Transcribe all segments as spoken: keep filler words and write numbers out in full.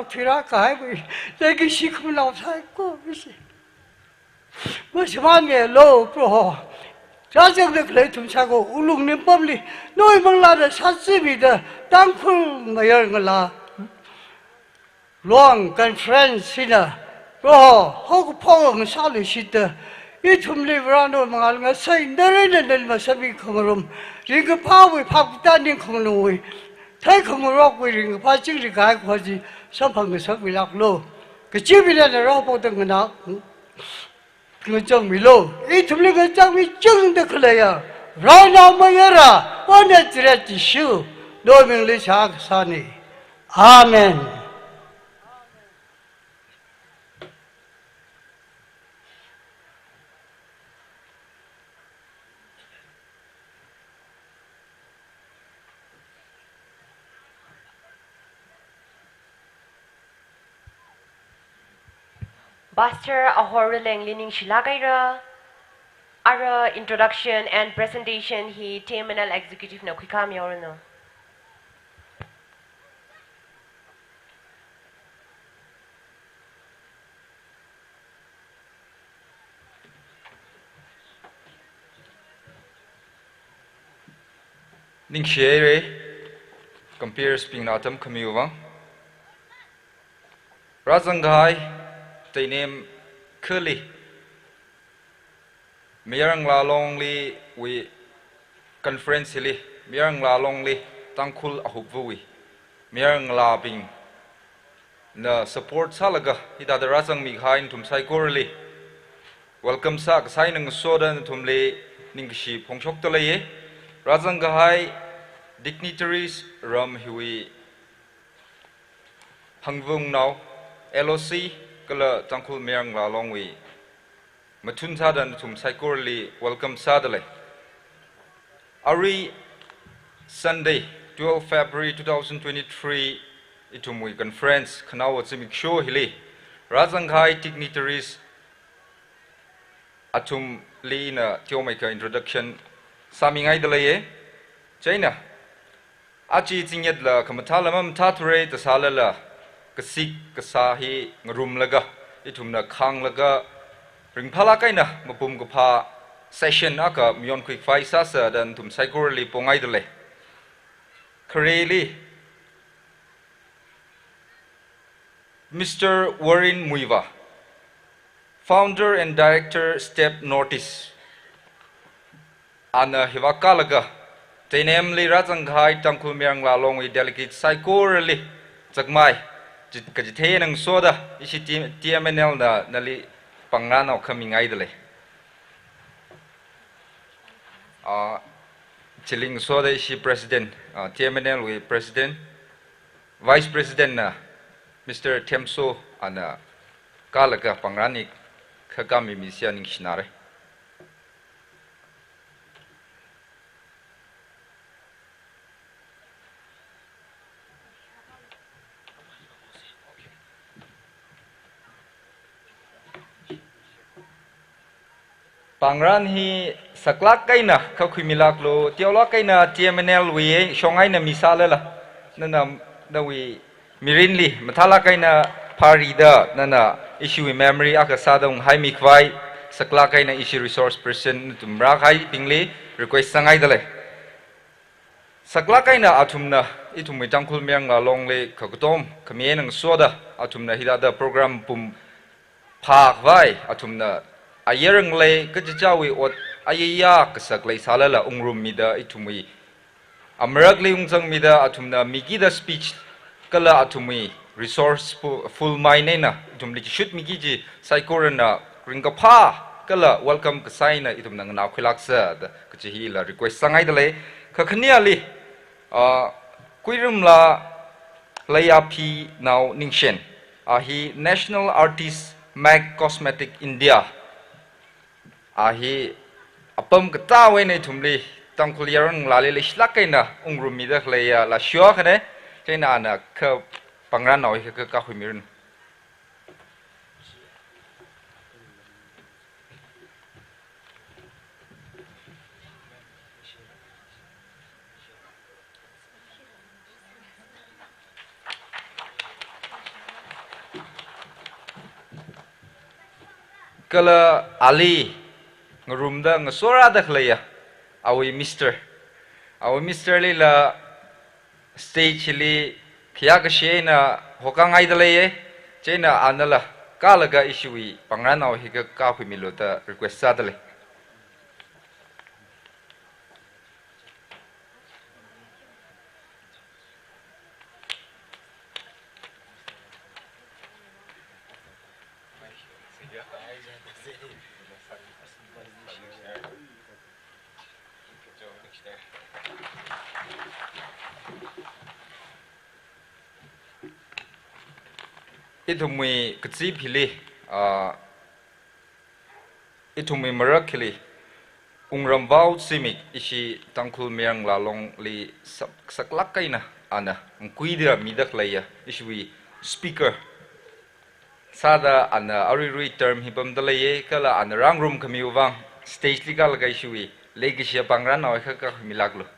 Thira kahaiwui, leikashi khuinao saikora chi. Mashimānmilu Proho. Chāchāngda khalei ithum saikora wungnao pamli, nawui manglāna sāchimida, Tangkhul Mayar Ngalā Long Conference hina, Proho, haokaphok ngasāluishitda, ithumli Vare nawui mangāli ngasai, nali eina nali masāmi khangarum, ringkaphāwui phap katā ningkhangawui, theikhangarokwui ringkaphā chingri kahai kaji samphang ngasakmilāklu. Kachi mina nali haophokda nganā, ngachangmilu. Ithumli ngachangmi chungda khaleiya Varena mayara, Wana Tharāda Jishu, nawui mingli shākasāna. Amen. Pastor Ahor Rulengli ningshilāk haira. Ara introduction and presentation hi T M N L Executive na khuikāmihaoranu. Ningshi haira, comperes bingna atam khamiwui vang. Rāzangkahai Teinem khali, Mayar Ngalā Longli wui conference hili, Mayar Ngalā Longli Tangkhul ahupvawui, Mayar Ngalābingna support sālaga, hithāda rāzangmikahai nathum saikorali welcome sākasā eina ngasoda nathumli ningkashi phongshokda leiya. Rāzangkahai dignitaries, ram hiwui hangvungnao, L O C, kala Tangkhul Mayar Ngalā Longwui mathun sāda nathum saikorali welcome sāda lei. Arui Sunday, twelve February two thousand twenty-three, ithumwui conference khanaowa zimiksho hili, rāzangkahai dignitaries athumli ina teomeikha introduction sāmingaida leiya. Chieina, aja zingyatla khamathāla mamathāthura da sālala, kasik kasā hi ngarumlaga, ithumna khānglaga, ringphālāk eina mapum kaphā session akha mayonkhui khavai sāsa da nathum saikorali pongaida lei. Khareli, Mister Warren Muivah, Founder and Director, STEP Northeast, ana hiva kālaga, Teinemli rāzangkahai Tangkhul Mayar Ngalā Longwui delegate saikorali zakmai chi-, kachithei eina ngasoda, ishi T-, T M N L na nali pāngrānao kha mingaida lei. Ah, chili ngasoda ishi President, ah, T M N L wui President, Vice President na Mister Themso ana kālaga pāngrāni kha kāmimishiya ningshinare. Pāngrān hi saklāk eina kha khuimilāklu, teolāk eina T M N L wui shong eina misālala, nana, nawui mirinli mathālāk eina phārida, nana ishiwui memory akha sāda unghaimi khavai, saklāk eina ishi resource person nathum rākahaibingli request sāngaida lei. Saklāk eina athumna ithumwui Tangkhul Mayar Ngalā Longli khakatom khami eina ngasoda, athumna hithāda program pum phākhavai, athumna ayar ngalei kachichāwui ot ayaya kasak leisālala ungrummida ithumwui amarakli ungzangmida athumna mikida speech kala athumwui resourceful mind eina ithumli chishutmiki kaji saikorana ringkaphā kala welcome kasā eina ithumna nganākhuilāksa da kachi hila request sāngaida lei. Kakhaneli, ah, Kuirumla Leiyaphinao Ningshen, a hi National Artist Mac Cosmetic India, a hi apam katāwui eina ithumli Tangkhul yaron ngalāli leishilāk eina ungrummida khaleiya lashio akhana, chieina ana kha pāngrānao hi kha, kha, khuimiranu. Kala ali ngarumda ngasorāda khaleiya, awui mister. Awui mister lila stage li khayākashi eina hokāngaida leiya, chieina anala kālaga ishiwui pāngranao hi kakākhuimilu da request sāda lei. Ithumwui kachi phili, ah, ithumwui marak hili, Wungramvao Zimik ishi Tangkhul Mayar Ngalā Longli sak-, saklāk eina ana ngakuida mida khaleiya ishiwui speaker sāda ana aruirui term hi pamda leiya, kala ana rāngarum khamiwui vang stage li kālaga ishiwui leikashiya pāngranao hi kakākhuimilāklu.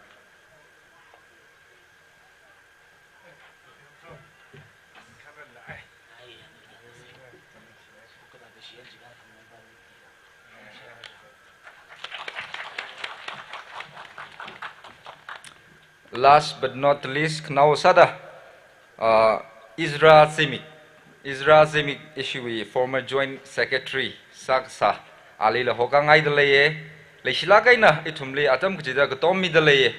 Last but not the least, khanaowa sāda, uh, Ezra Zimik. Ezra Zimik ishiwui former joint secretary sākasā, alila hokāngaida leiya. Leishilāk eina ithumli atam kachida katom mida leiya.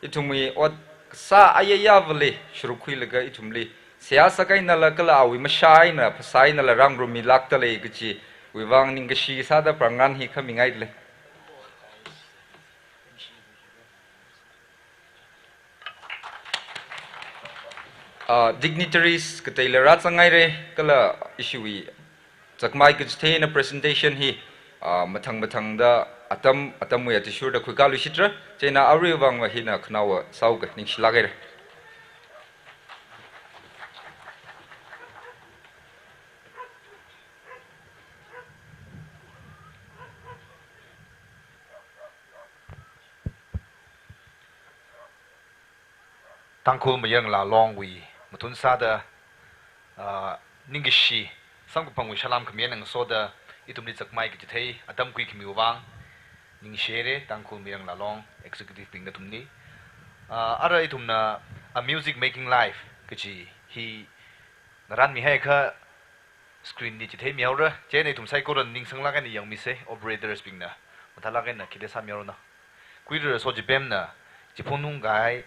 Ithumwui ot kasā ayayāvali sharuk khuilaga ithumli seihā sākahainala kala awui mashā eina phasā einala rāngarummilākda lei kajiwui vang ningkashi sāda pāngran hi khamingaida lei. Ah, dignitaries kateila rāzanghaira, kala ishiwui zakmai kachithei eina presentation hi, ah, mathang mathangda atam atamwui athishurda khuikāluishitra, chieina aruiwui vangva hina khanaowa sāuka, ningshilāk haira. Tangkhul Mayar Ngalā Longwui mathun sāda, ah, ningkashi samkaphangwui salām khami eina ngasoda ithumli zakmai kachithei atam khuikhamiwui vang ningshi haira Tangkhul Mayar Ngalā Long executive bing nathumli. Ah, ara ithumna A Music Making Life kaji hi ngaranmihaiakha screen li chitheimihaora, chieina ithum saikorana ningsanglāk eina yangmisa, operators bingna mathālāk eina khili sāmihaoranu. Kuirara Sochipemna chiphunungkahai.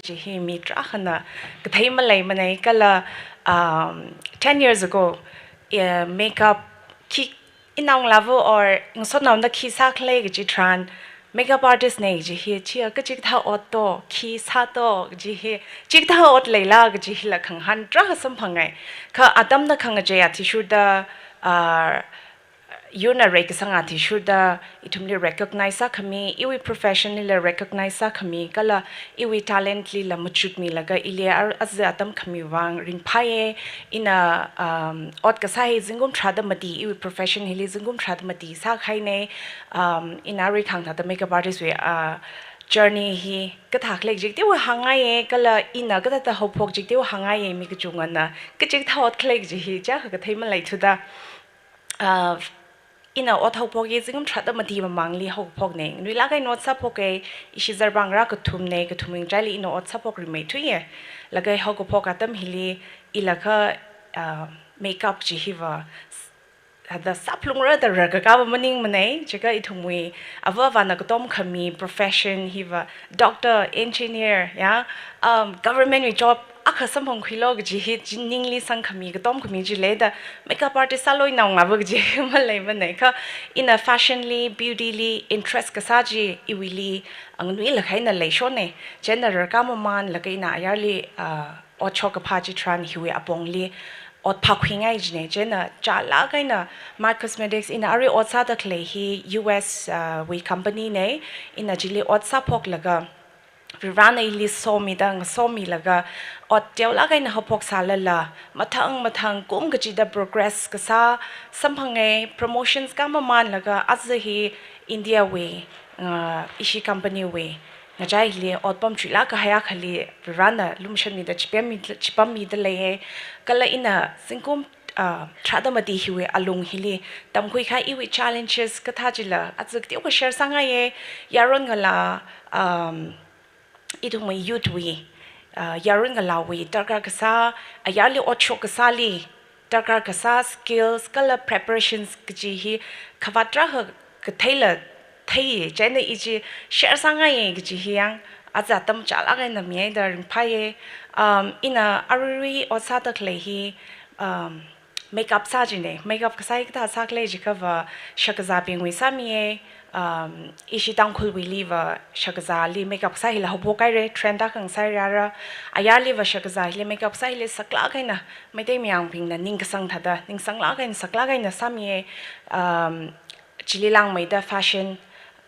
Chi hi mi tarākhana kathei maleimanei kala, um, ten years ago, eh, makeup khi inaongalāva or ngasotnaona khi sākhalei kaji tharan, makeup artist nei kaji hi, chiya kachikathā ot to, khi sā to kaji hi, chikathā ot leila kaji hila khangahān tarākha samphangai. Kha atamna khangachei athishurda, ah, yurna reikasang athishurda, ithumli recognize sākhami, iwui profession lila recognize sākhami, kala iwui talent lila machukmilaga ili ar-, aja atam khami vang ringphāye. Ina, um, ot kasā hi zingkum tharāda mati, iwui profession hili zingkum tharāda mati sākahainei. Um, ina arui khangthāda makeup artist wui, uh, journey hi kathā khalei kaji kateokha hāngngaiye, kala ina kathāda haophok kaji kateokha hāngngaiye, mi kachungana kachikathā ot khalei kaji hi chiyākha kathei maleithuda. Uh, ina ot haophok hi zingkum tharāda mati mamangli haophoknei. Nganuilāk eina ot sāphoke, ishi zarbang rā kathumnei, kathum ringchaili ina ot sāphok rimeithuiye. Laga haokaphok atam hili, ila kha, uh, makeup chi hiva, s-, hada sāphalungra da rarkakāva maningmanei, chikha ithumwui ava avāna katom khami profession hiva, doctor, engineer, ya, um, government wui job akha samphangkhuilo kaji hi chi ningli sangkhami, katom khami chi leida, makeup artist sālu inaongava kaji hi maleimanei. Kha ina fashion li, beauty li interest kasā chi iwuili, anganuilāk eina leishonei. Chieina rarkā mamanlaga ina ayarli, ah, ot shokkaphā chi tharan hiwui apongli ot phākhuingai jinei. Chieina chālāk eina My Cosmetics ina arui ot sāda khalei hi U S, ah, wui company nei. Ina chili ot sāphoklaga, Varivarana ili somida, ngasomilaga, ot teolāk eina haophok sālala, mathang mathang kum kachida progress kasā samphangei, promotions kā mamanlaga, aja hi India wui, ah, ishi company wui ngachaili otpam chuilāk kahai akhali Varivarana lumashanmida chipemmi, chipammida leiye. Kala ina zingkum, ah, tharāda mati hiwui alung hili tamkhui kahai iwui challenges kathā chila aja kateokha share sāngaiye. Yaron ngalā, um, ithumwui youth wui, ah, yaron ngalāwui darkar kasā, ayarli ot shok kasāli darkar kasā skills kala preparations kaji hi khavāt tarākha katheila theiye. Chieina i chi share sāngaiye kaji hi yang aja atam chālāk eina mihaida ringphāye. Um, ina aruirui ot sāda khalei hi, um, makeup sā jinei. Makeup kasā hi kathā sākhalei jikhava shakazābingwui sāmiye. Um, ishi Tangkhulwuiliva shakazāli makeup kasā hila haophok haire, trend akha ngasāhaire ara. Ayarliva shakazā hili makeup kasā hili saklāk eina, Meitei Mayangbingna ningkasang thāda, ningsanglāk eina, saklāk eina sāmiye. Um, chili langmeida fashion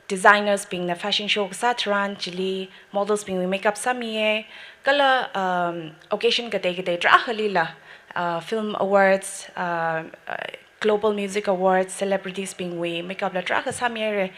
designers bingna fashion show kasā tharan chili models bingwui makeup sāmiye. Kala, um, occasion katei katei tarākhalila, uh, film awards, uh, uh, global music awards, celebrities bingwui makeup la tarākha sāmihaire.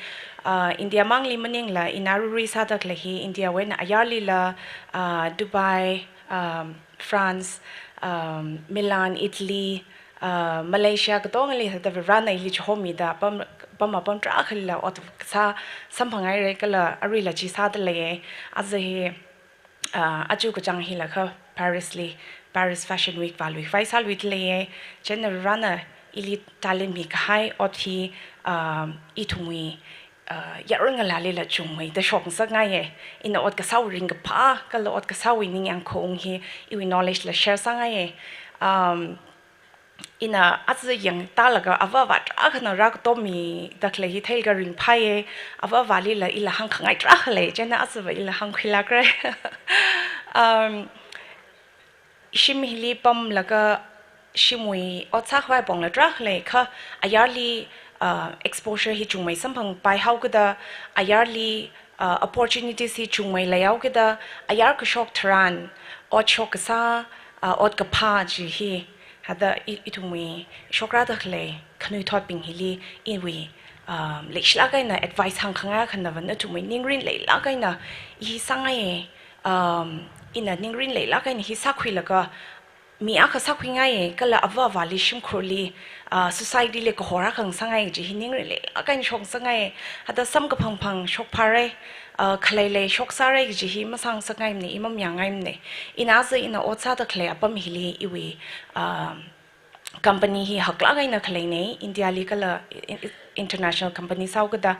Uh, India mangli maningla ina aruirui sāda khalei hi India wui eina ayarlila, uh, Dubai, um, France, um, Milan, Italy, uh, Malaysia katongali hithāda Varivarana ili chihomida apam, apam apam tarākhalila ot kasā samphanghaire kala aruila chi sāda leiye. Aja hi, uh, aja kachāng hila kha Paris li, Paris Fashion Week vālui khavai sāluida leiye. Chieina Varivarana ili talent mikahai ot hi, um, ithumwui, uh, yaron ngalālila chungmeida shokngasakngaiye. Ina ot kasāwui ringkaphā kala ot kasāwui ningyāng khaung hi iwui knowledge la share sāngaiye. Um, ina aja yangtālaga ava avā tarākhana rākatommida khalei hi theilaga ringphāye. Ava avālila ila hāngkhangai tarākha lei, chieina ajava ila hāngkhuilākra. Um, shim hili pamlaga shimwui ot sākhavai pongla tarākha lei kha ayarli, uh, exposure hi chungmei samphangpaihaokida, ayarli, uh, opportunities hi chungmei leihaokida, ayar kashok tharan ot shok kasā, uh, ot kaphā chi hi hithāda i, ithumwui shokrāda khalei khanuithotbing hili iwui, um, leishilāk eina advice hāngkhangai akhanava nathumwui ningrin leilāk eina i sāngaiye. Um, ina ningrin leilāk eina hi sākhuilaga mi akha sākhuingaiye, kala ava avāli shimkhurli, ah, society li kahor akha ngasāngaiye kaji hi ningrin leilāk eina shokngasakngaiye. Hithāda samkaphang phang shokphārai, ah, khaleilei shoksārai kaji hi masāngasakngaimanei, i mamayāngngaimanei. Ina aja ina ot sāda khalei apam hili iwui, ah, company hi haklāk eina khaleina, India li kala i-, i-, international company sāhaokada,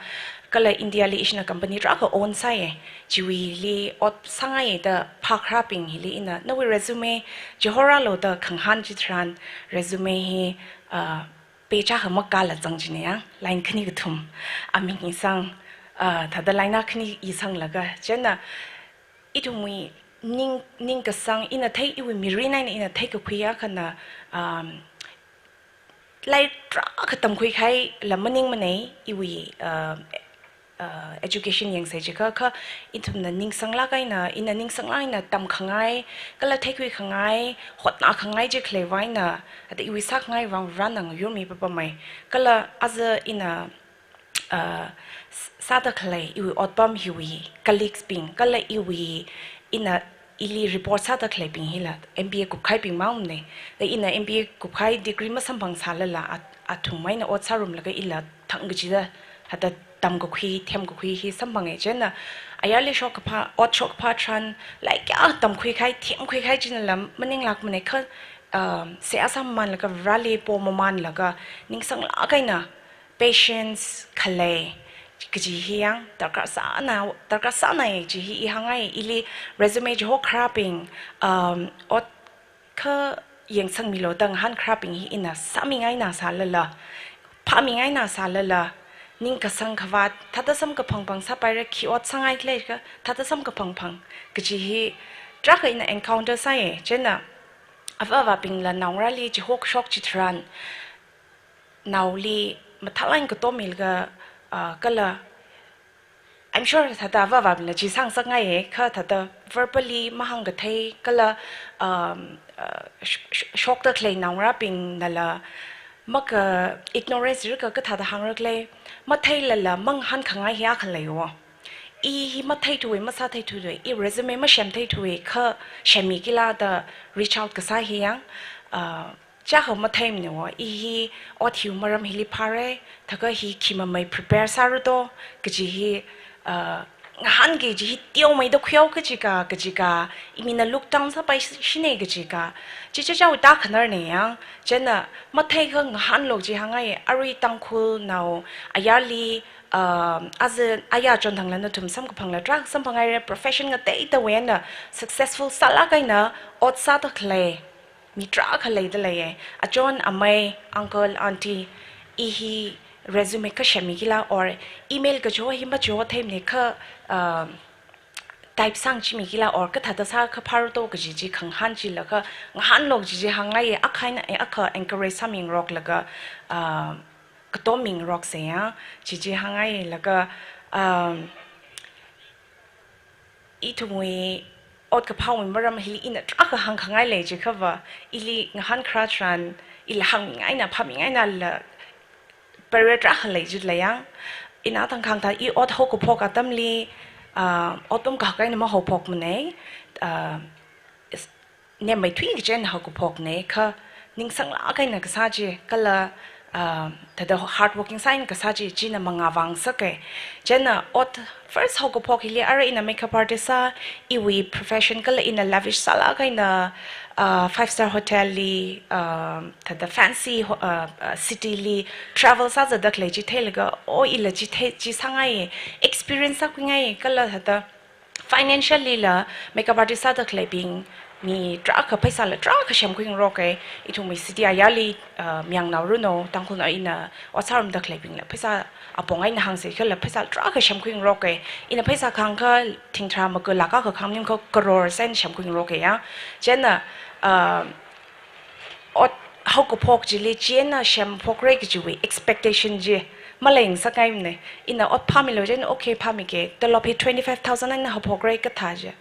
kala India li ishina company tarākha own sāya, chiwuili ot sāngai da phākharābing hili ina, nawui resume chihorālu da khangahān chitharan, resume hi, uh, page akha makāla zang jina ya, line khani kathum, aming isang, uh, thāda line akhani isanglaga, chieina ithumwui ning, ningkasang ina thei, iwui mirin eina ina theikakhui akhana, um, lairik tarākha tamkhuikahaila maningmana, iwui, uh, uh, education yangsei jiakha, kha ithumna ningsanglāk eina, ina ningsanglāk eina tamkhangai, kala theikhuikhangai, hotnākhangai chi khaleiwui vangna, ada iwui sākhangai vang Varena ngayurmi papamei. Kala aja ina, uh, s-, sāda khalei iwui otpam hiwui colleagues bing, kala iwui ina ili report sāda khaleibing hila M B A kupkahaibing mangmana. Da ina M B A kupkahai degree masamphangsālala, at-, athumwui eina ot sārumlaga ila thang kachida, hithāda tamkakhui, themkakhui hi samphanga, chieina ayarli shokkaphā, ot shokkaphā tharan, lairik kayā tamkhuikahai, themkhuikahai chinala maninglākmana kha, um, seihā sāmamanlaga, Vareli pomamanlaga, ningsanglāk eina, patience khalei kaji hi yang darkar sāna, darkar sāna chi hi i hāngngai, ili resume chihokharābing, um, ot kha yangsangmilu da ngahānkharābing hi ina sāmingaina sālala, phāmingaina sālala, ningkasang khavāt, thāda samkaphangphang sāpaira, khi ot sāngai khala kha, thāda samkaphangphang kaji hi tarākha ina encounter sāya, chieina avā avābingla naongarāli chihokshok chitharan, naoli mathālāk eina katommilaga, uh, kala, I'm sure thāda avā avābingna chi sāngasakngaiya, kha thāda verbally mahāngkathei, kala, um, uh, sh-, sh-, shokda khalei naongarābingnala, maka ignorance rika kathāda hāngra khala, matheilala mangahānkhangai hi akha leiya. I hi matheithuwa, masātheithuwa, i resume masemtheithuwa, kha semmikila da reach out kasā hi yang, uh, chākha matheimana, i hi ot hiwui maram hili phāra, thākha hi khimamei prepare sāra do, kaji hi, uh, ngahānki kaji hi teomeida khuihao kajika, kajika, imina look down sāpaishina kajika, chi chichāwui tākhanarna yang, chieina matheikha ngahānlu chi hāngngai, arui Tangkhulnao ayarli, um, aja ayar chonthangla nathum samkaphangla tarākha samphanghaira, profession ngateitawui eina successful sālāk eina ot sāda khalei mi tarākha leida leiya. Achon amei, uncle, auntie, i hi resume kha semmikila or email kachiho hi machiho theimana kha, um, type sāngchimikila or kathāda sākha phāra do kaji chi khangahān chilakha ngahānlu kaji chi hāngngai, akha eina akha encourage sāmingaroklaga, uh, katommingaroksa ya, chi chi hāngngai laga, um, ithumwui ot kaphāwui maram hili ina tarākha hāngkhangai lei jiakhava, ili ngahānkharā tharan, ila hāngmingaina, phāmingainala, barrier tarākha lei jilei yang. Ina thangkhang thā i ot haokaphok atamli, ah, otpam kahak eina mahaophokmana, ah, is-, nemmeithui kachi eina haokaphokna, kha ningsanglāk eina kasā chi, kala, ah, thāda hard working sā eina kasā chi, china mangā vāngasaka. Chieina ot first haokaphok hili arui ina makeup artist sā, iwui profession kala ina lavish sālāk eina, ah, five star hotel li, ah, thāda fancy ho-, ah, ah, city li travel sāzatda khalei chi theilaga, o ila chi thei, chi sāngai, experience sākhuingai, kala thāda financially la makeup artist sāda khaleibing mi tarākha pheisāla tarākha semkhuingaroka, ithumwui city ayarli, ah, Mayangnao Runao, Tangkhulnao ina ot sārumda khaleibingla pheisā apong eina hāngsa khala pheisā tarākha semkhuingaroka, ina pheisā kahāng kha thingtharā maka lakh akha kahāng maningkha crore sā eina semkhuingaroka ya. Chieina, ah, ot haokaphok chili chieina semphokra kajiwui expectation chi maleingasakngaimana. Ina ot phāmilu chieina, okay, phāmika, tolop hi twenty-five thousand eina haophokra kathā chi.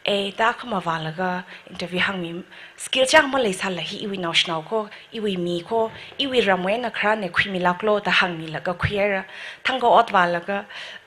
E, thākha mavālaga interview hāngmi, skill chang maleisāla hi iwui naoshinao ko, iwui mi ko, iwui ramwui eina kharāna, khuimilāklu da hāngmilaga khuihaira. Thangkha ot vālaga,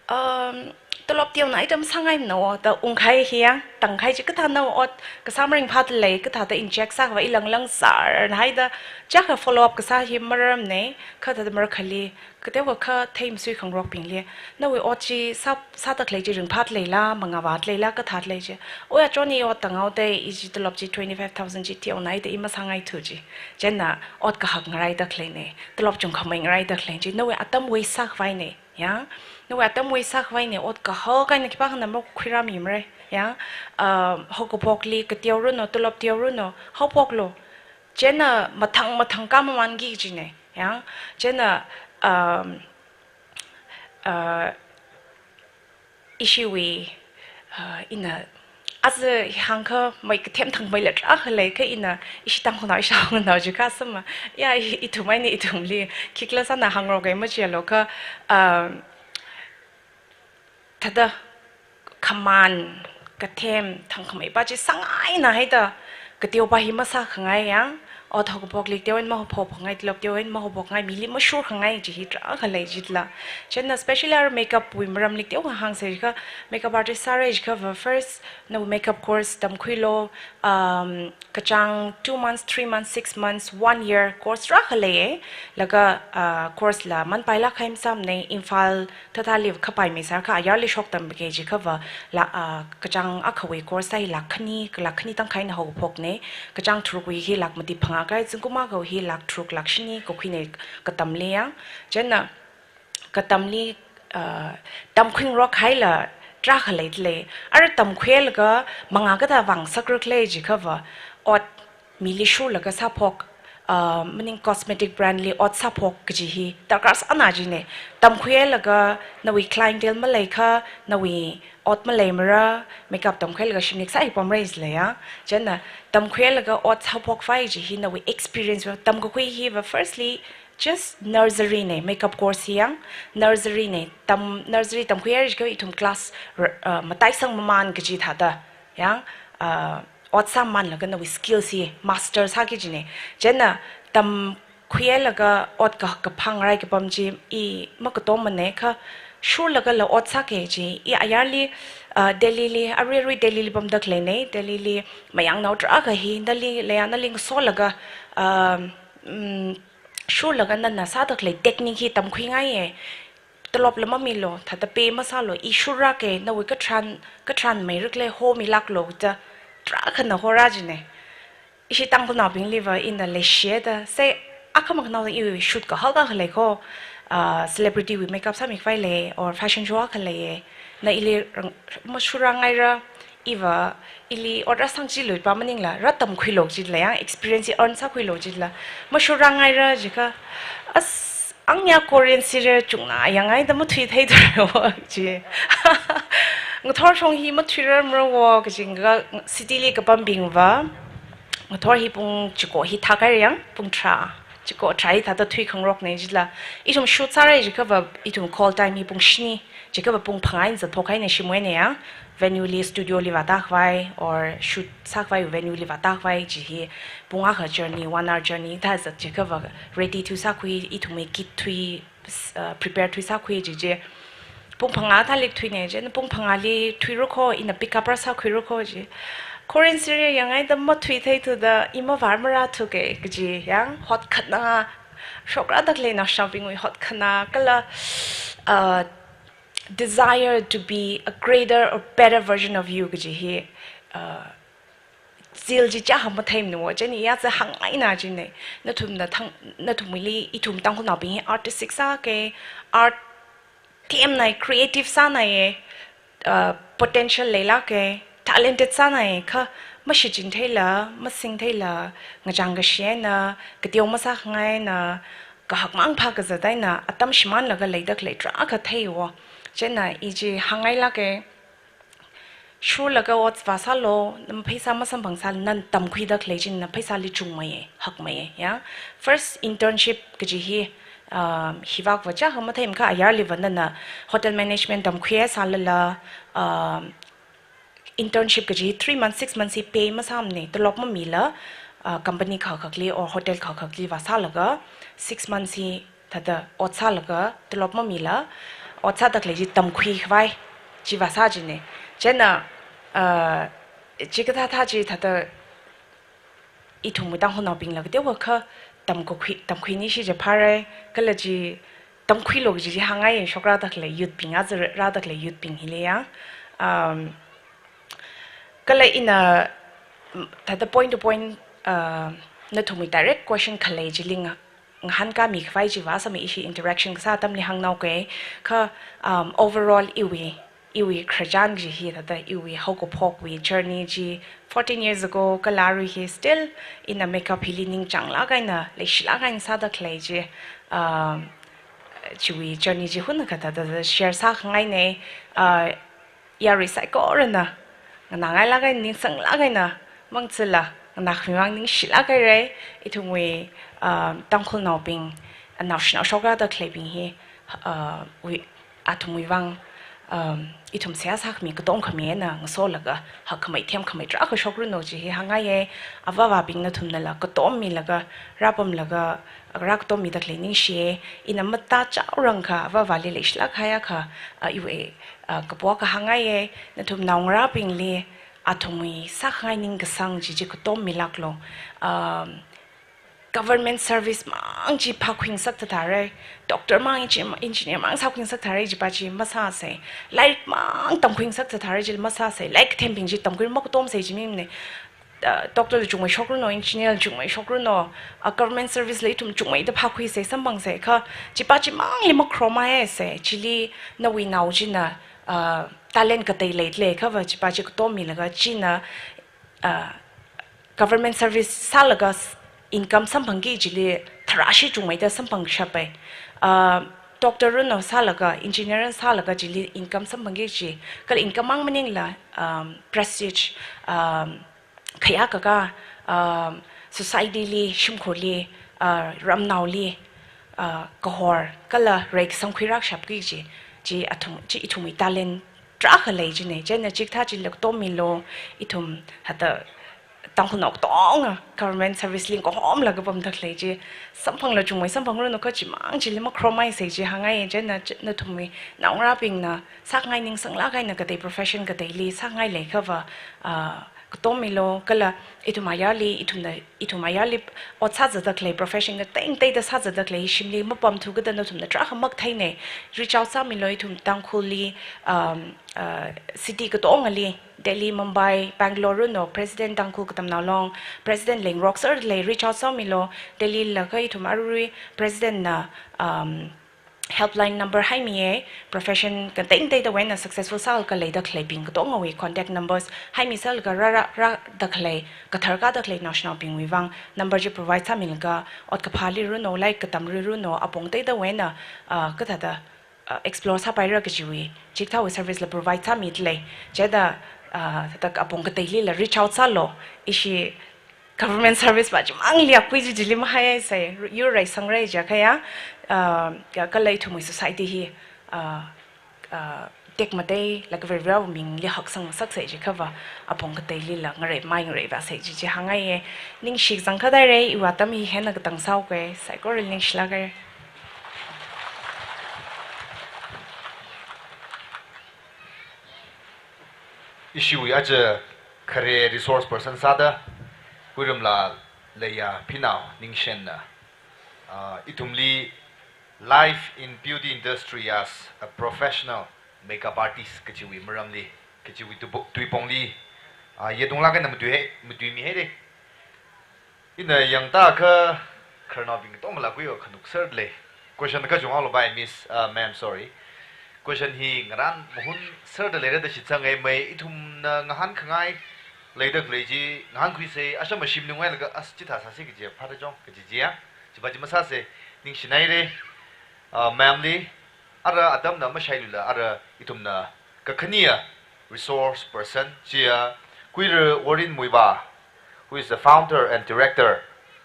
um, Tolop teonaida masāngaimana o da ungkahai hi yang, tangkahai chi kathāna ot, kasā maringphāda lei, kathāda inject sākhavai ilang langzarna haida, chiyākha follow up kasā hi maramna, kha thāda marakhali, kateokha kha thei masui khangarokbingli. Nawui ot chi sā, sāda khalei chi ringphāda leila, mangāvāda leila, kathāda lei chi. Oya choni ot tanghaoda, i chi tolop chi twenty-five thousand chi teonaida i masāngaithu chi. Chieina ot kahak ngaraida khaleina, tolop chungkhamei ngaraida khalei chi. Nawui atam waste sākhavaina. Yang, nawui atam waste sākhavaina, ot kahak eina khipākhana makhuirāmimara. Yang, ah, haokaphokli kateo runo, tolop teo runo, haophoklu. Chieina mathang mathang kamamanki kajina. Yang, chieina, um, uh, ishiwui, uh, ina aja hāngkha mai kathem thangmeila tarākha lei kha ina ishi Tangkhulnao, ishi Tangkhulnao jiakha sāma. Ya, i, ithum eina ithumli khikhala sāna hāngrok kahai machialu kha, um, thāda khamān, kathem, thangkhamei pa chi sāngaina haida, kateopa hi masākhangai yang, ot haokaphokli teo eina mahaophokngai, tolop teo eina mahaophokngai, mili mashurkhangai chi hi tarākha lei jila. Chieina specially ara makeup wui maramli teokha hāngsa jiakha, makeup artist sāra jiakhava first, nawui makeup course tamkhuilu, um, kachāng two months, three months, six months, one year course tarākha leiya. Laga, ah, course la manpailāk kahai masāmana, Imphal thāthāli khapaimei sākha ayarli shoktamki jiakhava, la, ah, kachāng akhawui course hi lakh khani, lakh khani tangkhaina haophokna, kachāng tharukwui hi lakh mati phangā kahai, zingkum akhawui hi lakh tharuk, lakh shini kakhuina katamli yang. Chieina katamli, uh, tamkhuingarok haila tarākha leidalei. Ara tamkhuilaga mangā kathā vāngasakra khala jiakhava, ot mili shurlaga sāphok, uh, maning cosmetic brand li ot sāphok kaji hi darkar sāna jina. Tamkhuilaga nawui clientele maleikha, nawui ot maleimara, makeup tamkhuilaga shimli kasā hi pamra jilei ya. Chieina tamkhuilaga ot sāphokvai chi hi nawui experience va, tamkakhui hiva firstly, just nursery na, makeup course hi yang, nursery na, tam, nursery tamkhuiya jiakha ithum class r-, uh, mataisang mamān kaji thāda, yang, uh, ot sāmānlaga nawui skills hi master sāki jina. Chieina tamkhuilaga ot ka, kaphā ngarai kapam chi i makatomana kha, shurlagala ot sāki chi, i ayarli, uh, Delhi li, arui arui Delhi li pamda khaleina, Delhi li mayarnao tarākha hi, nali leiya, nali ngasolaga, um, mm, shurlaga nana sāda khalei technique hi tamkhuingaiya. Tolopla mamilu, thāda pay masālu, i shurrāka, nawui katharan, katharanmeira khala homilāklu da, tarākhana hora jina. Ishi Tangkhulnaobingliva ina leishida, se akha makhanao iwui shoot kahak akha lei ko, ah, celebrity wui makeup sāmikhavai lei, or fashion show akha leiya. Na ili rang-, mashurrāngaira, iva, ili ot rāsang chilu pa maningla, rātamkhuilu jila yang, experience earn sākhuilu jila. Mashurrāngaira jiakha, as, angya Korean serial chungna yangngaida mathuitheithura wo chi. Ngathor shong hi mathuirarmara wo kaji nga city li kapambingva. Ngathor hi pung chiko hi thākhaira yang, pung tharā. Chiko tharā hi thāda thuikhangarokna jila. Ithum shoot sāra jiakhava, ithum call time hi pung shini. Jiakhava pung phangā eina zatphok haina shimwui eina ya. Venue li, studio li vātākhavai, or shoot sākhavai venue li vātākhavai chi hi pung akha journey, one hour journey thāda zat jiakhava ready thuisākhui, ithumwui kit thui, uh, prepare thuisākhui chi chi. Pung phangā thāli thuina chi, pung phangāli thuira ko, ina pick up rāsākhuira ko chi. Korean serial yangngaida mathuitheithuda, i mavār marāthuka kaji yang, hotkhanā, shokrāda khaleina shābingwui hotkhanā, kala, uh, desire to be a greater or better version of you kaji hi, uh, zil chi chiyākha matheimana wo, chieina ya chi hāngngaina jina. Nathumna thang, nathumwuili ithum Tangkhulnaobing hi artistic sāka, art themnai, creative sānaiya, uh, potential leilāka, talented sānaiya, kha mashichintheila, masingtheila, ngachang kashi eina, kateo masākhangai eina, kahak mang phākazat eina, atam shimānlaga leida khalei tarākha thei wo. Chieina i chi hāngngailāka, shurlaga ot vāsālu, na pheisā masamphangsāla, nana tamkhuida khalei chi na pheisāli chungmeiya, hakmeiya, ya. First internship kaji hi, um, hivākva chiyākha matheimakha ayarliva nana hotel management tamkhuisālala, um, internship kaji three months, six months hi pay masāmana, tolop mamila, uh, company khakhakli or hotel khakhakli vāsālaga, six months hi thāda ot sālaga, tolop mamila, ot sāda khalei chi tamkhuikhavai. chi vāsā jine. Chieina, uh, chikathā thā chi thāda ithumwui Tangkhulnaobingla kateokha tamkakhui, tamkhuiningshi jiphārai, kala chi tamkhuilu kaji chi hāngngai shokrada khalei youth bing, aja rāda khalei youth bing hili ya. Um, kala ina, mm, thāda point to point, uh, nathumwui direct question khalei chili nga-, ngahānkāmi khavai chi vāsāmi, ishi interaction kasā atamli hāngnaoke. Kha, um, overall iwui, iwui khararchan chi hi thāda iwui haokaphokwui journey chi fourteen years ago kala arui hi still ina makeup hili ningchānglāk eina, leishilāk eina sāda khalei chi, um, chiwui journey chi hunakha thāda share sākhangaine. Uh, yarui saikorana nganāngailāk eina, ningsanglāk eina, mangchila nganākhami vang ningshilāk haire. Ithumwui, um, Tangkhulnaobing, naoshinao shokrada khaleibing hi, uh, wui, athumwui vang, um, ithum seihā sākhami katomkhami eina ngasolaga, hakkhamei themkhamei tarākha shokranu chi hi hāngngaiye. Avāvābing nathumnala katommilaga, rāpamlaga, rākatommida khalei ningshiye. Ina matā chaorangkha avāvāli leishilāk haiakha, uh, iwui, uh, kapo akha hāngngaiye. Nathum naongarābingli athumwui sākhangai ningkasang chi chi katommilāklu. Um, government service mang chi phākhuingasak thāthāre, doctor mang, engi-, engineer mang sākhuingasak thāre jipa chi masāse, lairik mang tamkhuingasak thāthāre jila masāse, lairik kathembing chi tamkhui makatomse ji mimne. Uh, doctor la chungmei shokranu, engineer la chungmei shokranu, uh, government service la ithum chungmeida phākhuise, samphangse, kha jipa chi mangli makharomhaise. Chili nawui nao china, uh, talent katei leilei khava jipa chi katommilaga china, uh, government service sālaga s-, income samphangki chili tharāshi chungmeida samphangshappai. Uh, doctor ranu sālaga, engineer sālaga chili income samphangki chi, kala income mang maningla, um, prestige, um, khayākakā, um, society li, shimkhurli, uh, ramnaoli, uh, kahor kala reikasang khuirākshapki chi, chi athum, chi ithumwui talent tarākha lei jine. Chieina chikathā chila katommilu, ithum hithāda Tangkhulnao katonga government service li kahomlaga pamda khalei chi samphanglu, chungmei samphangranu, kha chimang chili makharomhaise ji hāngngaiye. Chieina chi, nathumwui naongarābingna sākhangai ningsanglāk eina katei profession kateili sākhangai leikhava, ah, katommilu, kala ithum ayarli, ithumna, ithum ayarli ot sāzatda khalei, profession katei kateida sāzatda khalei, shimli mapamthu kada nathumna tarākha makatheine. Reach out sāmilu, ithum Tangkhulli, um, uh, city katongali, Delhi, Mumbai, Bangalore ranu, President Tangkhul Katamnao Long, President leingarokser lei, reach out sāmilu. Delhi la kha ithum arui President na, um, helpline number haimiye, profession katei kateidawui eina successful sālaga leida khaleibing katongawui contact numbers haimiserlaga rā, rā, rāda khalei, kathar kāda khalei naoshinaobingwui vang number chi provide sāmilaga, ot kaphāli ranu, lairik katamli ranu, apong kateidawui eina, ah, kathāda, ah, explore sāpaira kajiwui chikathāwui service la provide sāmida lei. Chieina, ah, thāda apong kateilila reach out sālu, ishi government service pa chimangli akhui chi chili mahaihaise, yur reisangra jiakha ya, ah, ya kala ithumwui society hi, ah, ah, tekmatei, like, Varivarāwui mingli haksang ngasakse jiakhava, apong kateilila ngareimei ngareivāse ji chi hāngngaiye. Ningshi kachangkhat haire, iwui atam hi hina katang sāhaoke, saikorali ningshilāk haire. Ishiwui aja khare resource person sāda, Huirumla leiya Phinao Ningshenna, ah, ithumli Life in Beauty Industry as a Professional Makeup Artist kajiwui maramli, kajiwui tuipo-, tuipongli, ah, yetung lākna matui hai, matuimi haire. Ina yangtakha khararnaobing katongla khuiyo khanukser lei. Question kachungao lo bai, Miss, uh, Ma'am, sorry. Question hi ngarān mahunser da leira da shitsanga, mai ithumna ngahānkhangai leida khalei chi ngahānkhuise, asham ashim nungai laga as chithā sāse kaji phāda chong kaji chiya. Chipa chi masāse, ningshinaire, uh, Ma'am li, ara atamna mashailula, ara ithumna kakhaniya resource person chiya, Kuira Warren Muivah, who is the founder and director,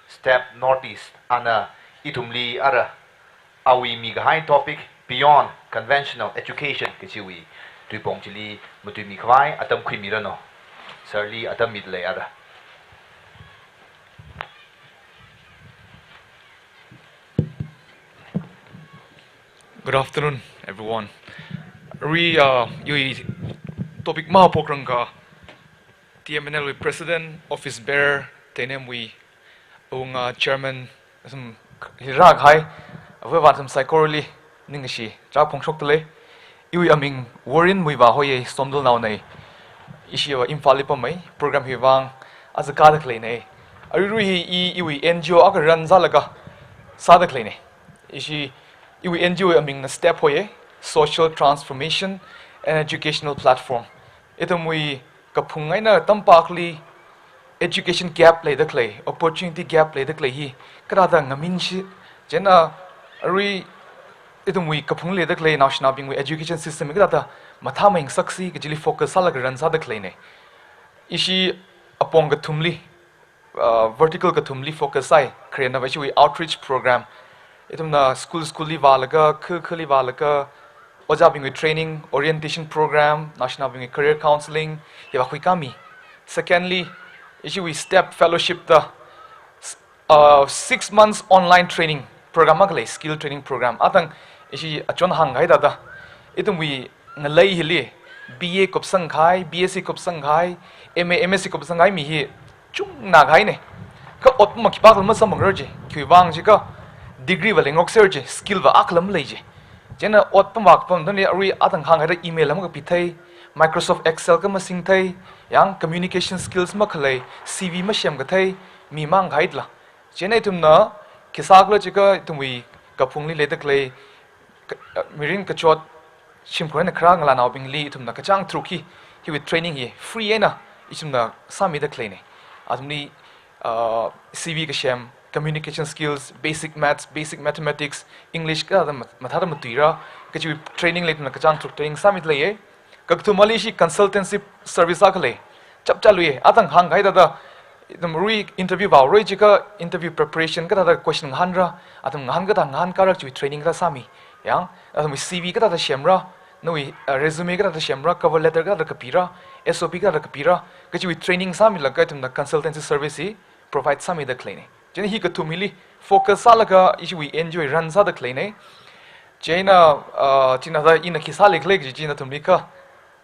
STEP Northeast, ana ithumli ara awui mikahai topic Beyond Conventional Education kajiwui tuipong chili matuimi khavai atam khuimiranu. Sir li atam mida lei ara. Good afternoon, everyone. Arui, uh, iwui Topic mahaophokrangakha, T M N L wui President, Office Bearer, T N M wui awunga Chairman, asum hi rākahai, avāva̱ asum saikorali ningkashi chāk phongshokdalei. Iwui aming Warren Muivah hoiya, Somdalnaonei. Ishiva Imphalli pammei, program hiwui vang aja kāda khaleinei. Aruirui hi i iwui N G O akha run sālaga sāda khaleinei. Ishi iwui N G O wui amingna STEP hoiya, Social Transformation and Educational Platform. Ithumwui kaphung eina tampakli education gap leida khalei, opportunity gap leida khalei hi kathāda ngaminshi, chieina arui ithumwui kaphung leida khalei naoshinaobingwui education system hi kathāda mathāmeisaksi kajili focus sālaga run sāda khaleinei. Ishi apong kathumli, uh, vertical kathumli focus sāi, kharennava ishiwui outreach program. Ithumna school school li vālaga, khu khuli vālaga, ojābingwui training, orientation program, naoshinaobingwui career counseling, hiva khuikāmi. Secondly, ishiwui STEP fellowship da, s-, uh, six months online training program akha lei, skill training program. Athang ishi achon hāngkahai thāda, ithumwui ngalei hili B A kupsangkahai, B S C kupsangkahai, M A, M S C kupsangkahai mi hi chungna kahainei. Kha ot pam khipākhala masamphangra ji, khiwui vang jiakha degree va leingarokser ji, skill va akhala malei ji. Chieina ot pam vākapam tangli arui athang hāngkahai thāda email va makapithei, Microsoft Excel va masingthei, yang communication skills makhalei, C V masemkathei mi mang kahai thāla. Chieina ithumna khi sākhala jiakha ithumwui kaphungli leida khalei, ka-, mirin kachot shimkhur eina kharā ngalānaobingli ithumna kachāng tharuk hi, hiwui training hi free eina ithumna sāmida khaleinei. Athumli, uh, C V kasem, communication skills, basic maths, basic mathematics, English kathāda ma-, mathāda matuira, kajiwui training lei, ithumna kachāng tharuk training sāmida leiya. Kakathumali ishi consultancy service akha lei. Chapchā luiya, athang hāngkahai thāda, ithum arui interview vāhaora jiakha interview preparation kathāda question ngahānra, athum ngahānkahai thāda ngahānkāra, chiwui training kathāda sāmi. Yang, athumwui C V kathāda semra, nawui, uh, resume kathāda semra, cover letter kathāda kapira, S O P kathāda kapira, kajiwui training sāmilaga ithumna consultancy service hi provide sāmida khaleinei. Chieina hi kathum hili focus sālaga ishiwui N G O hi run sāda khaleinei. Chieina, uh, chieina thāda ina khi sāli khalei kaji chi nathumli kha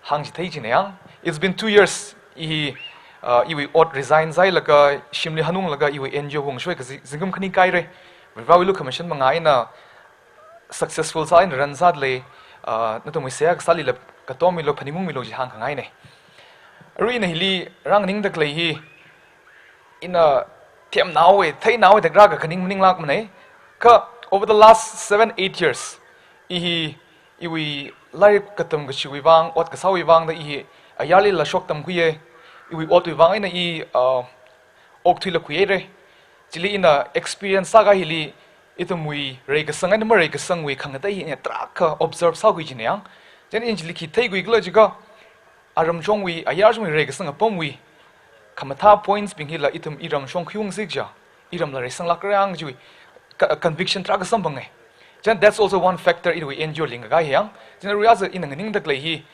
hāngchithei jinei yang. It's been two years, i hi, uh, iwui ot resign sāhailaga, shimli hanunglaga iwui N G O ungshoi kaji zingkum khani kāhaira. Varivarāwui lukhamashan manga eina successful sā eina run sādalei, uh, nathumwui seihā kasālila katom milo, phaningungmilo ji hāngkhangainei. Arui ina hili rānganingda khalei hi, ina themnaowui, theinaowui thāda rākakhaning maninglākmanei. Kha over the last seven, eight years, i hi iwui lairik katam kashiwui vang, ot kasāwui vangda i hi ayarlila shoktamkhuiya, iwui otwui vang eina i, uh, okthuila khuihaira. Chili ina experience sākahai hili ithumwui reikasang eina mareikasangwui khangatei hi ina tarākha observe sākhui jinei yang. Chieina ina chili khi theikhuikhala jiakha, aramshongwui, ayarshongwui reikasang apamwui khamathā points bing hila ithum iramshong khuiungsi kaja, iramla reisanglākra yang kajiwui ka-, conviction tarākha samphanga. Chieina that's also one factor iwui N G O lingkahai hi yang. Chieina arui aja ina nganingda khalei hi,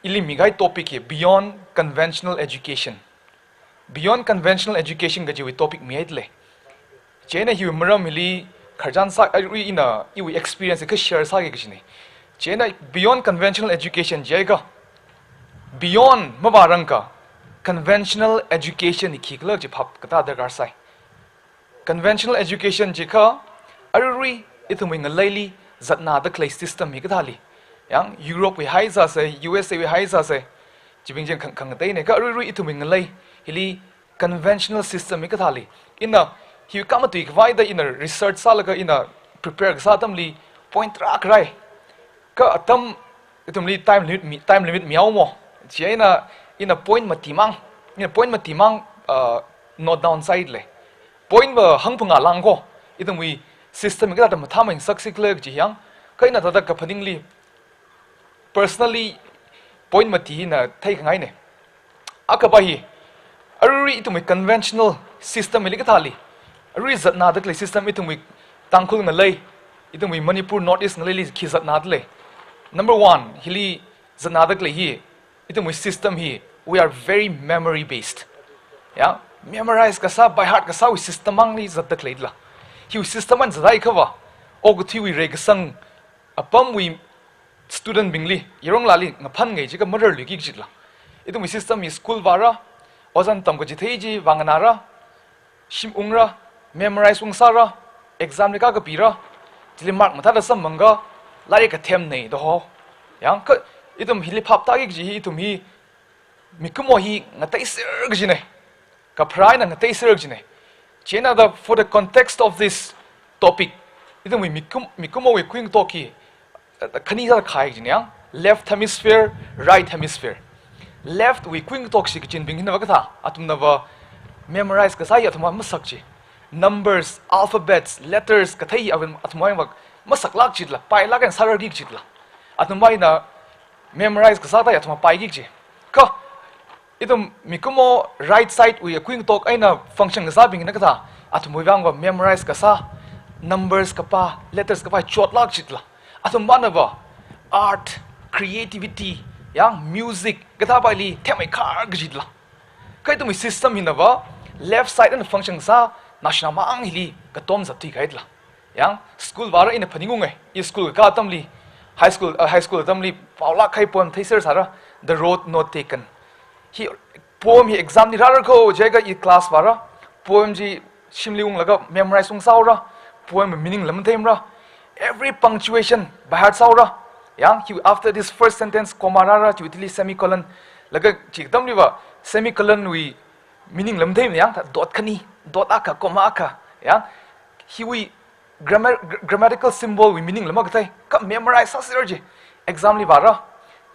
ili mikahai topic hi beyond conventional education. Beyond conventional education kajiwui topic mihaidalei. Chieina hiwui maram hili khararchan sā, arui ina iwui experience kha share sāki kajinei. Chieina beyond conventional education jiakha, beyond mavārangakha, conventional education hi khikhala chi phap katā darkar sai. Conventional education jiakha, aruirui ithumwui ngaleili zatnada khalei system hi kathāli. Yang Europe wui haisāsei, U S A wui haisāsei, chibing chieina khang-, khangateinei, kha aruirui ithumwui ngalei hili conventional system hi kathāli. Ina hi khamatui khavaida ina research sālaga ina prepare kasā atamli point tarākha rāi. Kha atam ithumli time limit mi, time limit mihaomo. Chieina ina point matimang, ina point matimang, uh, note down sāhailei. Point va hangphangā lāngko, ithumwui system hi kathāda mathāmeisaksi khala kaji yang. Kha ina thāda kaphaningli, personally, point mati hina theikhangainei. Akhava hi, aruirui ithumwui conventional system hili kathāli, aruirui zatnada khalei system ithumwui Tangkhul ngalei, ithumwui Manipur North East ngaleili khi zatnadalei. Number one, hili zatnada khalei hi, ithumwui system hi, we are very memory based. Ya, memorize kasā, by heart kasāwui system mangli zatda khaleila. Hiwui system eina zathaiakhava, okathuiwui reikasang apamwui student bingli, yaronglāli ngaphan ngai jiakha mararluiki kajila. Ithumwui system hi school vāra, ojāna tamkachithei chi vānganāra, shim ungra, memorize ungsāra, exam li kakapira, chili mark mathāda samphangakha, lairik kathem nei da ho. Yang, kha ithum hili phap tāki kaji hi, ithum hi mikumo hi ngateiser kajina. Kapharā eina ngateiser kajina. Chieina da, for the context of this topic, ithumwui mikum, mikumowui kuingatok hi, uh, khani sāda khai kajina yang, left hemisphere, right hemisphere. Left wui kuingatok shichinbing hinava kathā, athumnava memorize kasā hi athumva masak chi. Numbers, alphabets, letters kathei hi athumva masaklāk kajila, pailāk eina sārarki kajila. Athumva hina memorize kasā thāda athumva paiki kaji. Kha ithum mikumo right side wui kuingatok eina function kasābingna kathā, athumwui vangva memorize kasā, numbers kapā, letters kapā chotlāk kajila. Athumvanava art, creativity, yang music kathāvaili themmeikhar kajila. Kha ithumwui system hinava left side eina function kasā naoshinao mang hili katom zat thuikahaila. Yang, school vāra, ina phaningunga, i school kakā atamli, high school, uh, high school atamli paolāk kahai poem theiser sāra, The Road Not Taken. Hi poem hi exam li rāra kho jiakha i class vāra, poem chi shimli unglaga memorize ungsāhaora, poem meaning lam theimara, every punctuation by heart sāhaora. Yang, hi after this first sentence comma rāra, chiwui thili semicolon, laga chi atamliva semicolon wui meaning lam theimana yang, dot khani, dot akha, comma akha. Yang, hiwui grammar, gr-, grammatical symbol wui meaning lam makathei, kha memorize sāser chi. Exam li vāra,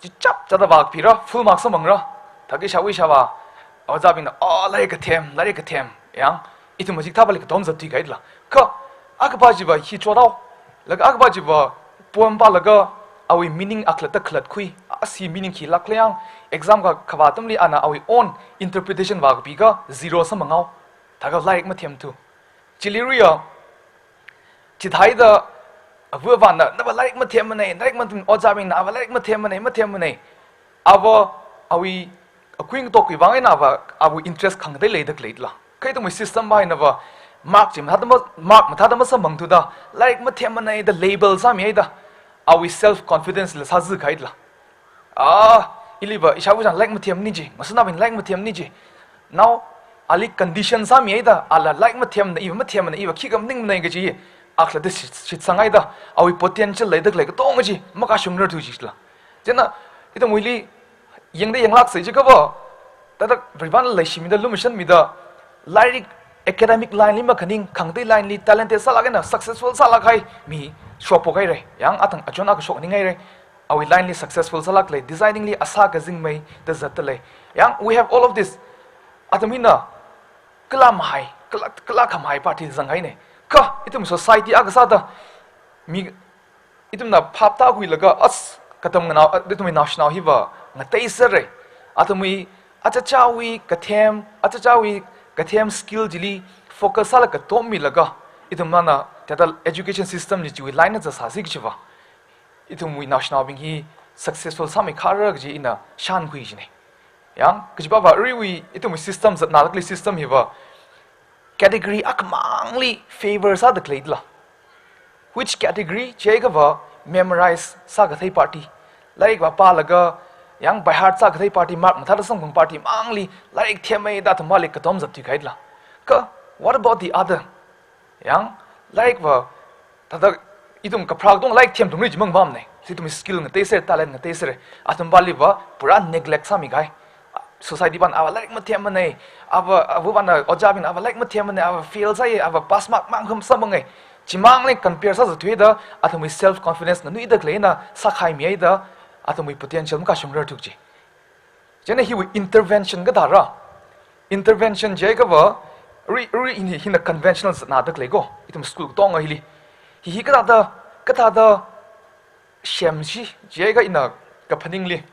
chi chapchāda vāpira, full mark samphangra. Thāki shāwui shāva, ojābingna, "Oh, lairik kathem, lairik kathem." Yang, ithum maji kathāvali katom zat thuikahaila. Kha, akhapa chiva hi chothao, laga akhapa chiva poem pālaga, awui meaning akhalatta khalatkhui, asi meaning khilāk lei yang, exam kakavā atamli ana awui own interpretation vākapiakha zero samphanghao. Thākha lairik mathemthu. Chili riya, chithāda, ava avāna, "Nava lairik mathemmana, lairik mathem, ojābingna, ava lairik mathemmana, mathemmana." Ava, awui, akuingatokwui vang eina ava, awui interest khangatei leida khaleila. Kha ithumwui system va einava, mark chi mathāda ma, mark mathāda masamphangthuda, lairik mathemmana da label sāmihaida, awui self confidence la sāzikahaila. Ah, iliva, ishāvā chang lairik mathemmana ji, ngasotnaobing lairik mathemmana ji. Now, ali condition sāmihaida, ala lairik mathemmana, iva mathemmana, iva khikha maningmana kaji, akhalatta shit, shitsanghaida, awui potential leida khalei katonga chi, makashungrarthu jila. Chieina, ithumwuili, yangda yanglāksei jiakhava, thāda Varivarana leishimida, lumashanmida, lairik academic line li makhaning, khangatei line li talented sālāk eina successful sālāk kahai mi shokphok haira. Yang athang achon akha shokning haira. Awui line li successful sālāk lei, designing li asā kazingmeida zatda lei. Yang, we have all of this. Athum hina kala mahai, kala, kala khamahai party zanghaina. Kha, ithum society akha sāda, mi, ithumna phap tākhuilaga, as, katam nganao, ithumwui naoshinao hiva ngateisera. Athumwui, achichāwui kathem, achichāwui kathem skill chili focus sālaga katommilaga, ithumna, thāda education system li chiwui line na zatsāsi kajiva, ithumwui naoshinaobing hi successful sāmeikhara kaji ina shākhui kajina. Yang, kajipava aruiwui, ithumwui system zatnada khalei system hiva, category akhamangli favor sāda khaleila. Which category? Jiakhava memorize sākathei party. Lairik vāpālaga, yang by heart sākathei party, mark mathāda samphang party mangli, lairik themmeida athumvali katom zat thuikahaila. Kha, what about the other? Yang, lairik va, thāda ithum kapharā katonga lairik themthumra jimang vāmana. Ithumwui skill ngateisera, talent ngateisera. Athumvaliva, pura neglect sāmikahai. Society vana ava lairik mathemmana, ava, avavana, ojābingna ava lairik mathemmana, ava fail sāya, ava pass mark mang kham samphanga. Chimangli compare sāzathuida, athumwui self confidence nganuida khaleina, sākhaimihaida, athumwui potential makashungrarthu kaji. Chieina hiwui intervention kathāra. Intervention jiakhava, ri, ri, hi, hina conventional zatnada khalei ko. Ithum school katonga hili. Hi, hi kathāda, kathāda semsi, jiakha ina kaphaningli.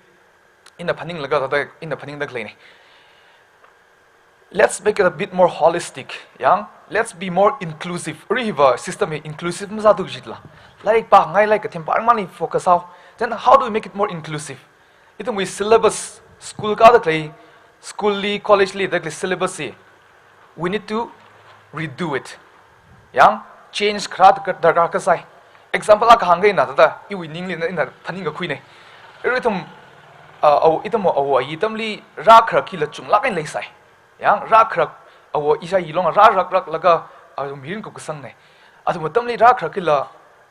Ina phaninglaga thāda, ina phaningda khaleina. Let's make it a bit more holistic, yang. Let's be more inclusive. Aruiva system hi inclusive masāthu kajila. Lairik pāngai lairik kathem pāngai mangli focus sāhao. Then how do we make it more inclusive? Ithumwui syllabus, school kāda khalei, school li, college li da khalei syllabus hi, we need to redo it. Yang, change kharā darkar kasai. Example akha hāngkha ina thāda, iwui ningli ina, ina phaningkakhuine. Arui ithum, ah, awo, ithum awo ayi atamli rākharak hila chunglāk eina leisai. Yang, rākharak awo ishā yilong rārakraklaga, ah, mirin kupkasangne. Athum atamli rākharak hila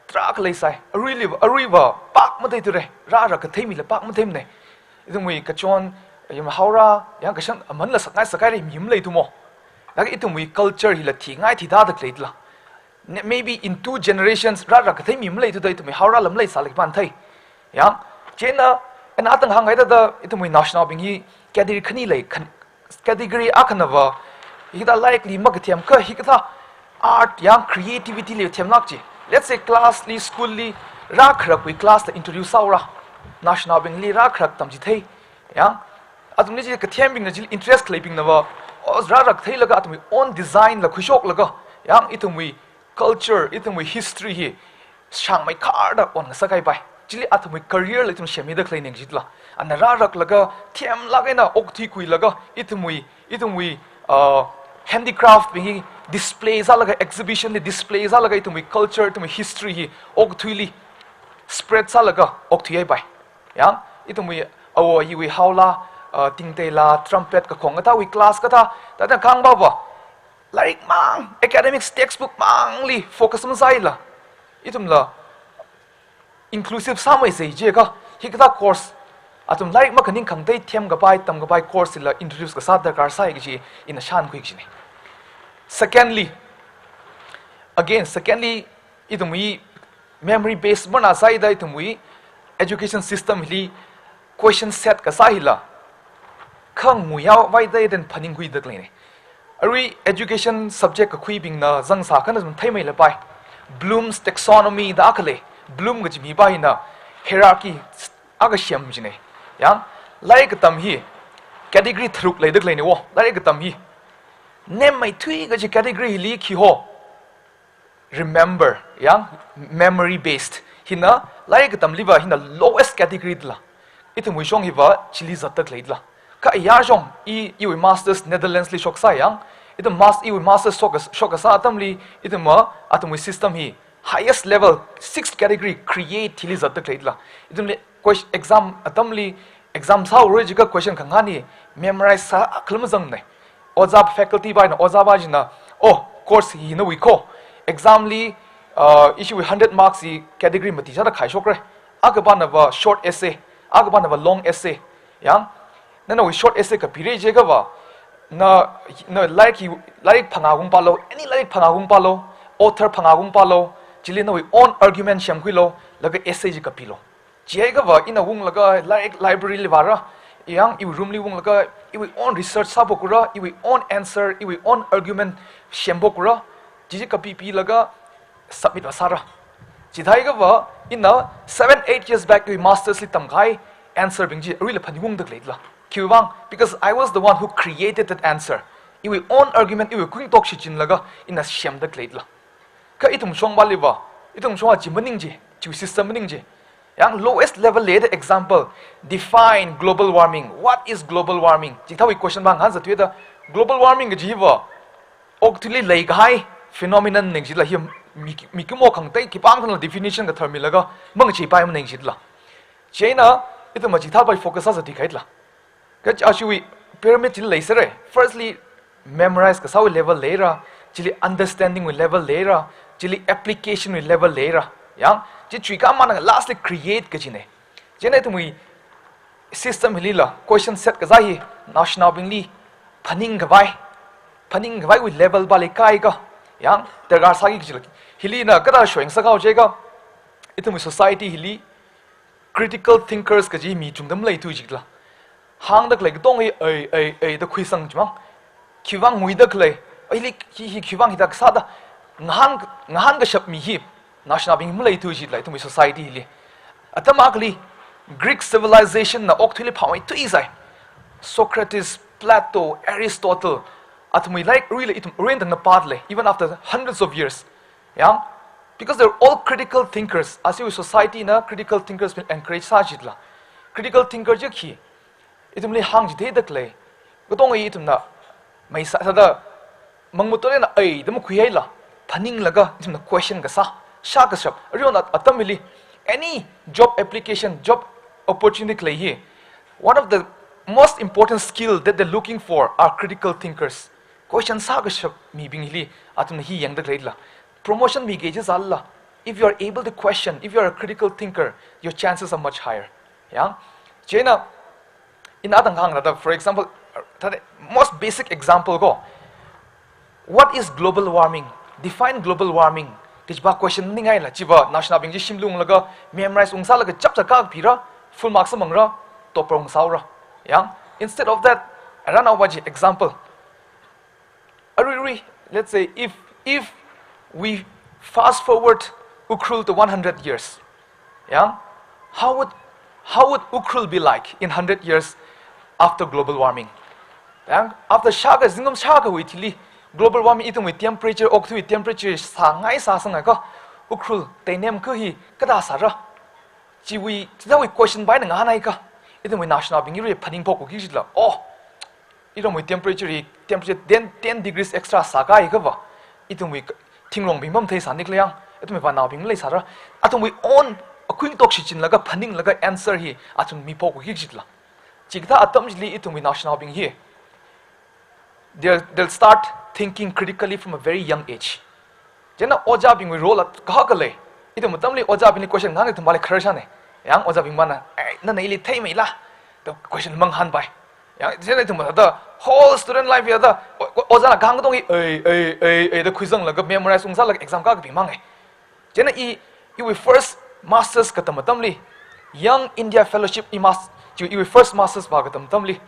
tarākha leisai. Aruili, aruiva pākmatheithura. Rārak kathei mila pākmatheimane. Ithumwui kachon, yam haora, yang kashan amanla sakngai sakhaira mi maleithumo. Laga ithumwui culture hila thingai thida da khaleila. Ne-, maybe in two generations, rārak kathei mi maleithuda ithumwui haora lam leisālak pānthei. Yang, chieina, ina atang hānghaida da ithumwui naoshinaobing hi category khani lei, khan-, category akhanava, hithāda laikhali makathem kha, hikathā art yang creativity li themlāk chi. Let's say class li, school li, rākharakwui class da introduce sāhaora. Naoshinaobingli rākharak tamchithei. Yang, athumli chi kathembingna chili interest khaleibingnava, o, rārak theilaga athumwui own design la khuishoklaga, yang, ithumwui culture, ithumwui history hi shāngmeikharda onngasak kaipai. Chili athumwui career la ithum shemida khalei ning jitla. Ana rāraklaga, themlāk eina okthuikhuilaga, ithumwui, ithumwui, uh, handicraft bing hi display sālaga, exhibition li display sālaga, ithumwui culture, ithumwui history hi okthuili spread sālaga okthuihaipai. Yang, ithumwui awo ayiwui haola, uh, tingteila, trumpet kakhong kathāwui class kathā, thāda khangvava. Lairik mang, academics textbook mangli focus masāla. Ithumla inclusive sāmeisei jiakha, hikathā course, athum lairik makhaning khangatei themkapai, tamkapai course la introduce kasā darkar sai kaji ina shānkhui kajine. Secondly, again, secondly, ithumwui memory based mana sāhaida ithumwui education system hili question set kasā hila khanguiya vaida then phaningkhuida khaleine. Arui education subject kakhuibingna zangsā khana zam theimeilapai. Bloom's taxonomy da akha lei. Bloom kaji mipa hina hierarchy akha sem jine. Yang, lairik katam hi category tharuk leida khaleine wo. Lairik katam hi nemmeithui kaji category hili khi ho? Remember, yang, memory based. Hina, lairik katamliva hina lowest category dala. Ithumwui shong hiva chili zatda khaleila. Kha ayar shong, i, iwui masters Netherlands li shoksā yang, ithum mas-, iwui masters shok, shokkasā atamli, ithumva, athumwui system hi highest level, sixth category create hili zatda khaleila. Ithumli ques-, exam atamli, exam sāhaora jiakha question khangahān hi memorize sākhala mazangne. Ojā faculty pa hina, ojā pa china, oh, course hi nawui ko. Exam li, uh, ishiwui hundred marks hi category mati sāda khaishokra. Akha panava short essay, akha panava long essay. Yang, na nawui short essay kapira jiakhava, na, na lairik hi, lairik phangā gung pālu, any lairik phangā gung pālu, author phangā gung pālu, chili nawui own argument semkhuilu, laga essay chi kapilu. Chihaiakhava ina unglaga lairik library li vāra, yang iwui room li unglaga iwui own research sāphokura, iwui own answer, iwui own argument semphokura, chi chi kapipilaga submit vāsāra. Chithāhaiakhava ina seven, eight years back iwui masters li tamkahai answer bing chi aruila phaningungda khaleila. Khiwuivang, because I was the one who created that answer. Iwui own argument, iwui kuingatok shichinlaga ina semda khaleila. Kha ithum shongpaliva, ithum shongva chi maning chi, chi system maning chi. Yang lowest level leida example, define global warming. What is global warming? Chithāwui question pa ngahānzathuida, global warming kaji hiva, okathuili leikahai phenomenon ning jila hi mi, mikumo khangatei khipākhanala definition kathar milaga, mangacheipai maning jila. Chieina, ithum chithāpai focus sāzathui khaila. Kha ashiwui pyramid chili leisera. Firstly, memorize kasāwui level leira, chili understanding wui level leira, chili application wui level leira. Yang, chi chuikhamana lastly create kajine. Chieina ithumwui system hilila, question set kasā hi, naoshinaobingli, phaningkhavai, phaningkhavaiwui level pa leikahai ka, yang, darkar sāki kajila. Hili ina kathāda showing sākahao jiakha, ithumwui society hili, critical thinkers kaji mi chungda maleithu jila. Hāngda khalei katonga hi, ei, ei, ei, da khuisang chimang. Khiwuivang nguida khalei, ei, li, hi, hi, khiwuivang hithā kasā da. Ngahān, ngahānkashap mi hi, naoshinaobing maleithu jila, ithumwui society hili. Atam akhali, Greek civilization na okathuili phāmeithuisai. Socrates, Plato, Aristotle, athumwui lairik aruila ithum arui tangda pādalei, even after hundreds of years. Yang, because they're all critical thinkers. Ashiwui society na critical thinkers bing encourage sā jila. Critical thinker chi khi, ithumli hāngchitheida khalei. Katonga ithumna, maisā sāda, mangmut tole na ei, da makhuihaila. Phaninglaga, ithumna question kasā. Shākashap, aruihon at-, atam hili, any job application, job opportunity khalei hi, one of the most important skill that they're looking for are critical thinkers. Question sākashap mibing hili, athumna hi yangda khaleila. Promotion miki jisālala, if you are able to question, if you are a critical thinker, your chances are much higher. Yang? Chieina, ina tangkhang thāda, for example, thāda most basic example ko. What is global warming? Define global warming. Kajiva question maningaila, chiva naoshinaobing chi shimli unglaga, memorize ungsālaga chapchā kakapira, full marks mangra, topper ungsāura. Yang? Instead of that, arui ina va chi example. Aruirui, let's say, if, if we fast forward Ukhrul to one hundred years, yeah, how would, how would Ukhrul be like in hundred years after global warming? Yeah? After shākha, zingkum shākha wui thili, global warming, ithumwui temperature, okathuiwui temperature sāngai sāsāngai ko, Ukhrul tainemkha hi kathā sāra? Chiwui, chithāwui question va ina ngahānhaikha, ithumwui naoshinaobing hi phaningphok khuiki jila. Oh, iramwui temperature hi, temperature ten, ten degrees extra sākahaiakhava, ithumwui k-, thingrong bing mamathei sāni khala yang, ithumwui vānaobing maleisāra. Athumwui own akhuitok shichinlaga, phaninglaga answer hi athum miphok khuiki jila. Chikathā atam chili ithumwui naoshinaobing hi, they'll, they'll start thinking critically from a very young age. Chieina ojābingwui role akha khalei. Ithum atamli ojābingli question ngahān ithum vāli khararchāne. Yang ojābing vāna, "Ei, nana ili theimeila?" da question mangahānpai. Yang, chieina ithum thāda whole student life ya thāda, o-, o-, ojāna kahāng katonga, "Ei, ei, ei, ei," da khuizanglaga memorize ungsālaga exam kakapimang e. Chieina i, iwui first masters katam atamli, Young India Fellowship i mas-, chi iwui first masters vā katam atamli,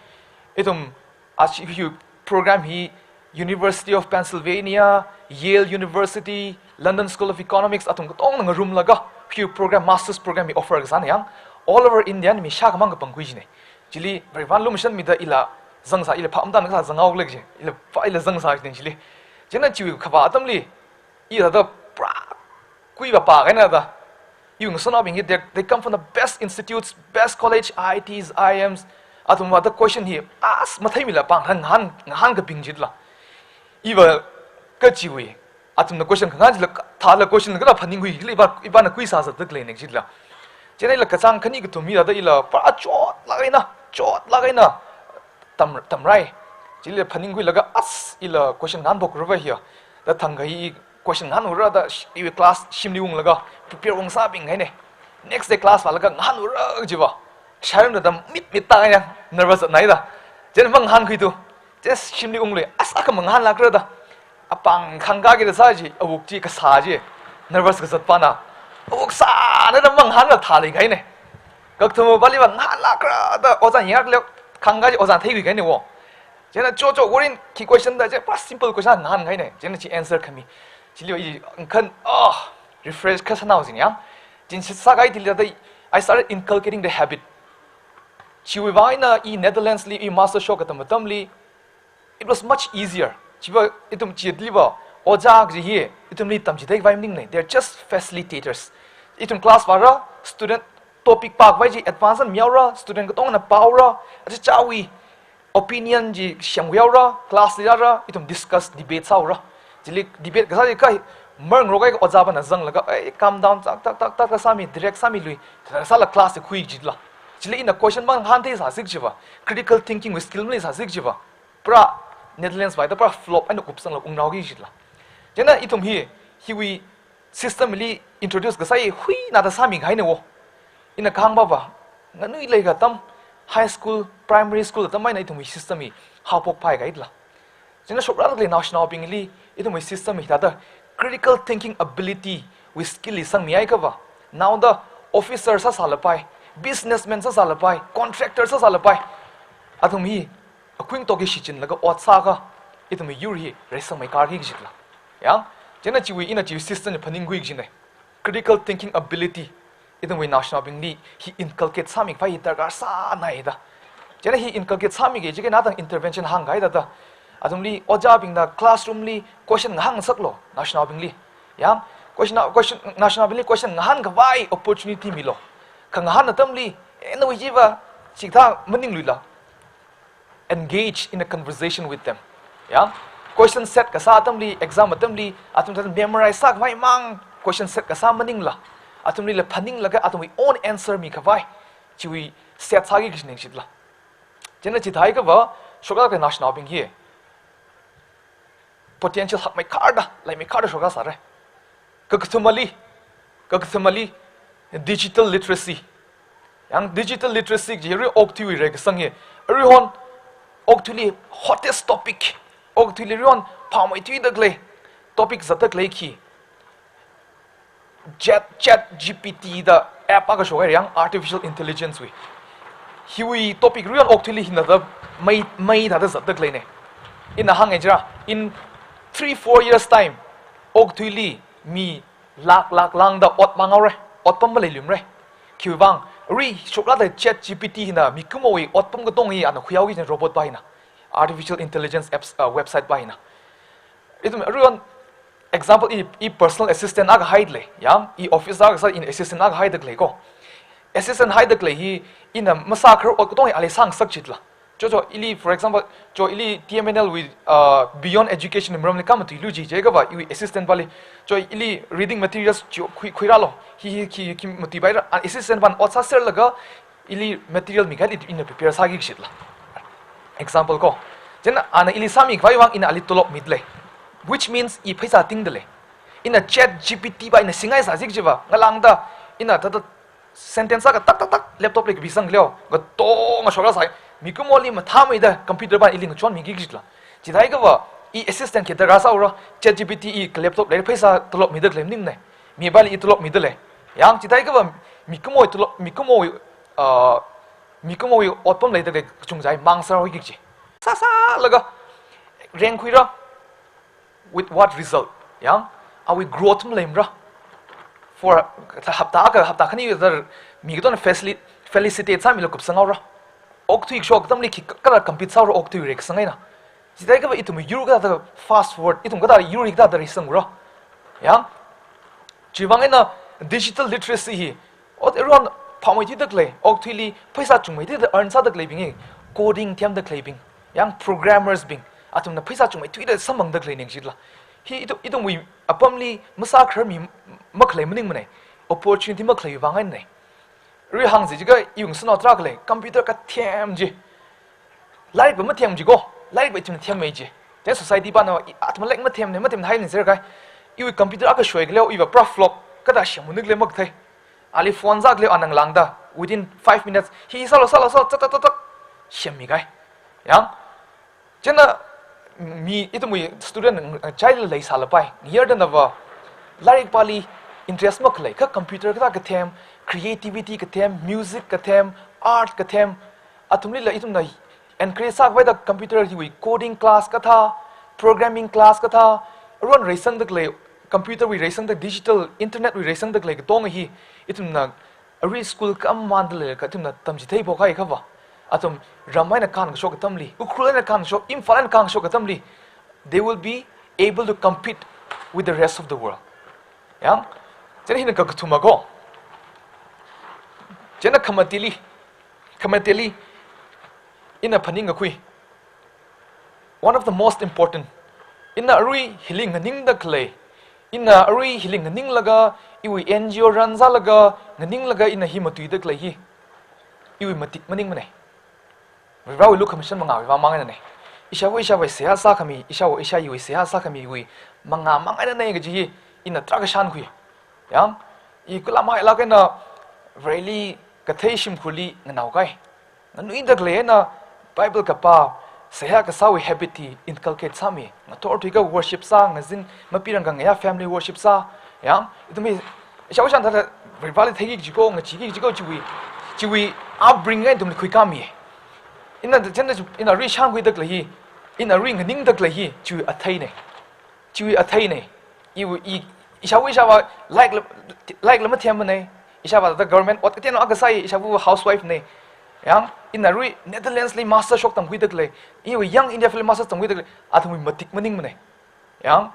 ithum achi hi program hi University of Pennsylvania, Yale University, London School of Economics, athum katongna ngarumlaga, hi program, masters program hi offer kasāna yang, all over India mi shākhamang kapangkhui jine. Chili, Varivarana lumashanmida ila zangsā, ila phap matānakha zanghaolei ji, ila phap ila zangsā jine chili. Chieina chiwui khavā atamli, i thāda pra kuiva pākahaina da. Iwui ngasotnaobing hi, they, they come from the best institutes, best college, I I Ts, I I Ms. Athumva thāda question hi, as matheimila pāng, ngahān, ngahānkabing jila. Iva kachiwui, athumna question khangahān chila, thāla question kathā phaningkhui, ila iva, ivana khuisā zatda khaleine jila. Chieina ila kachāng khani kathum hi thāda ila pra chotlāk eina, chotlāk eina tam, tamrai. Chili phaningkhuilaga as ila question ngahānphok khuiva hiya. Da thangkha hi question ngahānhaora da sh-, iwui class shimli unglaga prepare ungsābing haine. Next day class vālaga ngahānhaora chiva. Sharon da mit mit tāhaina, nervous naida. Chieina mangahānkhuitu. Chieina shimli unglui, as akha mangahānlākra da. Apāng khangkāki da sā chi, awuk chi kasā chi. Nervous kazat pana. Awuk sāna da mangahānla thālei kahaine. Kakathuma vāliva ngahānlākra da ojā yangakle khangkā chi ojā theikhui kahaine wo. Chieina chocho wurin khi question da chi, pra simple question ngahānkahaine. Chieina chi answer khami. Chili i ngakhan, ah, refresh kasānao jin yang. Chieina sākahai thili da, I started inculcating the habit. Chiwui vang eina i Netherlands li i master shok katam atamli, it was much easier. Chiva ithum chiliva, ojā kaji hi, ithumli tamchitheikhavai maningne. They're just facilitators. Ithum class vāra, student topic pākhavai chi advance eina mihaora, student katongna pāhaora, achichāwui opinion chi shangkhuihaora, class li rāra, ithum discuss, debate sāhaora. Chili debate kasā chi kai, marngarok kahai ojā vāna zanglaga, "Ei, calm down, tak, tak, tak, tak, tak, sāmi, direct sāmilui," thāda sāla class chi khui jila. Chili ina question mangahānthei sāsi kajiva, critical thinking wui skill maleisāsi kajiva, pra Netherlands vāda pra flop eina kupsangla unghaoki jila. Chieina ithum hi, hiwui system li introduce kasā hi huina da sāmikahaine wo. Ina kahāng vava, nganuilei katam, high school, primary school atam eina ithumwui system hi haophok phai kahaila. Chieina shokrāda khalei naoshinaobingli, ithumwui system hi thāda critical thinking ability wui skill hi sangmihaiakhava, naoda officer sāsālapai, businessman sāsālapai, contractor sāsālapai. Athum hi akhuitok hi shichinlaga ot sākha, ithumwui yur hi reisangmei karki kajila. Yang, chieina chiwui ina chiwui system hi phaningkhui kajine. Critical thinking ability, ithumwui naoshinaobingli hi inculcate sāmikhavai hi darkar sānai da. Chieina hi inculcate sāmiki jiakha ina tang intervention hāngkahai thāda. Athumli, ojābingna classroom li question ngahānngasaklu, naoshinaobingli. Yang, question, question, naoshinaobingli question ngahānkhavai opportunity milu. Khangahān atamli, eh, nawui chiva, chikathā maningluila. Engage in a conversation with them. Yeah? Question set kasā atamli, exam atamli, athum thāda memorize sākhavai mang, Question set kasā maningla, athumlila phaninglaga athumwui own answer mikhavai chiwui set sāki kaji ningshitla. Chieina chithākha va, shoklāka naoshinaobing hi potential hakmeikharda, leimeikhar da shoklāk sāra. Kakathumali, kakathumali, digital literacy. Yang digital literacy kaji arui okathuiwui reikasang hi. Aruihon okathuili hottest topic, okathuili aruihon phāmeithuida khalei topic zatda khalei khi Chat, ChatGPT da app akha shokhai yang artificial intelligence wui. Hiwui topic aruihon okathuili hina da mai, mai da da zatda khaleina. Ina hānga jira, in three, four years time, okathuili mi lakh lakh lāngda ot mang haora, otpam maleilui mara. Khiwuivang, arui shoklāka ChatGPT hina mikumowui otpam katonga hi ana khuihaoki jina, robot pa hina, artificial intelligence apps, uh, website pa hina. Ithum aruihon example, i, i personal assistant akha haida lei, yang, i office akha sā, ina assistant akha haida khalei ko. Assistant haida khalei hi, ina masākharar ot katonga hi ali sāngasak chitla. Cho cho, ili, for example, cho ili T M N L wui, uh, beyond education maramli khamatui lu ji jiakha va, iwui assistant pali, cho ili reading materials cho khui, khuirālu, hi, hi, khi, khi matuipaira, an assistant pan ot sāserlaga, ili material mikahai ina prepare sāki kashitla. Example ko. Chieina ana ili sāmikhavai vang ina ali tolop mida lei. Which means i pheisā tingda lei. Ina ChatGPT pa ina singhai sāsi kaji va, ngalāngda, ina thāda sentence akha tak tak tak laptop li kapisang leo, katonga shoklāk sāi. Mikumoli mathāmeida computer pa ili ngachonmiki kashitla. Chithākha va, i assistant khi darkar sāhaora, ChatGPT i kha laptop lei, pheisā tolop mida khalei maningmana. Mi pali i tolop mida lei. Yang chithākha va, mikumo tolop, mikumo, uh, mikumowui otpam leida khalei kachungkha chi mang sāhaoki kaji. Sāsālaga, rank khuira, with what result? Yang, awui growth maleimara. For hapta akha, hapta khani da mi katongana facili-, felicitate sāmilu kupsang haora. Okathui shok atamli khikhala compete sāhaora okathui reikasang eina. Chithākha va ithum yur kathāda fast forward, ithum kathāda yur hi kathāda reisanghaora. Yang, chiwuivang eina digital literacy hi, ot aruihon phāmeithuida khalei, okathuili pheisā chungmeithuida earn sāda khaleibing hi, coding themda khaleibing, yang programmers bing, athumna pheisā chungmeithuida samphangda khalei ningshitla. Hi ithum, ithumwui apamli masākharar mi makhalei maningmana, opportunity makhaleiwui vang einana. Arui hāngsi jiakha iwui ngasotnao tarākha lei, computer kathem chi. Lairik pa mathem chi ko, lairik pa ithum themmei chi. Then society pana, i, athum lairik mathemna, mathemna haina zerkai. Iwui computer akha shoikha leo, iva pra flop, kathāda semmi nik le makathei. Ali phone zak leo ana ngalāngda, within five minutes, hi sālu, sālu, sālu, tak, tak, tak, tak, semmi kahai. Yang, chieina mi ithumwui student, uh, chili leisālapai, ngayurda nava, lairik pali interest makhalei, kha computer kathā kathem, creativity kathem, music kathem, art kathem, athumlila ithumna encourage sākhavaida computer hiwui coding class kathā, programming class kathā, aruihon reisangda khalei, computer wui reisangda, digital internet wui reisangda khalei katonga hi, ithumna arui school khamatali kathumna tamchithei phokhai khava, athum ram eina kānkashok atamli, Ukhrul eina kānkashok, Imphal eina kānkashok atamli, they will be able to compete with the rest of the world. Yang, chieina hina kakathuma ko. Chieina khamatili, khamatili, ina phaningkakhui, one of the most important. Ina arui hili nganingda khalei, ina arui hili nganinglaga, iwui N G O run sālaga, nganinglaga ina hi matuida khalei hi, iwui matik maningmana. Varewui lukhamashan mangāwui vang mang einana. Ishāva ishāvāwui seihā sākhami, ishāva ishāyiwui seihā sākhamiwui mangā mang einana kaji hi ina tarākha shānkhui. Yang, i kula mailāk eina Vareli kathei shimkhurli nganaokai. Nganuida khalei eina Bible kapā, seihā kasāwui habit hi inculcate sāmi. Ngathor thuikha worship sā, ngazin mapirangkha ngayā family worship sā. Yang, ithum hi, ishāva ishāna thāda, Vareli theiki kaji ko, ngacheeki kaji ko chiwui, chiwui upbringing eina ithumli khuikāmi. Ina chieina, ina arui shānkhuida khalei hi, ina arui nganingda khalei hi, chiwui atheina. Chiwui atheina. Iwui, i, ishāva ishāvā lairik la, lairik la mathemmana. Ishāvā thāda government ot katena akha sāi, ishāva housewife na. Yang, ina arui Netherlands li master shok tamkhuida khalei, iwui Young India Fellow master tamkhuida khalei, athumwui matik maningmana. Yang,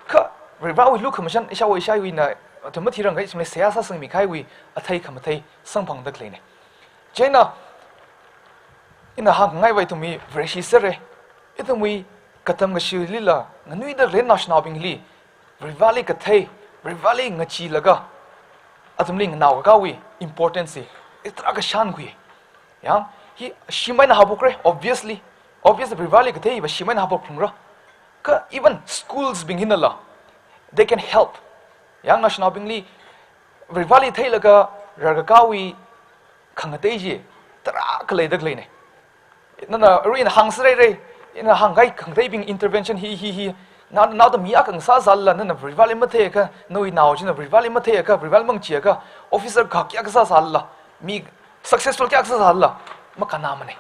kha Varewui lukhamashan ishāva ishāwuina athum mathirangkha ithumli seihā sāsangmi kahaiwui athei khamathei samphangda khaleina. Chieina, ina hāngngaiva ithum hi Vareshi sera, ithumwui katam kashilila nganuida khalei naoshinaobingli, Vareli kathei, Varivarāli ngacheelaga athumli nganaokakāwui importance hi tarākha shānkhui. Yang, hi shimān eina haophokra, obviously. Obviously, Varivarāli kathei hiva shimān eina haophokphalungra. Kha even schools bing hinala, they can help. Yang, naoshinaobingli Varivarāli theilaga rarkakāwui khangatei chi tarākha leida khaleina. Nana arui ina hāngserhaira, ina hāngkahai khangateibing intervention hi, hi, hi. Na, naoda mi akha ngasāsālala, nana Varivarāli matheiakha, nawui nao china Varivarāli matheiakha, Varivarāli mangacheeakha, officer kayākha sāsālala, mi successful kayākha sāsālala, makannāmana.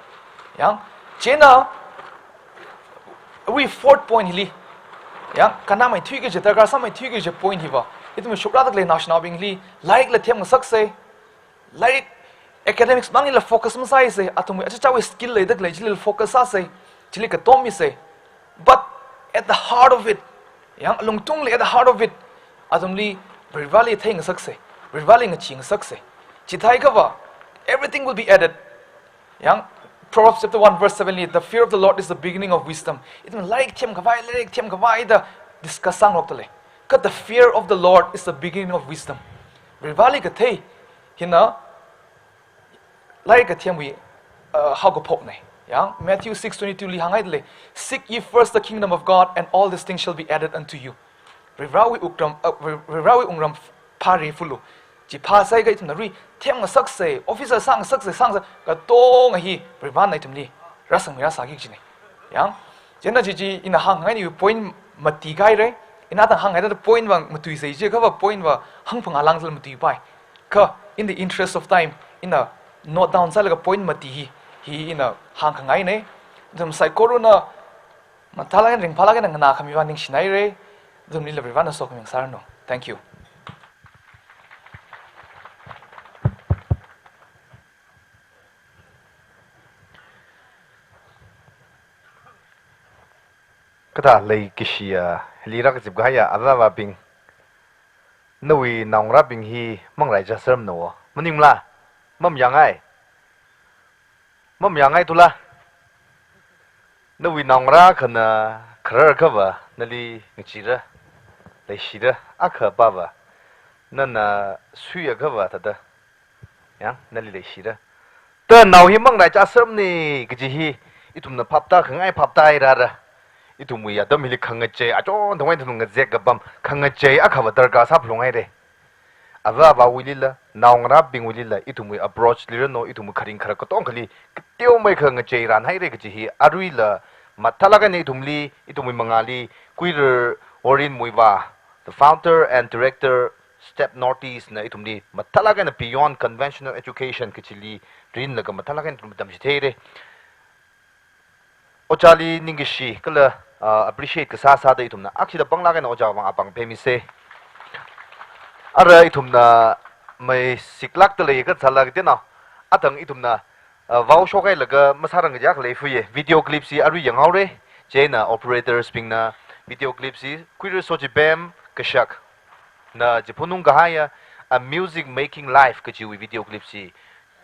Yang, chieina, arui fourth point hili, yang, kannāmeithui kaji, darkar sāmeithui kaji point hiva, ithum shokrāda khalei naoshinaobingli, lairikla themngasaksa, lairik, academics manglila focus masāisa, athumwui achichāwui skill leida khalei chilila focus sāsa, chili katom misa. But at the heart of it, yang alungthungli at the heart of it, athumli Varivarāli theingasaksa, Varivarāli ngacheeingasaksa. Chithākha va, everything will be added. Yang Proverbs chapter one verse seven li, "The fear of the Lord is the beginning of wisdom." Ithum lairik themkhavai, lairik themkhavai da discuss sāngarokta lei. Kha the fear of the Lord is the beginning of wisdom. Varivarāli kathei hina lairik kathemwui, uh, haokaphokna. Yang Matthew six twenty-two li hānghaida lei, "Seek ye first the kingdom of God, and all these things shall be added unto you." Varivarāwui wukram, uh, Vari-, Varivarāwui wungram phāri fulu. Chi phāsāakha ithumna arui themngasaksa, officer sāngasaksa, sāngasā, katonga hi Varivarāna ithumli rāsangmi rāsāki kajina. Yang, chieina chi chi ina hāngngai ni point mati kahaira, ina tang hāngngaida point va matuisa jiakha va point va hangphangā lāngzal matuipai. Kha, in the interest of time, ina note down sālaga point mati hi, hi ina hāngkhangaina. Ithum saikorana mathālāk eina ringphālāk eina nganākhami vang ningshinaira. Ithumlila Varivarāna sokhami ngasāranu. Thank you. Kathā leikashiya, hili rākazip kahaiya avā avābing, nawui naongarābing hi manglaichā sāranu. Maningmala? Mamayāngai. Mamayāngai tula. Nawui naongarā akhana khararkha va nali ngacheera, leishiya, akha pā va nana suiakha va thāda, yang, nali leishiya. Ta nao hi manglaichā sāranu kaji hi ithumna phaptākhangai phaptāhairara. Ithumwui atam hili khangachei, achon thangwui ithum ngazek kapam khangachei akha va darkar sāphalunghaira. Avā avāwuilila, naongarābingwuilila, ithumwui approach liranu, ithumwui kharing kharak katongali kateomeikha ngacheiranhaira kaji hi aruila mathālāk eina ithumli, ithumwui mangāli, Kuirar Worrin Muivah, the founder and director, STEP Northeast na ithumli mathālāk eina beyond conventional education kajili rinlaga mathālāk eina ithum tamchitheira. Ojāli ningkashi kala, ah, appreciate kasā sāda ithumna akhida panglāk eina ojāwui vang apāng pheimisa. Ara ithumna maisiklākda lei kathālāk dena, atang ithumna, ah, vaoshokhailaga masārang kaja khalei fuye. Video clip chi arui yanghaora. Chieina operators bingna video clip chi Kuirar Sochibem Kashakna chiphunung kahaiya A Music Making Life kajiwui video clip chi,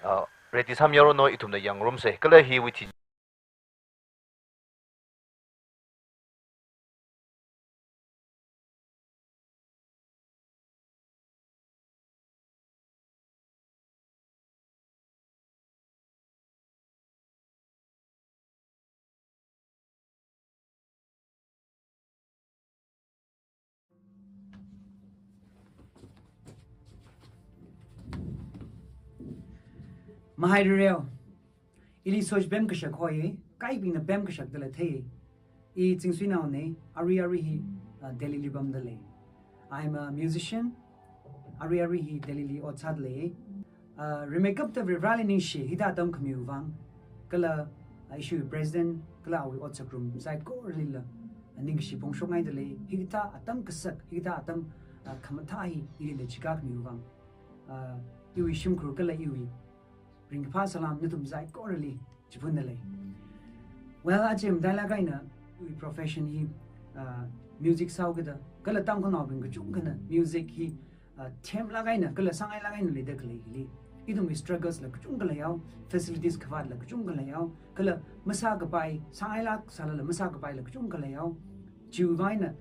ah, ready sāmihaoranu, ithumna yangrumsa. Kala hiwui thi Mahairareo, ili Sochibem Kashak hoi, kaibingna Bem Kashak dala thei. I Chingsuinaona, arui arui hi, uh, Delhi li pamda lei. I'm a musician, arui arui hi Delhi li ot sāda lei. Uh, rimeikapta Varivarāli ningshi, hithāda atam khamiwui vang. Kala, uh, ishiwui president, kala awui ot sākharum saikoralila, uh, ningkashi phongshokngaida lei. Hithāda atam kasak, hithāda atam, uh, khamathā hi, ilila chikā khamiwui vang. Uh, iwui shimkhur kala iwui ringkaphā salām nathum saikorali chiphunda lei. Well, aja matailāk eina, iwui profession hi, uh, music sāhaokida, kala Tangkhulnaobing kachungkhana music hi, uh, themlāk eina, kala sāngailāk eina leida khalei hili, ithumwui struggles la kachungkha leihao, facilities kavāt la kachungkha leihao, kala masākapai, sāngailāk sālala masākapai la kachungkha leihao. Chiwui vang eina,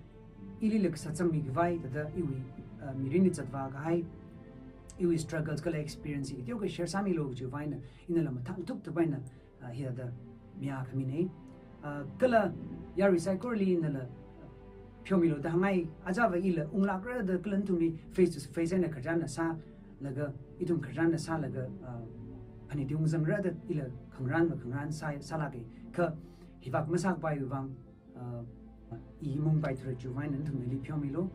ilila kasā zangmikhavai, thāda iwui Uh, mirinli zatvā kahai, iwui struggles kala experience hi teokha share sāmilu kajiwui vang eina, inala mathān thukthuk eina, uh, hithāda miya khamine. Uh, kala yarui saikorali inala pheomilu da hāngngai, ajava ila unglākra da kala nathumli face to face eina khararchan sālaga, ithum khararchan sālaga, uh, phanit ungzangra da ila khangarān makhangarān sā, sālāke. Kha hivāk masākapaiwui vang, uh, i mungpai thura chiwui vang eina nathumli pheomilu.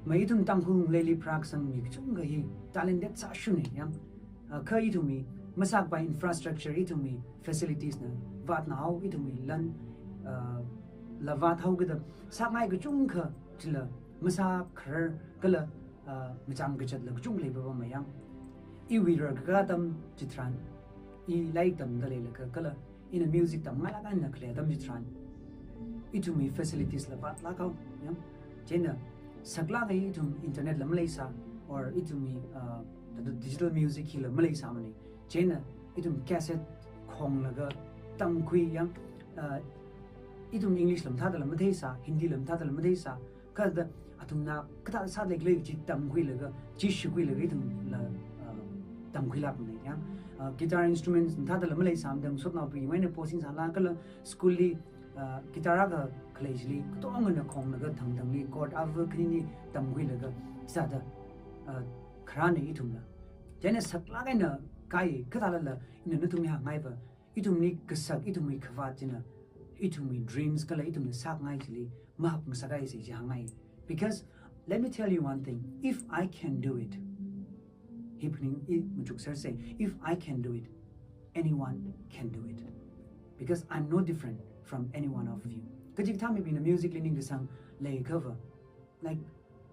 Ma ithum Tangkhul ngaleili pharākasang mi kachungkha hi talented sāshunne yang. Uh, kha ithumwui masākapai infrastructure, ithumwui facilities na vātnao, ithumwui lan, uh, la vāthao kida sāngai kachungkha chila masākharar kala, uh, machang kachatla kachungkha leipapama yang. Iwui rarkakā atam chitharan, i lairik tamda leilakha kala ina music tamngailāk eina khalei atam chitharan, ithumwui facilities la vātlāk haowa yang. Chieina saklāk eina ithum internet la maleisā, or ithumwui, uh, the digital music hila maleisāmane. Chieina ithum cassette khonglaga tamkhui yang, uh, ithum English la mathāda la matheisā, Hindi la mathāda la matheisā, kha da athumna kathā sāda leikhala chi tamkhuilaga, chi shikhuilaga ithumla, uh, tamkhuilākmane yang. Uh, guitar instruments mathāda la maleisā, mathāda masotnaobingwui eina posing sāla kala school li, uh, guitar akha khalei chili katongana khonglaga thangthangli chord ava khanini tamkhuilaga sāda, uh, khararne ithumla. Chieina saklāk eina kai kathālala ina nathumli hāngngaiva, ithumli kasak, ithumwui khavāt china, ithumwui dreams kala ithumna sākhangai chili mahap ngasakhaise chi hāngngai. Because let me tell you one thing, if I can do it, hi phaning i machukserse, if I can do it, anyone can do it. Because I'm no different from any one of you. Kachikathā mibingna music li ningkasang leiakhava, like,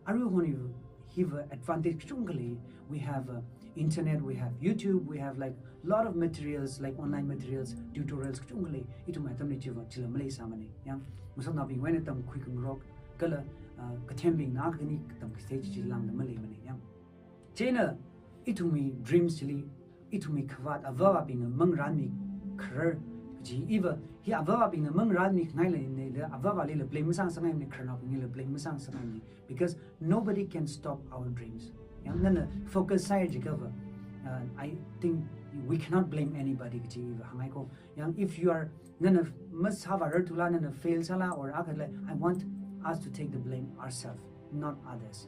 arui hon hiva advantage kachungkha lei. We have, uh, internet, we have YouTube, we have, like, lot of materials, like, online materials, tutorials kachungkha lei. Ithum atamli chiva chila maleisāmane yang. Masotnaobingwui eina tamkhui khangarok kala, uh, kathembingna khani tamkhui stage chi lāngda maleimane yang. Chieina ithumwui dreams chili, ithumwui khavāt avāvābingna mangarānmi kharar chi iva, hi avāvābingna mangarānmi khangai leine, avāvālila blame masāngasakngaimane, khararnaobinglila blame masāngasakngaimane, because nobody can stop our dreams. Yang nana focus sāya jiakhava, uh, I think we cannot blame anybody kaji iva hāngngaiko. Yang if you are, nana masāvārarthula, nana fail sāla or akhala, I want us to take the blame ourselves, not others.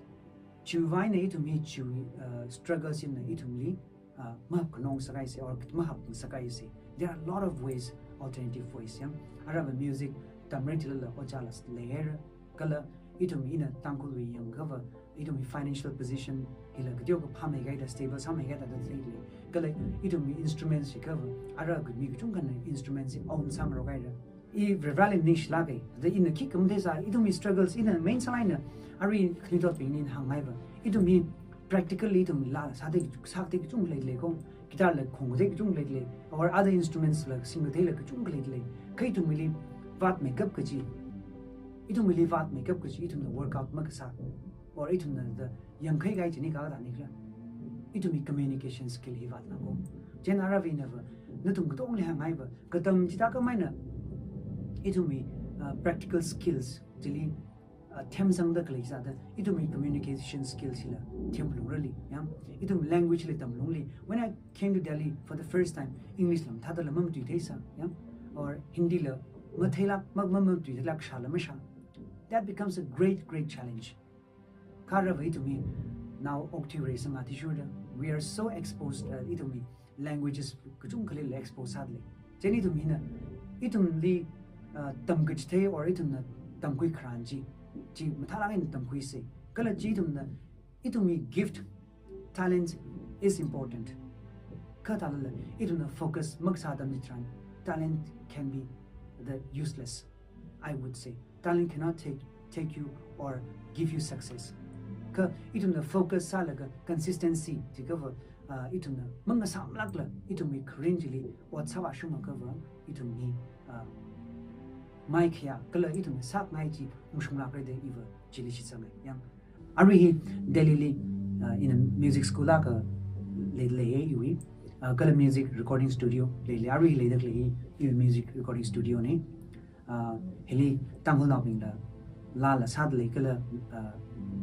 Chiwui vang eina ithum hi chiwui, uh, struggles hina ithumli, uh, mahap khanong sākhaise or mahap ngasakhaise. There are a lot of ways, alternative ways yang. Aruiva music tamra chilala ojāla leihaira. Kala ithum ina Tangkhulwui yangkhava, ithumwui financial position hila kateokha phāmeikahai da, stable sāmeikahai da da lei. Kala ithumwui instruments chiakhava, arui mi kachungkhana instruments hi own sāngarokhaira. I Varivarāli ningshilāke, da ina khikha matheisā, ithumwui struggles ina main sālāk eina, arui khanuithotbingli ina hāngngaiva, ithum hi practically ithum laa sāda, sāda kachungkha leilei ko, guitar la khongda kachungkha leilei, or other instruments la singda theila kachungkha leilei. Kha ithumwuili vātmeikap kaji, ithumwuili vātmeikap kaji, ithumna workout makasā, or ithumna da yangkhaikahai chini kathāda nikhala, ithumwui communication skill hi vātna ko. Chieina aruiva inava, nathum katongli hāngngaiva, katam chithākhamei eina ithumwui, uh, practical skills chili, uh, themsangda khalei sāda, ithumwui communication skills hila themphalungrali, yang, ithum language li tamlungli. When I came to Delhi for the first time, English la mathāda la mamatui theisā, yang, or Hindi la matheilāk, ma, ma, mamatui theilāk, shāla mashā. That becomes a great, great challenge. Kha aruiva ithum hi nao okathui reisang athishurda, we are so exposed, uh, ithumwui languages kachungkhalila expose sādalei. Chieina ithum hina, ithumli, uh, tamkachithei or ithumna tamkhui khararchan chi, chi mathālāk eina tamkhuise. Kala chi ithumna, ithumwui gift, talent is important. Kha thālala, ithumna focus makasā atam chitharan, talent can be the useless, I would say. Talent cannot take, take you or give you success. Kha ithumna focus sālaga consistency, jiakhava, uh, ithumna mangasāmlākla, ithumwui kharing chili ot sāvāshungakhava, ithum hi, uh, maikhayā, kala ithumna sākhangai chi mashunglākra da iva chili shitsangai. Yang, arui hi Delhi li, uh, ina music school akha lei, leiya iwui, uh, kala music recording studio leilei, arui hi leida khalei hi iwui music recording studio ne. Uh, hili Tangkhulnaobingla laala sādalei kala, uh,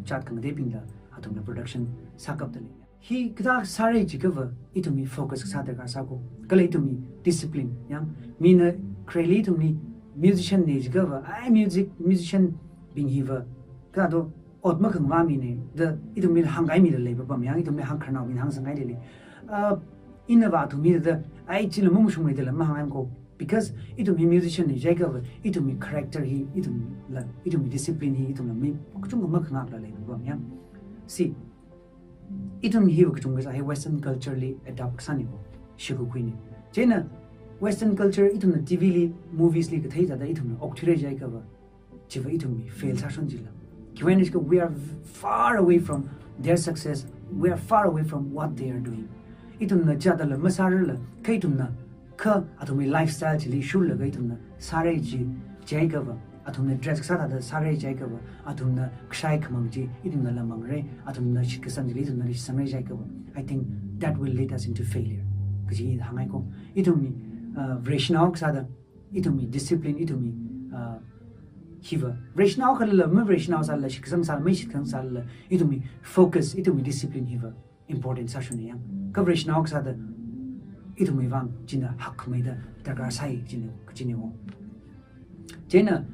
jat khangateibingla Ithumna production sākapda lei. Hi kathā sāra jiakhava ithumwui focus kasā darkar sāko. Kala ithumwui discipline, yang, mina khareli ithumli musician na jiakhava, ai, music, musician bing hiva kathāda ot makhangavā mina da ithumli hāngkahai mila leipapam, yang, ithumli hāngkhararnaobing hāngsanghai lei. Uh, inava athum mida, ai, chila mamashungmara dala mahāngngaiko. Because ithumwui musician na jiakhava, ithumwui character hi, ithumla, ithumwui discipline hi, ithumla mi kachungkha makhangakla leipapam, yang. See, ithum hiva kachungkha kasā hi Western culture li adapt kasāniko, shikakhuini. Chieina Western culture ithumna T V li, movies li kathei thāda ithumna okthuira jiakhava, chiva ithumwui fail sāshon jila. Khiwuivang jiakha we are far away from their success, we are far away from what they are doing. Ithumna chithāla masārarla, kha ithumna kha athumwui lifestyle chili shullaga ithumna sāra ji, jiakhava, athumna dress kasā thāda sāra jiakhava, athumna kashai khamang chi ithumnala mangra, athumna shitkasang chili ithumnala shitsangra jiakhava, I think that will lead us into failure kaji hāngngaiko. Ithumwui, uh, rational kasāda, ithumwui discipline, ithumwui, uh, hiva rational khalala, ma rational sālala, shitkasang sālala, ma shitkasang sālala, ithumwui focus, ithumwui discipline hiva important sāshuna, yang. Kha rational kasāda ithumwui vang china hakkhameida darkar sai, china, kachiniwo. Chieina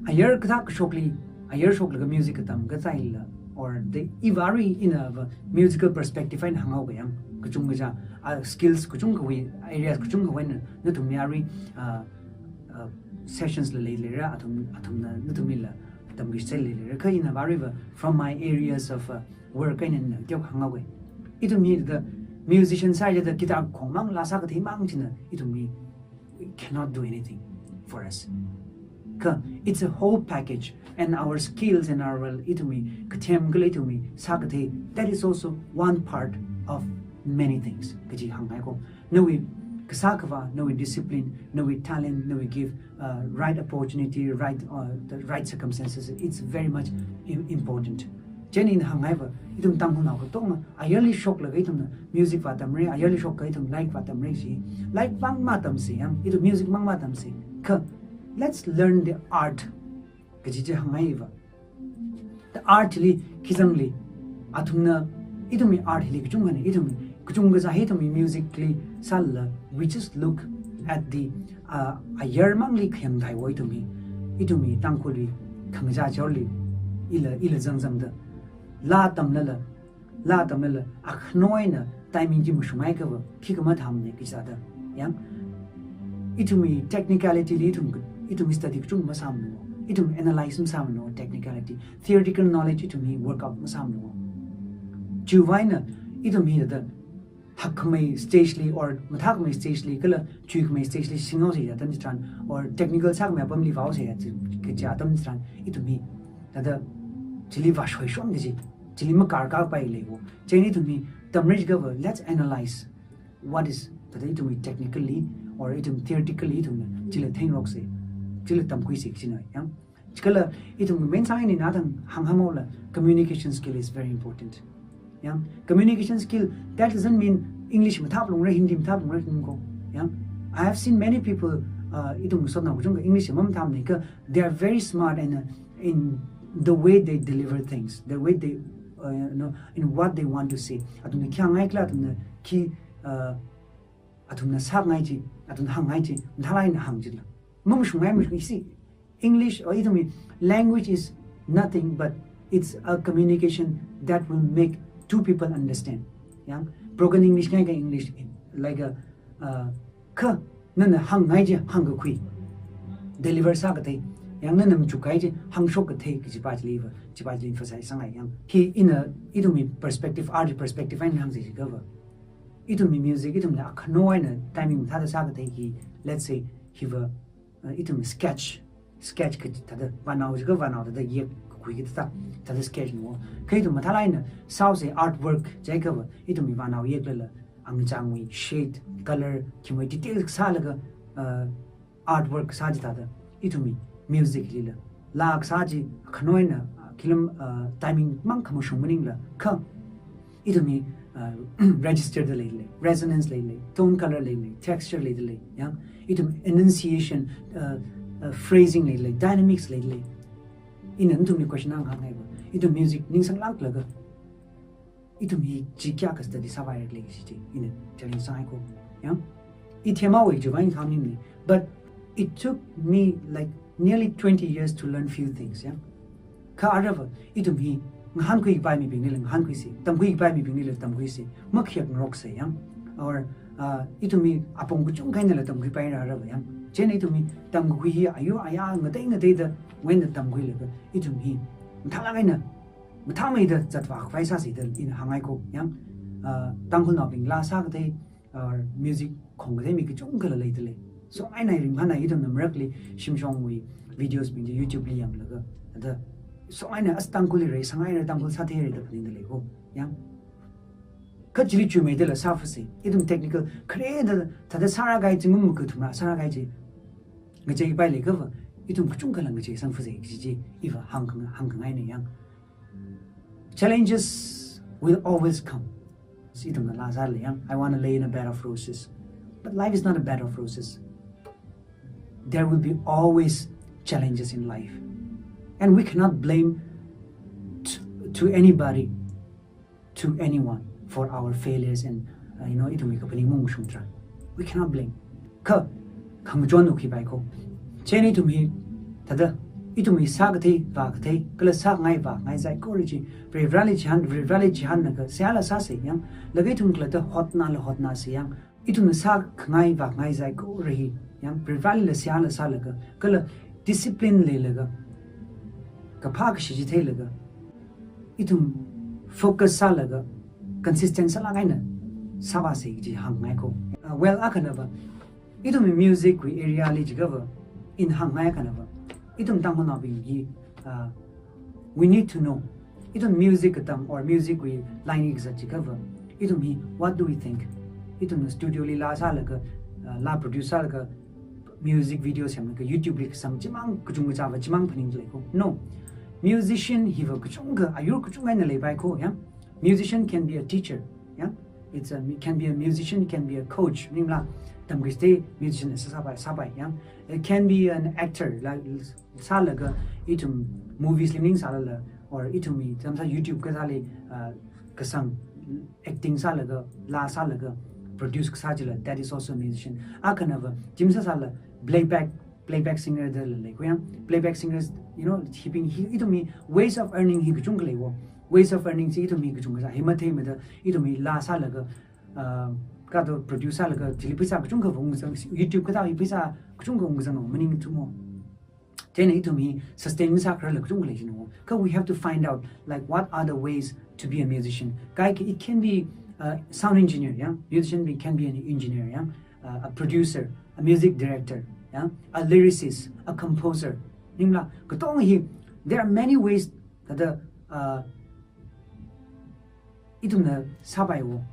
ayar kathā kashokli, ayar shoklaga music katam kachaila, or the, iva arui inava musical perspective eina hānghaoga, yang, kachungkha kaja, ah, skills kachungkhawui, areas kachungkhawui eina nathumli arui, ah, ah, sessions la leileira, athum, athumna nathumlila tamkhuisai leileira. Kha inava aruiva, from my areas of, uh, work eina teokha hānghaoga. Ithum hithāda musician sāda guitar khongmang, laa sākathei mang china ithumwui, it cannot do anything for us. Kha, it's a whole package, and our skills and our, well, ithumwui kathem kala ithumwui sākathei, that is also one part of many things kaji hāngngaiko. Nawui kasā khavā, nawui discipline, nawui talent, nawui gift, uh, right opportunity, right, uh, the right circumstances, it's very much im-, important. Chieina ina hānghaiva, ithum Tangkhulnao katonga ayarli shoklaga ithumna music vātamra, ayarli shoklaga ithum lairik vātamra ji. Lairik mang matamsa, yang, ithum music mang matamsa. Kha, let's learn the art kaji chi hānghaiva. The art li, khi zangli, athumna, ithumwui art li kachungkhana, ithum kachungkha kasā hi ithumwui music li sālala, we just look at the, uh, ayar mangli khayang thaiwo ithum hi. Ithumwui Tangkhulwui khangachā chorli, ila, ila zangzangda, laa tamlala, laa tamlala, akhanoina timing chi mashunghaiakhava, khikha mathāmana kaji sāda. Yang, ithumwui technicality li ithum, ithum study kachungkha masāmana. Ithum analyze masāmana technicality. Theoretical knowledge ithum hi workout masāmana. Chiwuivang eina ithum hithāda hakkhamei stage li or mathākhamei stage li kala chuikhamei stage li singhaosa atam chitharan or technical sākhamei apamli vāhaosa kaji atam chitharan ithum hithāda chili vāshoishon kaji, chili makarkar pai leiwo. Chieina ithum hi tamra jiakhava, let's analyze what is, thāda ithumwui technically or ithum theoretically ithumna chila theingaroksa, chila tamkhuisa kajina, yang. Chikala ithum main sāngai ni nathang hānghaola, communication skill is very important. Yang, communication skill, that doesn't mean English mathāphalungra, Hindi mathāphalungra, ko. Yang, I have seen many people, uh, ithum sotnao kachungkha English mamathāmana kha, they are very smart and, uh, in the way they deliver things, the way they, uh, you know, in what they want to say. Athumna khi hāngngai khala, athumna khi, uh, athumna sāngai chi, athumna hāngngai chi, mathālāk eina hāng jila. Mamashungngai, mashung, you see, English or ithumwui language is nothing but it's a communication that will make two people understand. Yang, broken English ngai kha English, like a, uh, kha, nana hāngngai chi hāngkakhui, deliver sākathei, yang, nana machukkahai chi hāngshokkathei kajipa chiliva, chipa chili emphasize sāngai, yang. Hi ina ithumwui perspective, art perspective eina hāngsa jiakhava, ithumwui music, ithumna akhano eina timing mathāda sākathei hi, let's say, hiva, uh, ithum sketch, sketch kaji thāda vānao jiakha vānao thāda yekkakhui kathā, thāda sketch na wo. Kha ithum mathālāk eina sāhaosa artwork jiakhava, ithumwui vānao yeklala, angchangwui shade, color, khimawui detail sālaga, uh, artwork sā chithāda, ithumwui music lila, laa kasā chi akhano eina, uh, khilam, uh, timing mang khamashung maningla, kha ithumwui, uh, register da leilei, resonance leilei, tone color leilei, texture leilei, yang, ithum enunciation, uh, uh, phrasing leilei, dynamics leilei. Ina nathumli question akha hānghaiva, ithum music ningsanglāklaga, Ithum hi chi kayākha study sāpaira khala kaji chi ina challenge sāngai ko. Yang, i themawui chiwui vang khamni. But it took me, like, nearly twenty years to learn few things, yang. Kha aruiva ithum hi ngahānkhuipai mibinglila ngahānkhuisa, tamkhuipai mibinglila tamkhuisa, makhayākngaroksa, yang. Or, uh, ithum hi apong kachungkha einala tamkhuipaira aruiva, yang. Chieina ithum hi tamkhui hi ayur ayā ngatei ngateida wui eina tamkhuilaga ithum hi mathālāk eina mathāmeida zatvākhavai sāsa da ina hāngngai ko, yang. Uh, Tangkhulnaobing laa sākathei, uh, music khongkathei mi kachungkhala leidalei. Songai eina ringphānai, ithumna marakli shimshongwui videos bing chi YouTube li yanglaga, thāda songai eina as Tangkhulli reisanghaira, Tangkhul sātheira da phaningdalei ko, yang. Kha chili chuimeidala sāfasa. Ithum technical khare da thāda sārākahai zingkum makathumla sārākahai chi ngacheipailaga va ithum kachungkhala ngacheisangfasa kaji chi iva hāngkha-, hāngkhangaina, yang. Challenges will always come. Ithumna laa sālala, yang, I wanna lay in a bed of roses. But life is not a bed of roses. There will be always challenges in life. And we cannot blame t-, to anybody, to anyone for our failures and, uh, you know, ithumwui kaphaning mungshung tharan. We cannot blame. Kha, khangachon ukhuipai ko. Chieina ithum hi, thāda, ithum hi sākathei, vākathei, kala sāngai vāngai saikora chi, Varivarāli chihān, Varivarāli chihānlaga, seihāla sāsa, yang, laga ithum khalatta hotnala hotnasa, yang, ithumna sākhangai vāngai saikora hi, yang, Varivarālila seihāla sālaga, kala discipline leilaga, kaphā kashi chi theilaga, ithum focus sālaga, consistent sālāk eina sāvāsa kaji hāngngai ko. Uh, well, akhanava, ithum music wui area li jiakhava, ina hāngngai akhanava, ithum Tangkhulnaobing hi, uh, we need to know. Ithum music katam or music wui line li kazat jiakhava, ithum hi, what do we think? Ithumna studio li laa sālaga, uh, laa produce sālaga, music video semlaga YouTube li kasang chimang kachungkha va chimang phaningdalei ko. No. Musician hiva kachungkha, ayur kachungkha eina leipai ko, yang. Musician can be a teacher, yang. It's a, can be a musician, can be a coach. Maningla, tamkhuichithei musician sāpai, sāpai, yang. It can be an actor, like, sālaga ithum movies li maningsālala, or ithum hi tamsā YouTube kathāli, uh, kasang, acting sālaga, laa sālaga, produce kasā chila, that is also a musician. Akhanava, gym sāsāla, playback, playback singer dala lei ko, yang, playback singers, you know, hibing hi, ithum hi ways of earning hi kachungkha lei wo. Ways of earning chi ithum hi kachungkha sā, hi matheimada, ithum hi laa sālaga, uh, kato produce sālaga, chili pheisā kachungkha va ungkazang, YouTube kathā hi pheisā kachungkha ungkazang maningthumo. Chieina ithum hi sustain sākhararla kachungkha lei jino. Kha we have to find out, like, what are the ways to be a musician. Kaikha, it can be a sound engineer, yang. Musician be, can be an engineer, yang. Uh, a producer, a music director, yang. A lyricist, a composer. Maningla, katonga hi, there are many ways that the, uh, ithumna sāpai wo.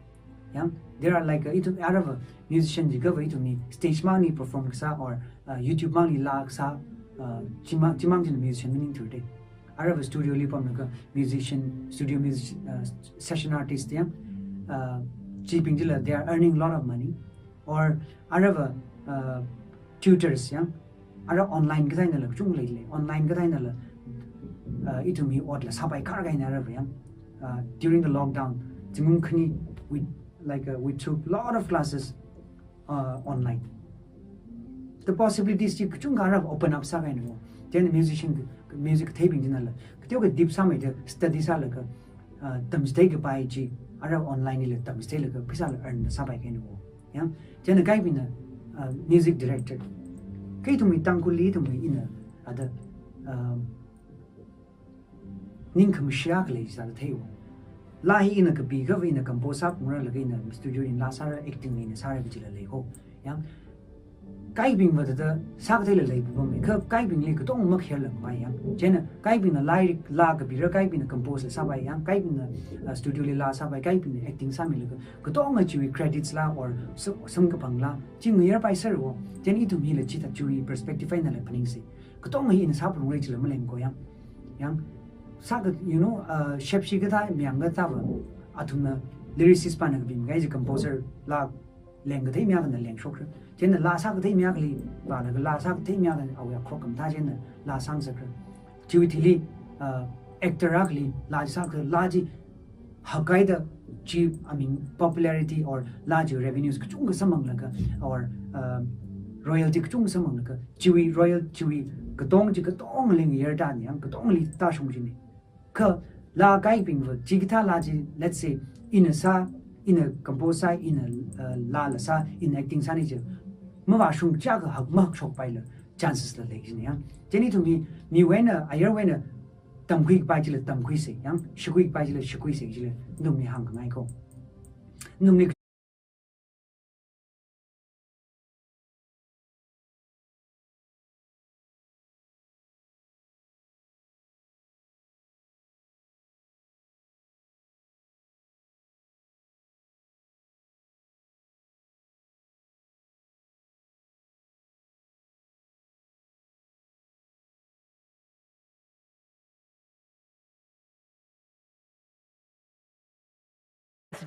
Yang, there are, like, uh, ithum aruiva musician jiakhava ithum hi stage mangli perform kasā or, uh, YouTube mangli laa kasā, uh, chimang, chimang china musician maningthuda. Aruiva studio li pamlaga musician, studio music, uh, session artist, yang, uh, chibing chila, they are earning lot of money. Or aruiva, uh, tutors, yang, ara online kathā einala kachungkha leilei, online kathā einala, uh, ithum hi otla sāpai kharkahai eina aruiva, yang. Uh, during the lockdown, zingkum khani, we, like, uh, we took lot of classes, uh, online. The possibilities chi kachungkha aruiva open up sākahaina wo. Then musician, music katheibing chinala, kateokha dip sāmeida study sālaga, uh, tamchithei kapai chi, aruiva online lila tamchitheilaga pheisāla earn sāpaikahaina wo. Yang, chieina kaikhabingna, uh, music director. Kha ithumwui Tangkhulli ithumwui ina, ada, um, ningkhamashiya khalei sāda thei wo. Laa hi ina kapiakhava ina compose sāphungra laga ina studio li laa sāra, acting li ina sāra kajila lei ko. Yang, kaikhabingva thāda sākatheila leipapamma, kha kaikhabingli katonga makhayarla mapai, yang. Chieina kaikhabingna laa, laa kapira, kaikhabingna compose la sāpai, yang, kaikhabingna, uh, studio li laa sāpai, kaikhabingna acting sāmilaga, katonga chiwui credits la or sa-, samkaphang la chi ngayarpaiser wo. Then ithum hila chithā chiwui perspective einala phaningsei. Katonga hi ina sāphalungra jila malei ko, yang. Yang, sākha, you know, uh, shepshi kathā, mayang kathāva, athumna lyricist pana kapimikahai chi composer la leng kathei mayākhana lengshokra. Chieina laa sākathei mayākhali vālaga laa sākathei mayākhana awui akhok khamathā chieina laa sāngasakra. Chiwui thili, uh, actor akhali laa sākha, laa chi Hakaida chi, I mean, popularity or laa chi revenues kachungkha samphanglaga or, uh, royalty kachungkha samphanglaga chiwui royal chiwui katong chi katongli ngayar tāni, yang katongli tāshung chini. Kha laa kahaibingva chikathā laa chi, let's say, ina sā, ina compose sā, ina, uh, laala sā, ina acting sāni chi mavāshung chiakha hak mahakshokpaila chances la lei chini, yang. Chieina ithumwui, miwui eina, ayarwui eina tamkhuikapai chila tamkhuisa, yang shikhuikapai chila shikhuisa chila ithumli hāngkhangai ko. Ithumli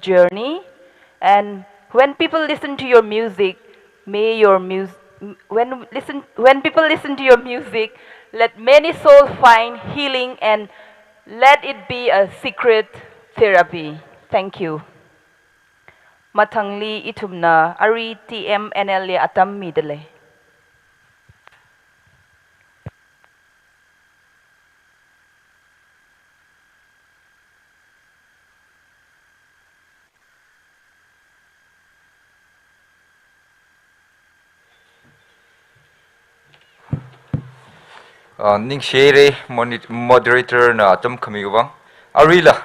journey, and when people listen to your music, may your mus- when listen when people listen to your music, let many souls find healing and let it be a secret therapy. Thank you. Mathangli ithumna Arui T M N L li atam midalei. Ah, ningshire moni- moderator na atam khami vang. Aruila,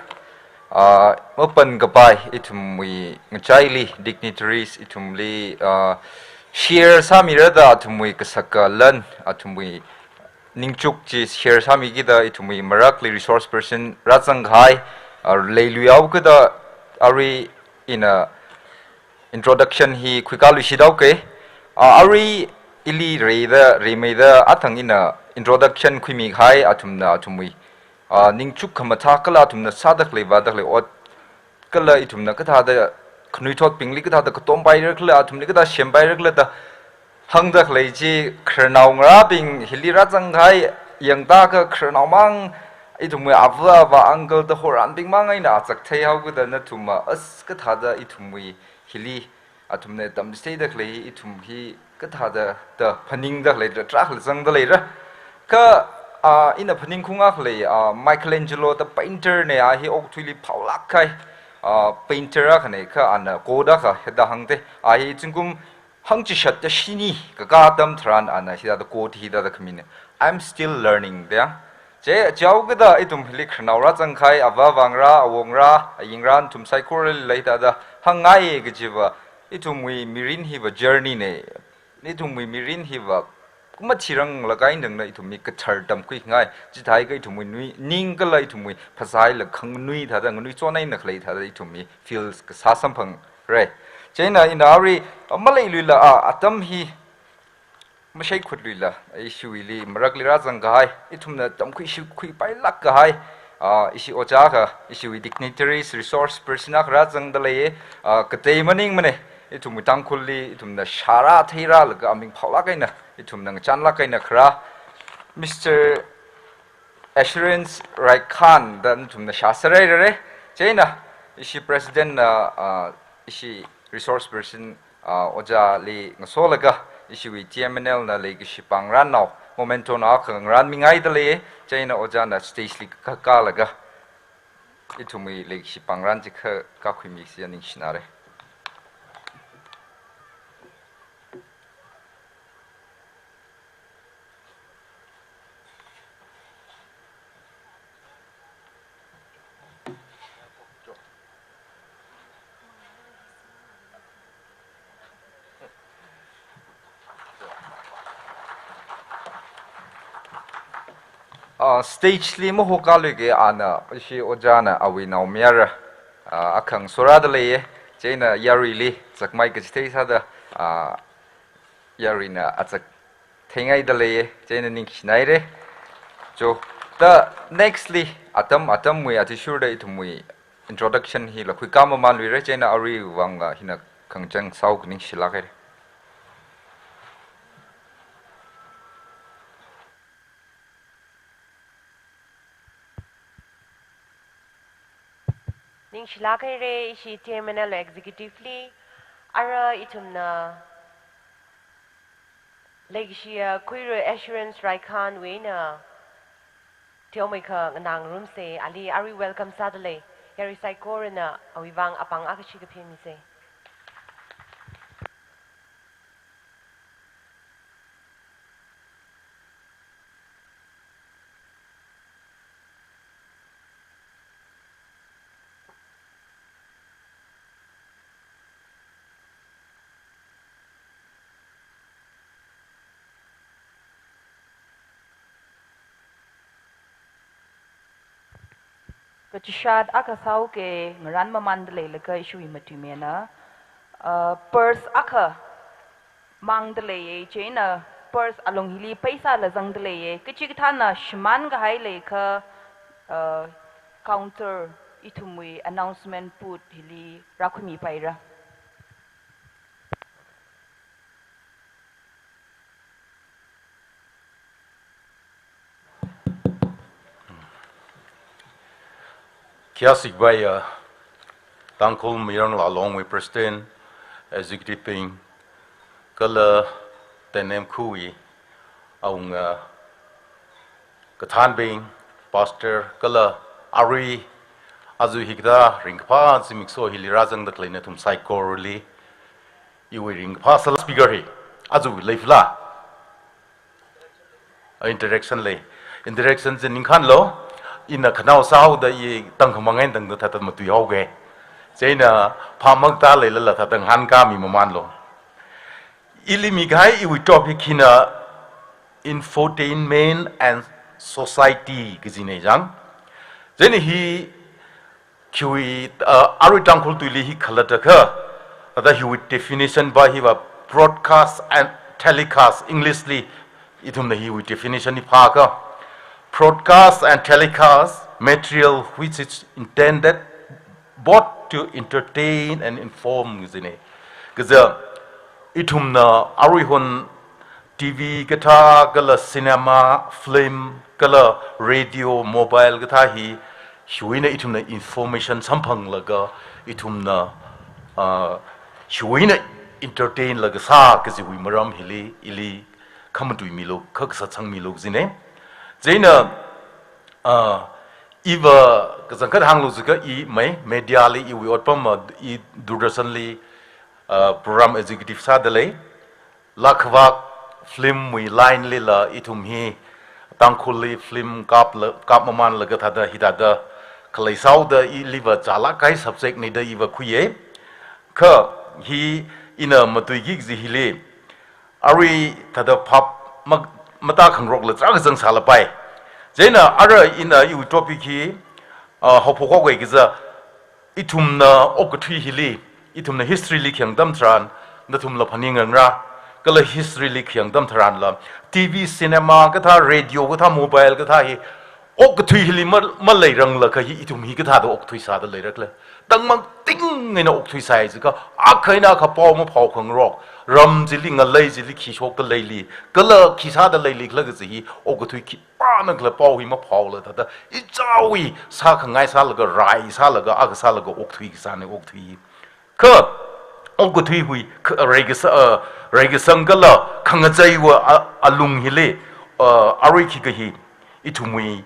ah, mapankapai ithumwui ngachaili dignitaries ithumli, ah, share sāmira da athumwui kasaka lan, athumwui ningchuk chi share sāmikida ithumwui marakli resource person rāzangkahai, ah, leiluihaokida arui ina introduction hi khuikāluishit haoke. Ah, arui ili reida, rimeida athang ina introduction khuimikahai athumna athumwui, ah, ningchuk khamathā kala athumna sādakhalei vādakhalei ot kala ithumna kathāda khanuithotbingli kathāda katompai rakhala, athumli kathā sempai rakhala da hāngdakhalei chi khararnao ngarābing hili rāzangkahai yangda kha khararnao mang ithumwui ava avā uncle da horānbing mang eina azak theihaokida nathumva as kathāda ithumwui hili athumna tamchitheidakhalei ithum hi kathāda da phaningdakhalei da tarākha zangdaleira. Kha, ah, ina phaningkhaung akha lei, ah, Michelangelo da painter ne, a hi okathuili phaolāk kahai, ah, painter akhane kha ana code akha hithāda hāngde. A hi zingkum hangchishat da shini kakā atam tharan ana hithāda code hithāda khamine. I'm still learning da. Chi, chihaokida ithum hili khararnao rāzangkahai, ava avā ngarā, awo ngarā, ayi ngarā, nathum saikorali hithāda hāngngai kajiva, ithumwui mirin hiva journey ne. Ithumwui mirin hiva kumathirang lakainangna ithumwui kathar tamkhuingai. Chithākha ithumwui nui, ning kala ithumwui phasāla khanganui thāda, nganui chon eina khalei thāda ithumwui feels kasā samphangrai. Chieina ina arui maleiluila, ah, atam hi mashaikhutluila, ishiwuili marakli rāzangkahai, ithumna tamkhui shikhuipailāk kahai, ah, ishi ojā kha, ishiwui dignitaries, resource person akha rāzangdaleiye, ah, katei maningmane, ithumwui Tangkhulli, ithumna shārā theirālaga aming phaolāk eina, ithumna ngachānlāk eina kharā, Mister Assurance Raikhan da nathumna shāserhairare. Chieina, ishi president na, ah, ishi resource person, ah, ojāli ngasolaga, ishiwui T M N L na leikashi pāngrannao, memento na akha ngarānmingaidalei, chieina ojāna stage li kakālaga, ithumwui leikashi pāngran chi kha kakhuimisi ningshinare. Ah, stage li mahokāluike, ana, ishi ojāna awui naomayara, ah, akha ngasorādaleiye, chieina yaruili zakmai kachithei sāda, ah, yaruina azak theingaidalei, chieina ningshinaire. Cho, da next li, atam, atamwui athishurda ithumwui introduction hila khuikā mamānluire, chieina arui vangla hina khangachang sāhaoki ningshilākhaire. Ningshilāk haira ishi T M N L executive li, ara ithumna leikashiya Khuira Assurance Raikhanwui eina teomeikha nganāngarumsa, ali arui welcome sādalei, yarui saikorana awui vang apāng akha shikaphe misa. Kachishat akha sāuke, ngarān mamānda leilaga ishiwui matuimena, uh, purse akha māngda leiya, chieina purse alung hili paisāla zangda leiya, kachikathāna shimānkahai leikha, uh, counter ithumwui announcement booth hili rākhuimipaira. Khayāshikvai, uh, Tangkhul Mayar Ngala Longwui President, Executive bing, kala Teinem khawui awunga, uh, kathānbing, pastor, kala arui aja hikathā ringkaphā zimiksho hili rāzangda khalei nathum saikorali iwui ringkaphā sāla. Speaker hi aja leifala? Interaction lei. Interaction chi ningkhānlu. Ina khanao sāhaoda i tangkhamang eina tangda thāda matuihaoke. Chieina phāmakta leilala thāda ngahānkāmi mamānlu. Ili mikahai iwui topic hina infotainment and society kajina chang. Chieina hi khiwui, uh, arui Tangkhul tuili hi khalatakha, thāda hiwui definition va hiva broadcast and telecast, English li ithumna hiwui definition hi phākha, broadcast and telecast material which is intended both to entertain and inform kajina. Kaja ithumna aruihon T V kathā, kala cinema, film, kala radio, mobile kathā hi, hiwui eina ithumna information samphanglaga, ithumna, ah, hiwui eina entertain laga sā kajiwui maram hili, ili khamatui milu, kha kasā chang milu kajina. Chieina, ah, iva kachangkhat hānglu jiakha i mai, media li iwui otpam ma, i Doordarshan li, ah, program executive sāda lei. Lākhavak film wui line lila ithum hi Tangkhulli film kapla, kap mamānlaga thāda hithāda khalei sāhaoda iliva chālāk kahai subject na da iva khuiya. Kha hi ina matuiki kaji hili, arui thāda phap ma, matākhangarokla tarākha zangsālapai. Chieina ara ina iwui topic hi, ah, haophok haoki kaja, ithumna okathui hili, ithumna history li khayang atam tharan, nathumla phaningrang ra, kala history li khayang atam tharanla, T V, cinema kathā, radio kathā, mobile kathā hi, okathui hili ma, maleiranglakha hi ithum hi kathāda okthui sāda leira khala. Tangmang ting eina okthui sāi jiakha, akha eina akha pao maphao khangarok, ram chili ngalei chili khi shokda leili, kala khi sāda leili khala kaji hi, okathui khipānakhala pao hi maphaola thāda, ichāwui sākhangai sālaga, rai sālaga, akha sālaga okthui kasāna okthui. Kha okathui hui, kha reikasa, uh, reikasang kala khangacheiwui a, alung hili, uh, arui khikha hi, ithumwui,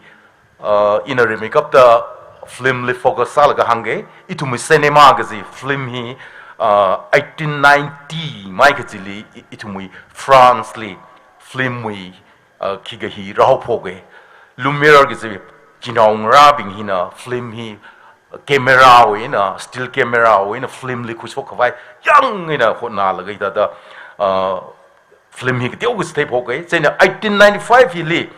uh, ina rimeikapta film li focus sālaga hāngke, ithumwui cinema kaji film hi, uh, eighteen ninety mai kachili i, ithumwui France li film wui, uh, khikha hi rāhaophoke. Lumière kaji chinaongarābing hina film hi camera wui eina, still camera wui eina film li khuishok khavai yāng eina hotnālaga hithāda, uh, film hi kateokha chitheiphoke. Chieina eighteen ninety-five hili,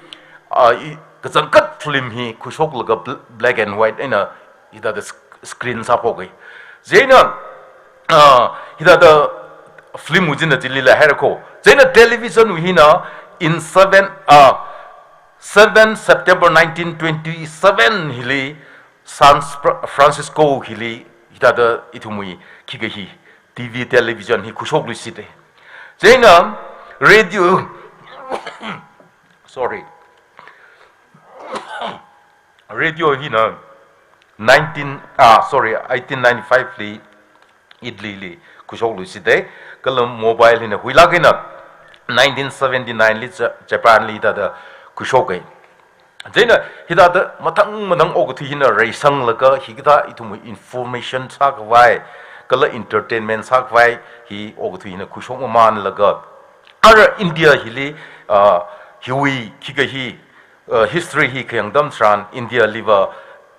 ah, i, kachangkhat film hi khuishoklaga bl-, black and white eina hithāda sc-, screen sāphoke. Chieina, ah, hithāda film wui china chilila hairako. Chieina television wui hina in seven, ah, seven September nineteen twenty-seven hili San Fra-, Francisco hili hithāda ithumwui khikha hi T V television hi khuishokluishite. Chieina radio, sorry, radio hina nineteen, ah, sorry, eighteen ninety-five li Italy li khuishokluisai da, kala Mumbai hina huilāk eina nineteen seventy-nine li Ja-, Japan li hithāda khuishoka. Chieina hithāda mathang mathang okathui hina reisanglaga hikathā ithum information sākhavai, kala entertainment sākhavai hi okathui hina khuishok mamanlaga, ara India hili, ah, hiwui khikha hi, ah, history hi khayang atam tharan India liva,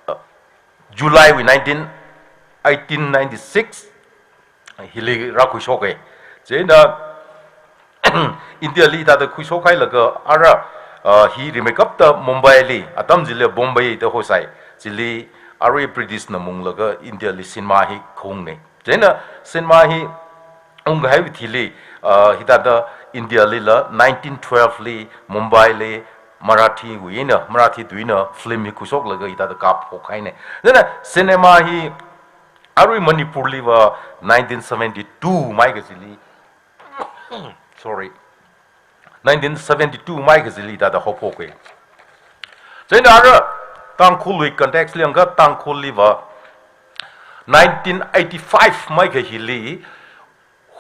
ah, July wui nineteen, eighteen ninety-six hili rākhuishoka. Chieina India li hithāda khuishokhailaga ara, ah, hi rimeikapta Mumbai li, atam chili Bombay da hosai, chili arui British na munglaga India li cinema hi khaungna. Chieina cinema hi ungkahaiwui thili, ah, hithāda India lila nineteen twelve li Mumbai li Marathi wui eina, Marathi tuina film hi khuishoklaga hithāda kaphokhaina. Chieina cinema hi arui Manipur liva nineteen seventy-two mai kachili, sorry, nineteen seventy-two mai kachili hithāda haophoka. Chieina ara Tangkhulwui context li yangakha Tangkhul liva nineteen eighty-five mai kahili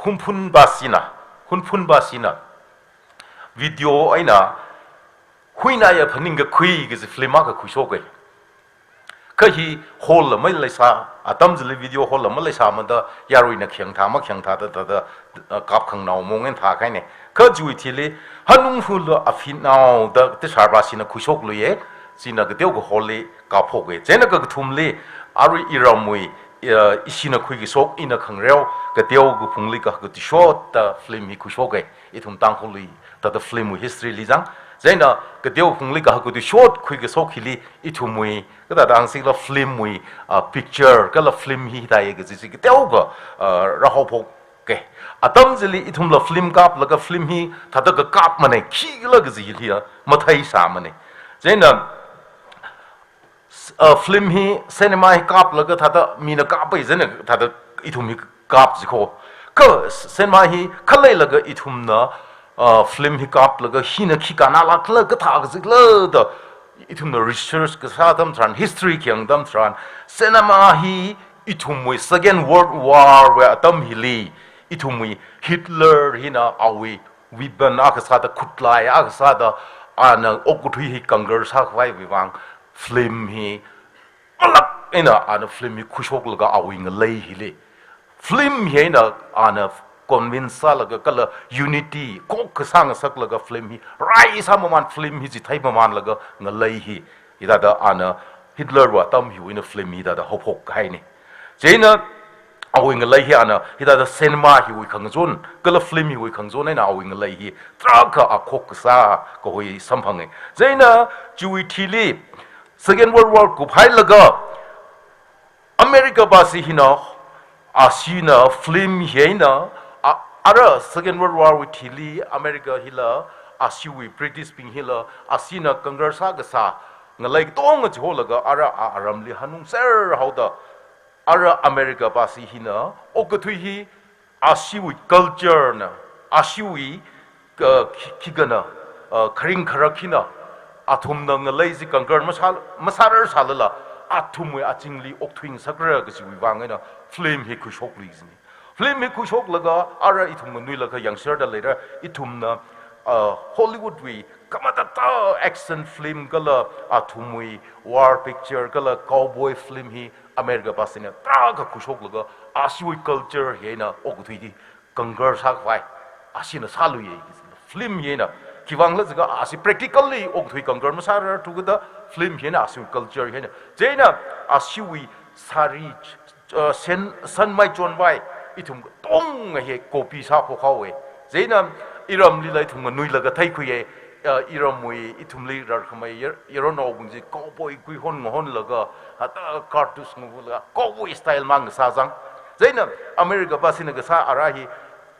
Hunphun Basina, Hunphun Basina video eina Huinaya Phaningkakhui kaji film akha khuishoka. Kha hi hall la maleisā, atam chili video hall la maleisāmada yaruina khayang thā makhayang thāda, thāda, ah, kapkhanganao mong eina thākahaina. Kha chiwui thili Hanunghu la Aphinao da Tisar Basina khuishokluiya, china kateokha hall li kaphoka. Chieina kakathumli arui iramwui, ah, ishina khuikashok Ina Khangreo, kateokha phungli kahak katui shot da film hi khuishoka. Ithum Tangkhulwui thāda film wui history li zang. Chieina kateo phungli kahak katui shot khuikashok hili ithumwui, kathāda hāngsila film wui, ah, picture, kala film hi hithāya kaji chi kateokha, ah, rāhaophoka. Atam chili ithumla film kaplaga film hi thāda kakapmana, khikhala kaji hili, ah, matheisāmana. Chieina, s-, ah, film hi cinema hi kaplaga thāda mina kapai chieina thāda ithum hi kap jikho. Kha s-, cinema hi khaleilaga ithumna, ah, film hi kaplaga hina khi kannalākkhala, kathā kajikhala da ithumna research kasā atam tharan, history khayang atam tharan, cinema hi ithumwui Second World War wui atam hili ithumwui Hitler hina awui weapon akha sāda, khutlai akha sāda, ana okathui hi conquer sākhavaiwui vang film hi malak eina ana film hi khuishoklaga awui ngalei hili, film hi eina ana convince sālaga kala unity khokkha sāngasaklaga film hi raisā maman, film hi chithei mamanlaga ngalei hi, hithāda ana Hitler wui atam hiwui eina film hi hithāda haophokkahaina. Chieina awui ngalei hi ana hithāda cinema hiwui khangachon, kala film hiwui khangachon eina awui ngalei hi tarākha a khokkha sākahui samphanga. Chieina chiwui thili Second World War kuphailaga America pasi hina, ashina film hi eina, a-, ara Second World War wui thili America hila, ashiwui British bing hila, ashina conquer sākasā ngalei katonga chiholaga ara a-, aramli hanungser haoda, ara America pasi hina okathui hi ashiwui culture na, ashiwui, uh, khi-, khikha na, uh, kharing kharak hina, athumna ngalei chi conquer masā, masārar sālala, athumwui azingli okthuingasakra kajiwui vang eina film hi khuishoklui jina. Film hi khuishoklaga ara ithum nganuilakha yangserda leira, ithumna, uh, Hollywood wui khamathā action film kala athumwui war picture kala cowboy film hi America pasina tarākha khuishoklaga ashiwui culture hi eina okathui hi conquer sākhavai ashina sāluiya. Film hi eina khiwui vang khala jiakha ashi practically okathui conquer masārarthu kajida film hi eina ashiwui culture hi eina. Chieina ashiwui sari, uh, san, sanmai chonvai ithum katonga hi copy sāphok haowa. Chieina iramlila ithum nganuilaga theikhuiya, uh, iramwui ithumli rarkhamei yar-, yaronnaobing chi cowboy kuihon ngahonlaga, hithāda cartouche ngavulaga cowboy style mang kasā zang. Chieina America pasina kasā ara hi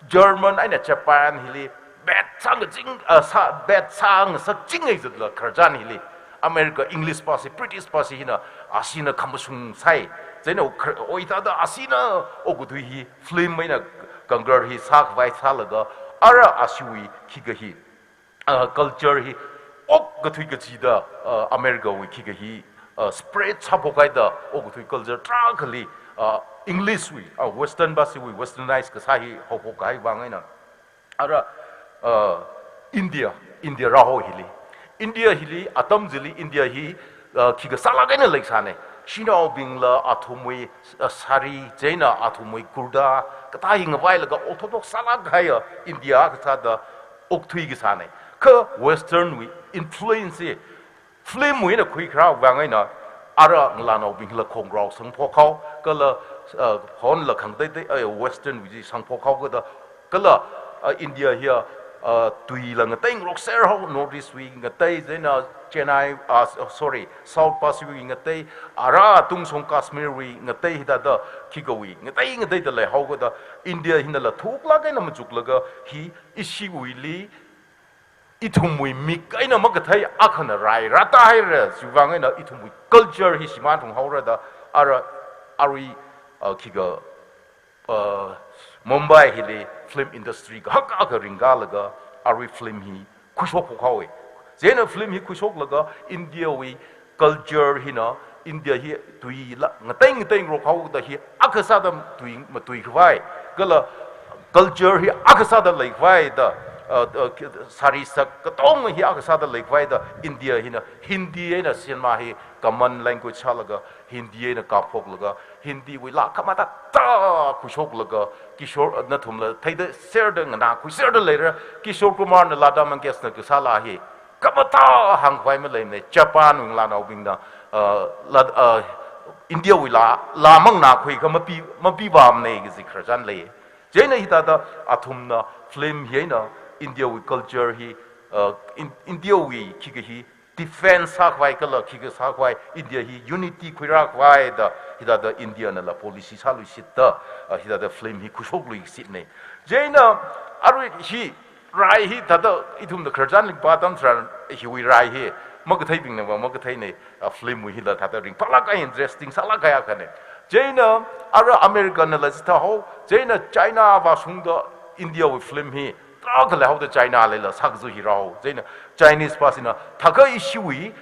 German eina Japan hili bet sāngaching, ah, sā, bet sāngasakchinga jitla khararchan hili America, English pasi, British pasi hina ashina khamashung sai. Chieina khar-, oi thāda ashina okathui hi film eina conquer hi sākhavai sālaga ara ashiwui khikha hi, ah, culture hi okkathui kachida, ah, America wui khikha hi uh, spread sāphok haida okathui culture tarākhali, uh, English wui, uh, Western basiwui Westernized kasā hi haophok kahai vang eina. Ara, uh, India, India rāhao hili. India hili, atam chili India hi, uh, khikha sālāk eina leisāne. Shanaobingla athumwui, uh, sari, chieina athumwui kurta, kathā hi ngavailaga orthodox sālāk kahai, uh, India kasāda okthui kasāne. Kha Western wui influence hi film wui eina khuikharā vang eina, ara ngalānaobingla khongrao sangphok hao, kala, uh, honla khangateitei, uh, Western wui chi sangphok hao kajida, kala, uh, India hiya, uh, tuila ngateingarokser hao, North East wui ngatei, chieina Chennai, uh, s-, sorry, South Pacific wui ngatei, ara tungsong Kashmir wui ngatei hithāda, khikhawui ngatei ngateida leihao kajida, India hinala thuklāk eina machuklaga hi ishiwuili, ithumwui mik eina makathei akhana rai rātāhaira, chiwui vang eina ithumwui culture hi shimān thunghaora da, ara, arui, uh, khikha, uh, Mumbai hili film industry kahak akha ringkalaga, arui film hi khuishok phok haowe. Chieina film hi khuishoklaga, India wui culture hina, India hi tuila ngatei ngateingarok hao kajida hi akha sāda tui, matui khavai, kala culture hi akha sāda leikhavai da, uh, uh, sari sak katonga hi akha sāda leikhavai da, India hina Hindi eina cinema hi common language sālaga, Hindi eina kaphoklaga, Hindi wui laa khamathāthā khuishoklaga, Kishore, uh, nathumla theida serda nganākhui serda leira, Kishore Kumar na Lata Mangeshkar na kasā laa hi khamathā hāngkhavai maleimane, Japan wui ngalānaobingna, uh, laa, uh, India wui laa, laa manganākhui kha mapi, mapivāmane kaji khararchan lei. Chieina hithāda athumna film hi eina India wui culture hi, uh, In-, India wui khikha hi defense sākhavai kala khikha sākhavai, India hi unity khuirākhavai da, hithāda India nala policy sāluishitda, uh, hithāda film hi khuishokluishitne. Chieina arui hi rai hithāda ithumna khararchan ringphā atam tharan hiwui rai hi makatheibingna va makatheine, uh, film wui hila thāda ringphālāk eina interesting sālāk kahai akhane. Chieina ara America nala chithāhao, chieina China vāshungda India wui film hi tarākha leihaoda China lila sākazu hi rāhao. Chieina Chinese pāshina thākha ishiwui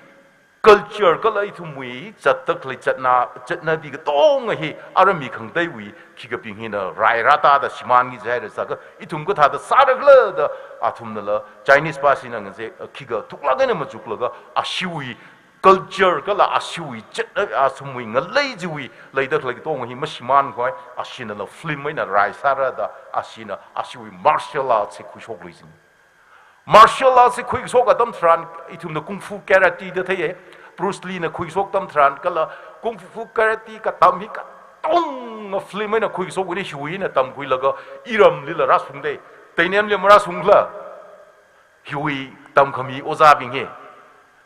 culture kala ithumwui zatda khalei zatna, zatnabi katonga hi ara mi khangateiwui khikhabing hina rai rātāda shimānki jihaira sākha, ithum kathāda sāra khala da athumnala Chinese pāshina ngaze, khikha thuklāk eina machuklaga ashiwui culture kala ashiwui zatna, athumwui ngalei chiwui leida khalei katonga hi mashimānkhavai, ashinala film eina rai sāra da, ashina ashiwui martial arts hi khuishokluijin. Martial arts hi khuishok atam tharan ithumna kung fu karate da theiye, Bruce Lee na khuishok atam tharan kala kung fu karate katam hi katonga film eina khuishok wui hi hiwui eina tamkhuilaga iramlila rāshungde, teinemli marāshungla, hiwui tamkhami ojābing hi,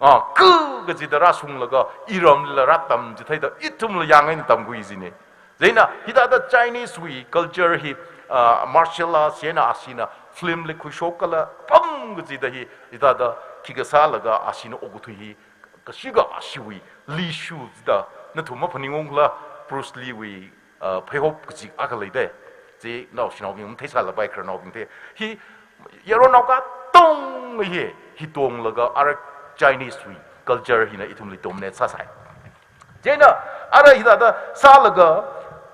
ah, khu kachida rāshunglaga iramlila rātam chitheida ithumla yāng eina tamkhuijine. Chieina hithāda Chinese wui culture hi, ah, martial arts eina ashina film li khuishok kala pam kachida hi, hithāda khikha sālaga ashina okathui hi, kashika ashiwui Li Shu chida nathum maphaningung khala, Bruce Lee wui, ah, pheihop kaji akha leide. Chi naoshinaobing matheisālapai khararnaobing thei. Hi yaronao katonga hi, hi tonglaga ara Chinese wui culture hina ithumli dominate sāsai. Chieina ara hithāda sālaga,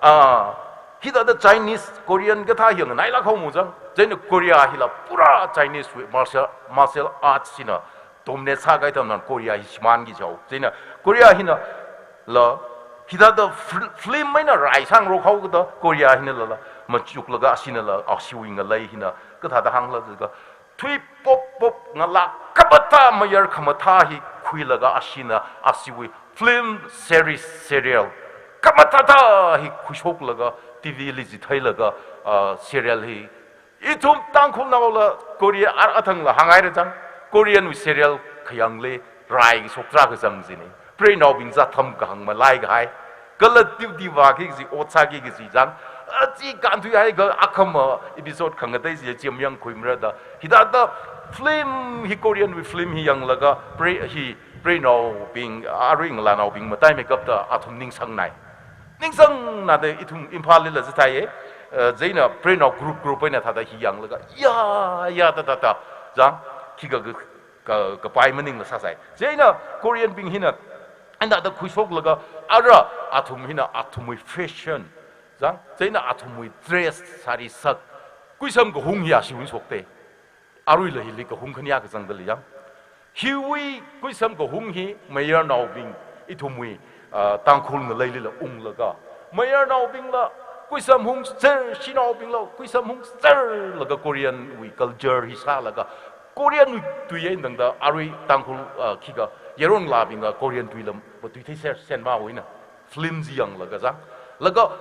ah, hithāda Chinese, Korean kathā hi nganailāk haomu chang. Chieina Korea hila pura Chinese wui martial, martial arts hina dominate sākahai atam tharan Korea hi shimānki jao. Chieina Korea hinala hithāda fil-, film eina rai sāngarok hao kajida Korea hinala machuklaga ashinala ashiwui ngalei hina kathāda hāngla jiakha, thui pop pop ngalā khamathā mayar khamathā hi khuilaga ashina ashiwui film series, serial khamathāthā hi khuishoklaga T V li chitheilaga, ah, serial hi ithum Tangkhulnaola Korea ar athangla hānghaira chang, Korean wui serial khayāngli rai kashok tarākha zangzine. Preinaobing zat tham kahāng malai kahai. Kala duty vāki kaji, ot sāki kaji chang. Achi kānthuihaiakha akhama episode khangatei chi chi mayangkhuimara da. Hithāda film hi, Korean wui film hi yanglaga prei, hi preinaobing, arui ngalānaobing mataimeikapta athum ningsangnai. Ningsangnada ithum Imphalli la chitheiye, eh, chieina preinao group group eina thāda hi yanglaga, ya, ya, da, da, da, chang, khikha ka, ka, kapai maningla sāsai. Chieina Korean bing hina Anda da khuishoklaga, ara athum hina athumwui fashion, zang, chieina athumwui dress, sari sak, kuisam kahung hi ashiwui shokte. Aruila hili kahung khaniya kazangda lei yang. Hiwui kuisam kahung hi mayarnaobing, ithumwui, ah, Tangkhul ngaleilila unglaga, mayarnaobingla kuisam hungser, shanaobingla kuisam hungserlaga Korean wui culture hi sālaga, Korean wui tui eina tangda arui Tangkhul, ah, khikha yaron ngalābingla Korean tuila matui theiser, senma wui eina film chi yanglaga zang. Laga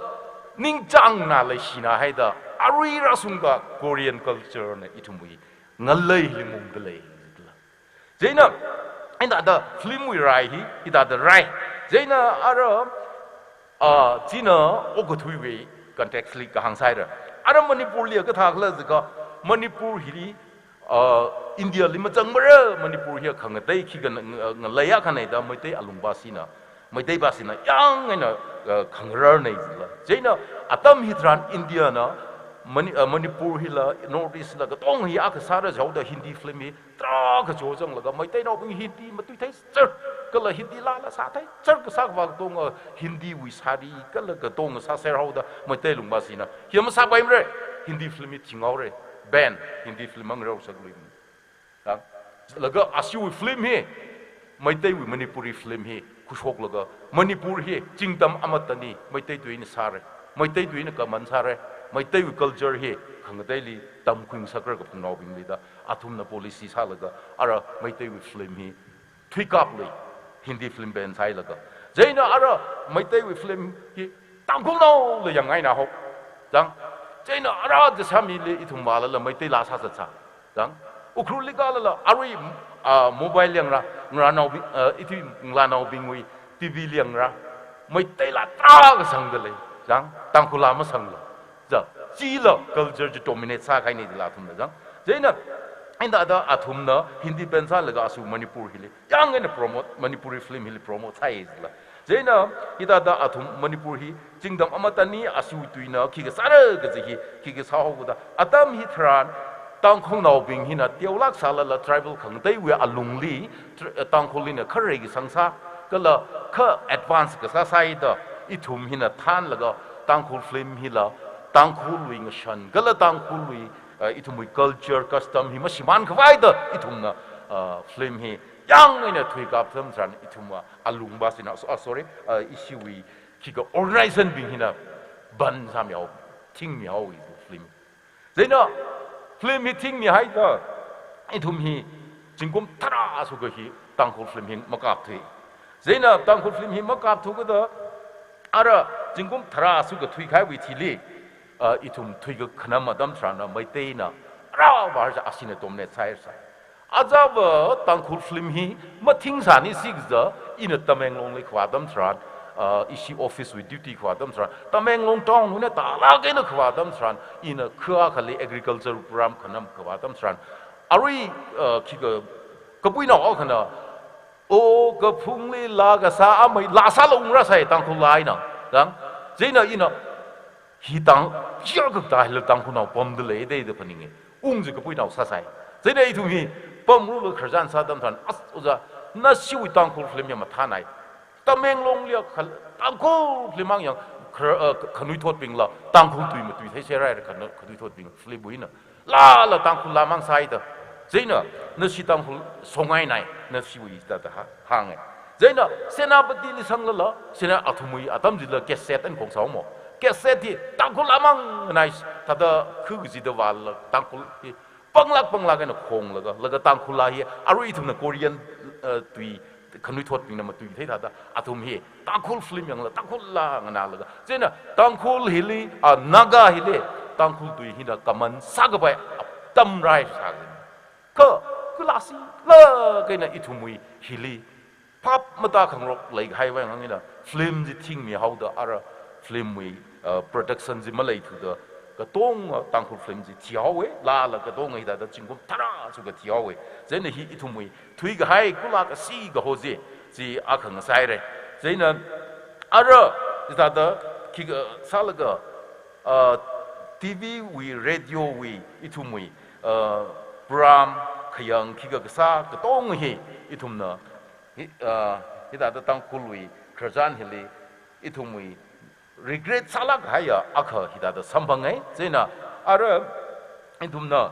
ningchāngna leishina haida arui rāshungda Korean culture na ithumwui ngaleili mungda lei. Chieina, anda da film wui rai hi, ida da rai. Chieina ara, ah, china okathuiwui context li kahāng sāhaira. Ara Manipur li kathā khala jiakha, Manipur hili, ah, India li mazangmara, Manipur hi khangatei khikha nga-, nga-, ngalei akha nei da Meitei alungvāshina, Meiteivāshina yang eina, ah, khangarar nei jila. Chieina atam hitharan India na Mani-, ah, Manipur hila, North East la katonga hi akha sāra jihaoda Hindi film hi tarākha chozanglaga, Meiteinaobing Hindi matui theiser, kala Hindi laala sātheiser kasā kavā katonga, Hindi wui sari kala katonga sāser haoda Meitei lungvāshina, hi masāpaimara, Hindi film hi thinghaora, ban, Hindi film mangareosak lui. Zang. Laga ashiwui film hi, Meiteiwui Manipuri film hi khuishoklaga, Manipur hi chingtam amatani, Meitei tuina sāra, Meitei tuina kaman sāra, Meiteiwui culture hi khangateili tamkhuingasakra kaphungnaobingli da athumna policy sālaga, ara Meiteiwui film hi thuikap lui, Hindi film ban sāhailaga. Chieina ara Meiteiwui film hi Tangkhulnaola yangngaina hao. Zang. Chieina ara Jessami li ithum vālala Meitei laa sāsāsa. Zang. Ukhrul li kalala arui, ah, mobile yangra, ngarānaobing, ah, ithi ngalānaobingwui T V li yangra, Meitei laa tarākha sangda lei. Zang. Tangkhul laa masangla. Za, chila culture chi dominate sākahaina jila athumna zang. Chieina, anda da athumna Hindi ban sālaga ashiwui Manipur hili yang eina promote, Manipuri film hili promote sāi jila. Chieina, ida da athum Manipur hi chingtam amatani, ashiwui tuina khikha sāra kaji hi, khikha sāhaoda. Atam hitharan, Tangkhulnaobing hina teolāk sālala tribal khangateiwui alungli, tr-, Tangkhul hina kharei kasang sā, kala kha advance kasā sāhaida, ithum hina thānlaga, Tangkhul film hila, Tangkhulwui ngashan, kala Tangkhulwui, eh, ithumwui culture, custom hi mashimān khavai da, ithumna, eh, film hi yang eina thuikap atam tharan, ithumwui alungvāshina, so-, ah, sorry, eh, ishiwui khikha organization bing hina ban sāmihao, thingmihao i film. Chieina film hi thingmihaida, ithum hi zingkum tharā shukha hi Tangkhul film hi makapthui. Chieina Tangkhul film hi makapthu kada, ara zingkum tharā shukha thuikahaiwui thili, ah, ithum thuikakhanam atam tharan Meiteina, ara var ja ashina dominate sāhaisa. Ajava Tangkhul film hi mathingsāni si kaja, ina Tamenglongli khavā atam tharan, ah, ishi office wui duty khavā atam tharan, Tamenglong town wui eina tālāk eina khavā atam tharan, ina kha akhali agriculture program khanam khavā atam tharan, arui, ah, khikha kapuinao akhana, o kaphungli laa kasā amei laa sāla ungrāsai Tangkhul laa eina, zang, chieina ina, hi Tang, chiakha ta hila Tangkhulnao pamda lei da da phaninge. Ung ji kapuinao sāsai. Chieina ithum hi pamrula khararchan sā atam tharan, as, oja, nashiwui Tangkhul film ya mathānai. Tamenglongli khal-, Tangkhul film mang yang khar-, eh, khanuithotbingla Tangkhul tui matui theiserai khanu-, khanuithotbing film wui eina. Laala Tangkhul laa mang sāhaida. Chieina, nashi Tangkhul songainai, nashiwui da da ha-, hāngai. Chieina, Senapatili sanglala, Sena athumwui atam chila cassette eina khongsāhaomo. Cassette hi Tangkhul laa mangngai, thāda khu kajida vālala, Tangkhul hi panglāk panglāk eina khonglaga, laga Tangkhul laa hi, arui ithumna Korean, eh, tui, khanuithotbingna matui thei thāda, athum hi Tangkhul film yangla, Tangkhul laa nganālaga. Chieina Tangkhul hili, ah, Naga hili, Tangkhul tui hina kaman sākapai atam rāhaisā. Kha, kala shilāk eina ithumwui hili, phap matākhangarok leikahaiwui vang eina, film chi thingmihaoda ara film wui, ah, production chi maleithuda, katonga Tangkhul film chi thihaowe, laala katonga hithāda zingkum tharā shukha thihaowe. Chieina hi ithumwui thuikahai kala kashi kaho chi, chi akha ngasāhaire. Chieina ara, hithāda khikha sālaga, ah, T V wui, radio wui, ithumwui, ah, program khayang khikha kasā katonga hi, ithumna, hi, ah, hithāda Tangkhulwui khararchan hili ithumwui regret sālāk kahaiya akha hithāda samphangai. Chieina ara ithumna,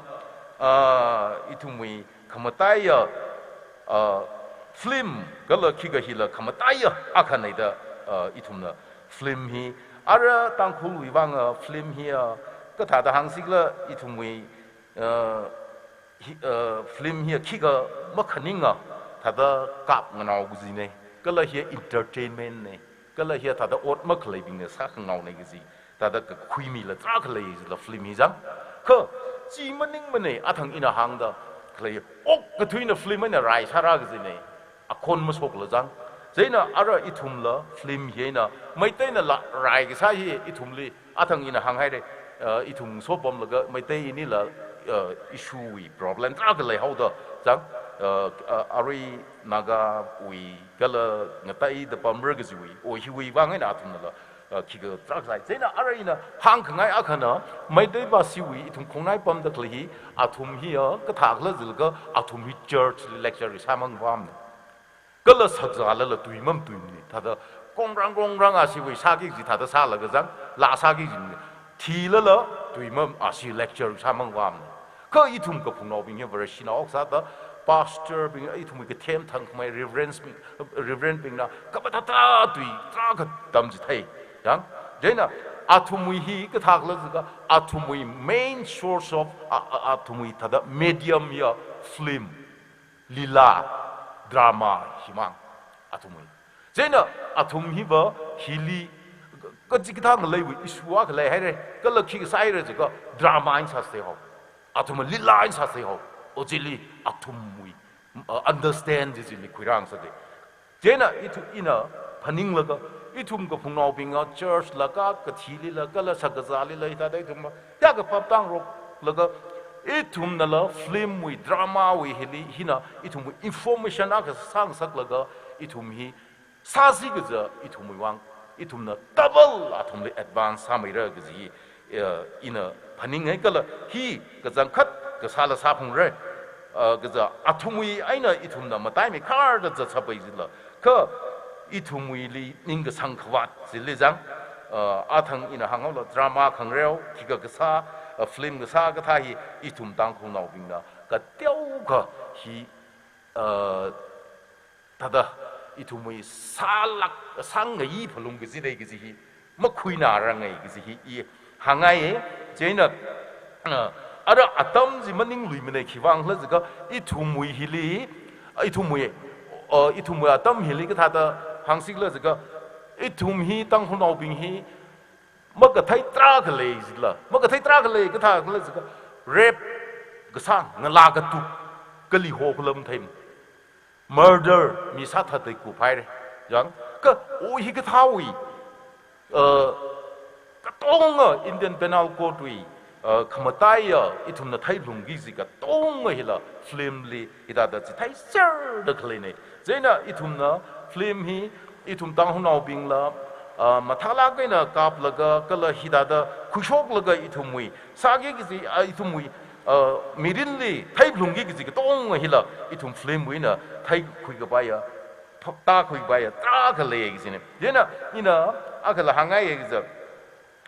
ah, ithumwui khamataiya, ah, film kala khikha hila khamataiya akhana da, ah, ithumna film hi, ara Tangkhulwui vang, ah, film hi, ah, kathāda hāngsikhala ithumwui, ah, hi, ah, film hi khikha makhaninga thāda kap nganao kajina, kala hi entertainment na, kala hi thāda ot makhaleibingna sākhangaona kaji, thāda kakhuimila tarākha leila film hi chang. Kha chi maningmana, athang ina hāngda khalei okkathuina film eina rai sāra kajina, akhon mashoklaga chang. Chieina ara ithumla film hi eina Meiteina la rai kasā hi ithumli athang ina hānghaira, uh, ithum sopamlaga Meiteinila, uh, issue wui problem tarākha leihaoda chang, uh, uh, arui Nagawui kala ngateida pamra kajiwui, o hiwui vang eina athumnala, uh, khikha tarākha sai. Chieina ara ina hāngkhangai akhana, Meitei pāshiwui ithum khongnai pamda khalei hi, athum hi, ah, kathākhala jilakha athum hi church li lecture sāmang vamna. Kala shakzālala tui mamatuimana. Thāda kongrang kongrang ashiwui sāki kaji thāda sālaga chang, laa sāki kajina. Thilala tui mam ashi lecture sāmang vamna. Kha ithum kaphungnaobing hi Vareshinao sāda, pastor bing, ithumwui kathem thangkhamei reverend bing, reverend bingna kapā thāda tui tarākha tamchithei. Chang, chieina athumwui hi kathākhala jilakha athumwui main source of, a, a, athumwui thāda medium ya film, lila, drama himang athumwui. Chieina athum hiva hili kachikathā ngaleiwui issue akha leihaira, kala khikha sāhaira jikha drama eina sāsei hao, athum lila eina sāsei hao, o chili athumwui, uh, understand chi chili khuirāngasakda. Chieina ithu-, ina phaninglaga, ithum kaphungnaobinga church la ka, kathilila kala shakzālila hithāda ithum ya kaphap tangroklaga, ithumnala film wui, drama wui hili hina ithumwui information akha sāngasaklaga, ithum hi sāsi kaja ithumwui vang, ithumna double athumli advance sāmeira kaji, eh, ina phaninghai. Kala hi kachangkhat kasāla sāphalungra, eh, kaja athumwui eina ithumna mataimei kharda zatsapai jila, kha ithumwuili ningkasang khavāt chili chang, eh, athang ina hānghaola drama khangareo, khikha kasā, eh, film kasā kathā hi ithum Tangkhulnaobingna kateokha hi, eh, thāda ithumwui sālāk, sāngai phalung kajina kaji hi makhuinaranga kaji hi i hāngngai. Chieina, ah, ara atam chi maningluimana, khiwuivang khala jikha ithumwui hili, ithumwui, ah, ithumwui atam hili kathāda hāngsi khala jikha, ithum hi Tangkhulnaobing hi makathei tarākha lei jila, makathei tarākha lei, kathākhala jikha rape kasā, ngalā katuk, kali ho khulam theim, murder, mi sāthatda kuphaira. Chang, kha o hi kathāwui, uh, katonga Indian Penal Code wui, uh, khamataiya ithumna theiphalungki kaji katonga hila film li hithāda chitheiserda khaleina. Chieina ithumna film hi ithum Tangkhulnaobingla, ah, mathālāk eina kaplaga kala hithāda khuishoklaga ithumwui sāki kaji, ah, ithumwui, ah, mirinli theiphalungki kaji katonga hila ithum film wui eina theikhui kapaiya, phaptākhui kapaiya tarākha lei kajina. Chieina ina akhala hāngngai kaja,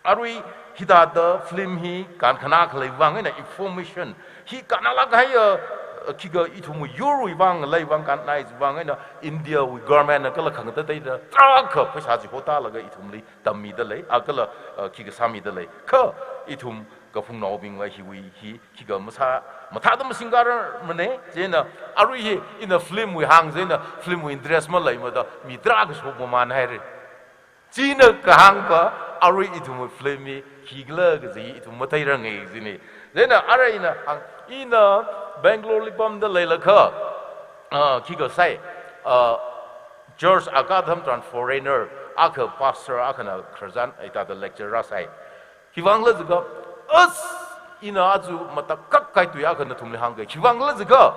arui hithāda film hi kankhanā khaleiwui vang eina information hi kannālāk kahaiya, uh, khikha ithumwui yurwui vang, leiwui vang kannāwui vang eina India wui government na kala khangateiteida tarākha pheisā chi hotālaga ithumli tammida lei, a kala, uh, khikha sāmida lei. Kha ithum kaphungnaobingva hiwui hi khikha masā, mathāda masingararmana. Chieina arui hi ina film wui hāng chieina film wui interest maleimada mi tarākha shokmamānhaira. China kahāngva arui ithumwui film hi khikhala kaji ithum matheiranga kajina. Chieina ara ina hāng, ina Bangalore li pamda leilakha, ah, khikha sai, ah, George Agatham tran foreigner akha, pastor akhana khararchan hithāda lecture rāsai. Khiwuivang khala jikha, as, ina aja matakhak kahai tui akha nathumli hāngga. Khiwuivang khala jikha,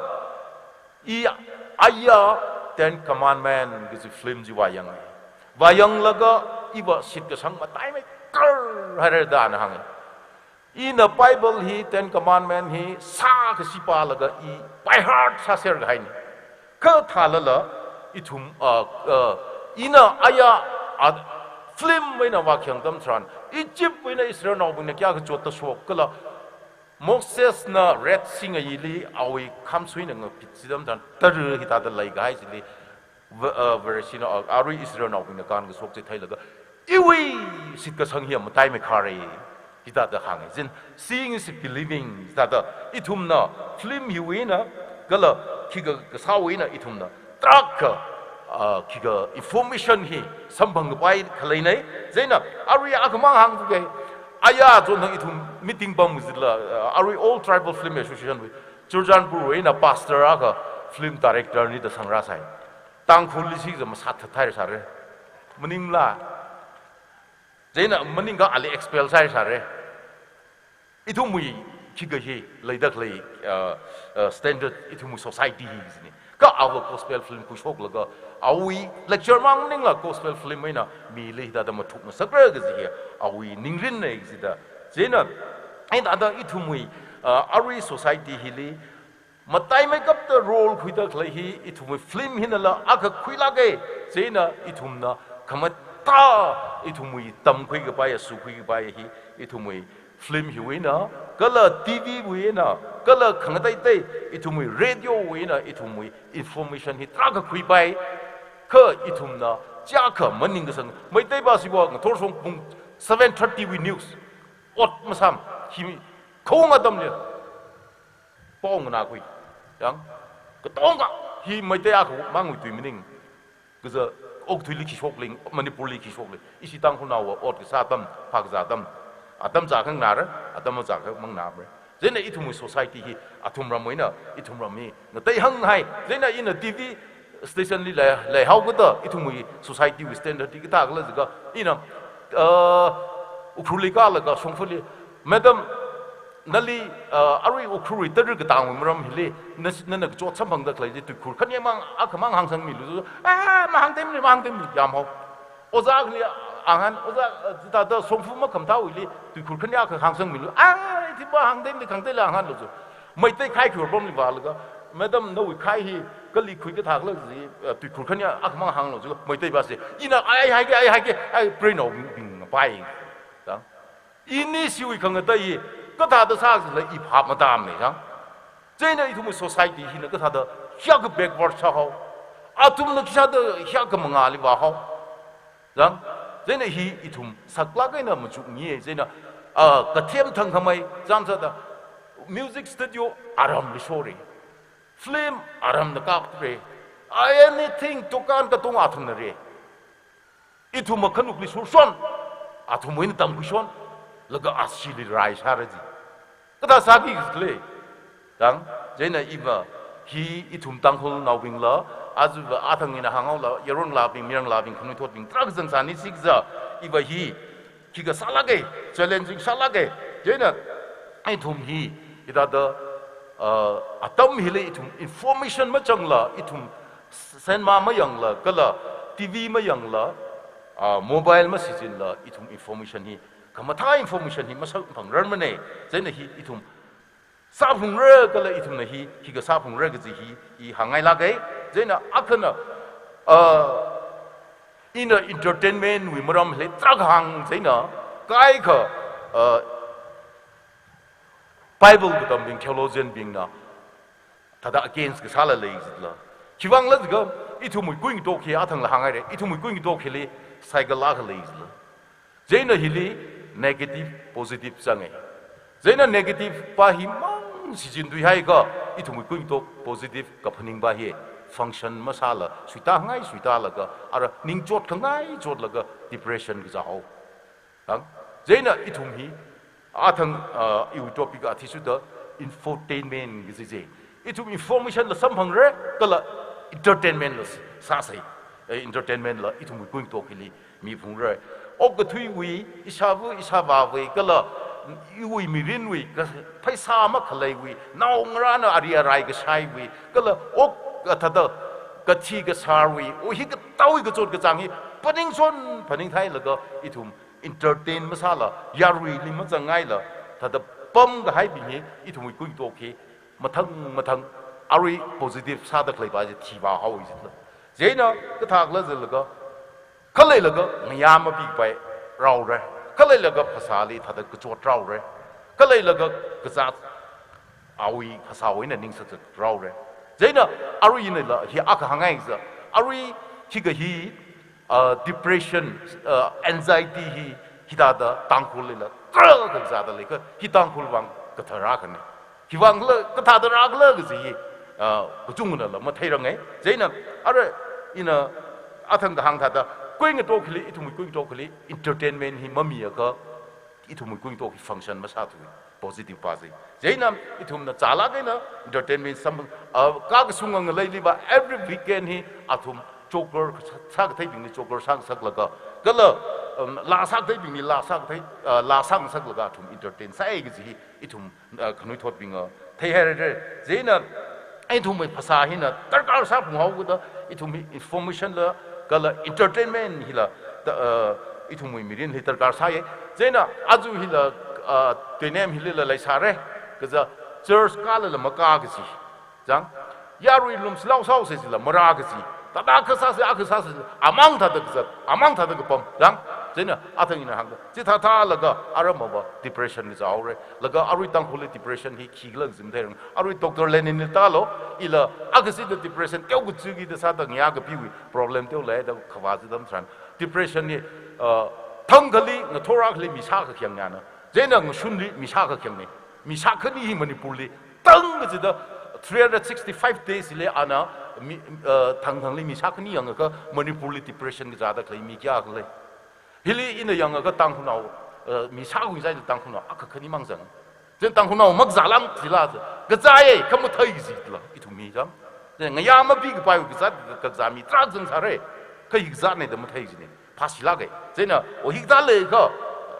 i aya Ten Commandment kaji film chi vāyanga. Vāyanglaga iva shitkasang mataimeikar haira da ana hānga. Ina Bible hi, Ten Commandment hi sākashi pālaga i by heart sāser kahaina. Kha thālala, Ithum, ah, ah, ina aya, ah, film eina vākhayang atam tharan, Egypt eina Israelnaobingna kayākha chotta shok kala, Mosesna Red Sea ngayili awui khamsuina ngapit chi atam tharan, tara hithāda leikahai chili, va-, ah, Vareshina, ah, arui Israelnaobingna kānkashok chi theilaga, iwui shitkasang hi mataimeikhare, hithāda hānga. Chieina, seeing is believing, hithāda ithumna film hiwui eina, kala khikha kasāwui eina ithumna tarākha, ah, khikha information hi samphangkapai khaleina. Chieina, arui akhamang hāngthuka. Aya chonthang ithum meeting pam zitla, ah, arui All Tribal Film Association wui, Churachandpurwui eina pastor akha film director ni da sangrāsai. Tangkhulli shikha masat thathai sāra. Maningla. Chieina maningakha ali expel sāsāra. Ithumwui khikha hi leida khalei, uh, uh, standard ithumwui society hi jina. Kha ava gospel film khuishoklaga, awui lecture mang maningla gospel film eina mili hithāda mathukngasakra kaji hi, awui ningrinna jida. Chieina, hithāda ithumwui, uh, arui society hili, mataimeikapta role khuida khalei hi ithumwui film hinala akha khuilāka. Chieina ithumna khamathā ithumwui tamkhuikapai, sukhuikapai hi ithumwui film hiwui eina, kala T V wui eina, kala khangateitei ithumwui radio wui eina ithumwui information hi tarākha khuipai. Kha ithumna chiyākha maningkasang, Meitei pā siva ngathor shong pung seven thirty wui news ot masam, hi khong atamli pao nganākhui. Yang, katonga hi Meitei akhawui mangwui tui maning. Kaja okathuili khi shokli, Manipurli khi shokli. Ishi Tangkhulnaowa ot kasā atam, phākazā atam. Atam zākha nganāra, atam mazākha manganāmara. Chieina ithumwui society hi, athumramwui eina ithumram hi ngateihānghai. Chieina ina T V station li lei, leihaokida, ithumwui society wui standard hi kathākhala jiakha, ina, uh, Ukhrulli kālaga, Shongfali, "Madam, nali, uh, arui Ukhrulwui tara katangwui maram hili, na, nana kachot samphangda khalei chi tuikhur khanyamang, akhamang hāngsangmilu." "Ah, mahāngtemli, mahāngtemli," yamhao. Ojā akhali ahān, ojā, uh, hithāda Shongfa makhamathāwuili tuikhur khanyakha hāngsangmilu. "Ah, ithum mahāngtemli, khangateili ahānlu," jo. Meitei khai khuiwui apamli vālaga, "Madam, nawui khai hi kali khui kathākhala chi, uh, tuikhur khanya akhamang hānglu," jo. Meitei pā si, ina, "Ai haike, ai haike, ai preinaobing, bing ngapai." Da. Ini shiwui khangatei hi kathāda sāsāla i phap matāmana, chang. Chieina ithumwui society hina kathāda hiyākha backward sāhao. Athumna khisāda hiyākha mangāli vāhao. Chang. Chieina hi ithum saklāk eina machukngai, chieina, ah, kathem thangkhamei, chānsāda music studio aramli shora. Film aramna kapra. Anything, dukan katonga athumna ra. Ithum akhanukli shurshon, athumwui eina tamkhuishon, laga ashili rai sāra ji. Kathā sāki khala, chang, chieina iva hi ithum Tangkhulnaobingla, aja va athang ina hānghaola, yaronlabing, miranglabing, khanuithotbing, tarākha zangsa ni sikza, iva hi, khikha sālāka, challenging sālāka, chieina ithum hi, hithāda, uh, atam hili ithum information machangla, ithum cinema mayangla, kala T V mayangla, ah, mobile mashizinla, ithum information hi, khamathā information hi masamphangrarmana, chieina hi ithum sāphungra kala ithumna hi, khikha sāphungra kaji hi, i hāngngailāka, chieina akhana, ah, ina entertainment wui maram hili tarākha hāng, chieina, kaikha, ah, Bible katambing theologian bingna, thāda against kasāla lei jitla. Khiwuivangla jiakha, ithumwui kuingatok hi athangla hānghaira, ithumwui kuingatok hili cycle akha lei jitla. Chieina hili negative, positive zanga. Chieina negative pā hi mang shichin tuihaiakha, ithumwui kuingatok positive kaphaning pā hi function masāla, suitāngai suitālaga, ara ningchot khangai chotlaga, depression kazāhao. Chang, chieina ithum hi, athang, ah, iwui topic athishurda infotainment kaji chi. Ithum information la samphangra, kala entertainment la sāsai. Eh, entertainment la ithumwui kuingatok hili miphungra. Okathuiwui, ishāva, ishāvāwui, kala iwui mirinwui, ka-, pheisā makhaleiwui, naongarāna ari arai kashaiwui, kala ok, ah, thāda, kathi kasārwui, o hi katāwui kachot kachāng hi, phaningshon, phaningtheilaga, ithum entertain masāla, yaruili mazangngaila, thāda pamkahaibing hi, ithumwui kuingatok hi, mathang mathang, arui positive sāda khalei pā chi thivāhao jitla. Chieina kathākhala jilaga, khaleilaga ngayā mapipai rāhaora, khaleilaga phasāli thāda kachot rāhaora, khaleilaga kazāt awui phasāwui eina ningsaksak rāhaora. Chieina aruinala hi akha hāngngai kaja, arui hikahi, uh, depression, uh, anxiety hi, hithāda Tangkhullila tarākha kazāda lei kha, hi Tangkhul vang kathara akhana. Khivangkhala, kathāda rākhala kaji hi, ah, kachungkhanala matheiranga. Chieina, ara ina athang kahāng thāda, kuingatok hili, ithumwui kuingatok hili entertainment hi mamiakha, ithumwui kuingatok hi function masāthu, positive pa chi. Chieina ithumna chālāk eina entertainment sam, ah, kakasung ngaleiliva every weekend hi athum joker sā, sākatheibingli joker sāngasaklaga, kala, um, laa sākatheibingli laa sākathei, ah, laa sāngasaklaga athum entertain sāi kaji hi ithum, ah, khanuithotbingna theihaira. Chieina ithumwui phasā hina darkar sāphunghaokida, ithum hi information la, kala entertainment hila, ta, ah, ithumwui mirinli darkar sāya. Chieina aja hila, ah, tuinem hilila leisāra, kaja church kālala makā kaji. Chang, yarui lumsilao sāhaosa jila marā kaji. Thāda akha sāsa, akha sāsa jila, amang thāda kazat, amang thāda kapam. Chang, chieina athang ina hāngda, chithāthālaga aramava depression kazā haora. Laga arui Tangkhulli depression hi khikhala kaji matheiranga. Arui Doctor Leninli tālu, ila akha sida depression teokha chikida sāda ngayā kapiwui problem teo leida khavā chidam tharan. Depression hi, uh, thangkhali, ngathor akhali mi shākha khayāngna. Chieina ngashunli mi shākha khayāngna. Mi shākhani hi Manipurli tang kachida three hundred sixty-five days li ana mi, uh, thangthangli mi shākhani yangakha Manipurli depression kazāda khalei mi kayākha lei. Hili ina yangakha Tangkhulnao, uh, mi shākha ngai Tangkhulnao akha khani mang zang. Chieina Tangkhulnao makazālang jila, kazāya, kha mathei kajila, ithum mi chang. Chieina ngayā mapikapaiwui kazāt kakazā mi tarākha zangsāra, kha hi kazāna da mathei kajina. Phāshilāka. Chieina, o hikathā leikha,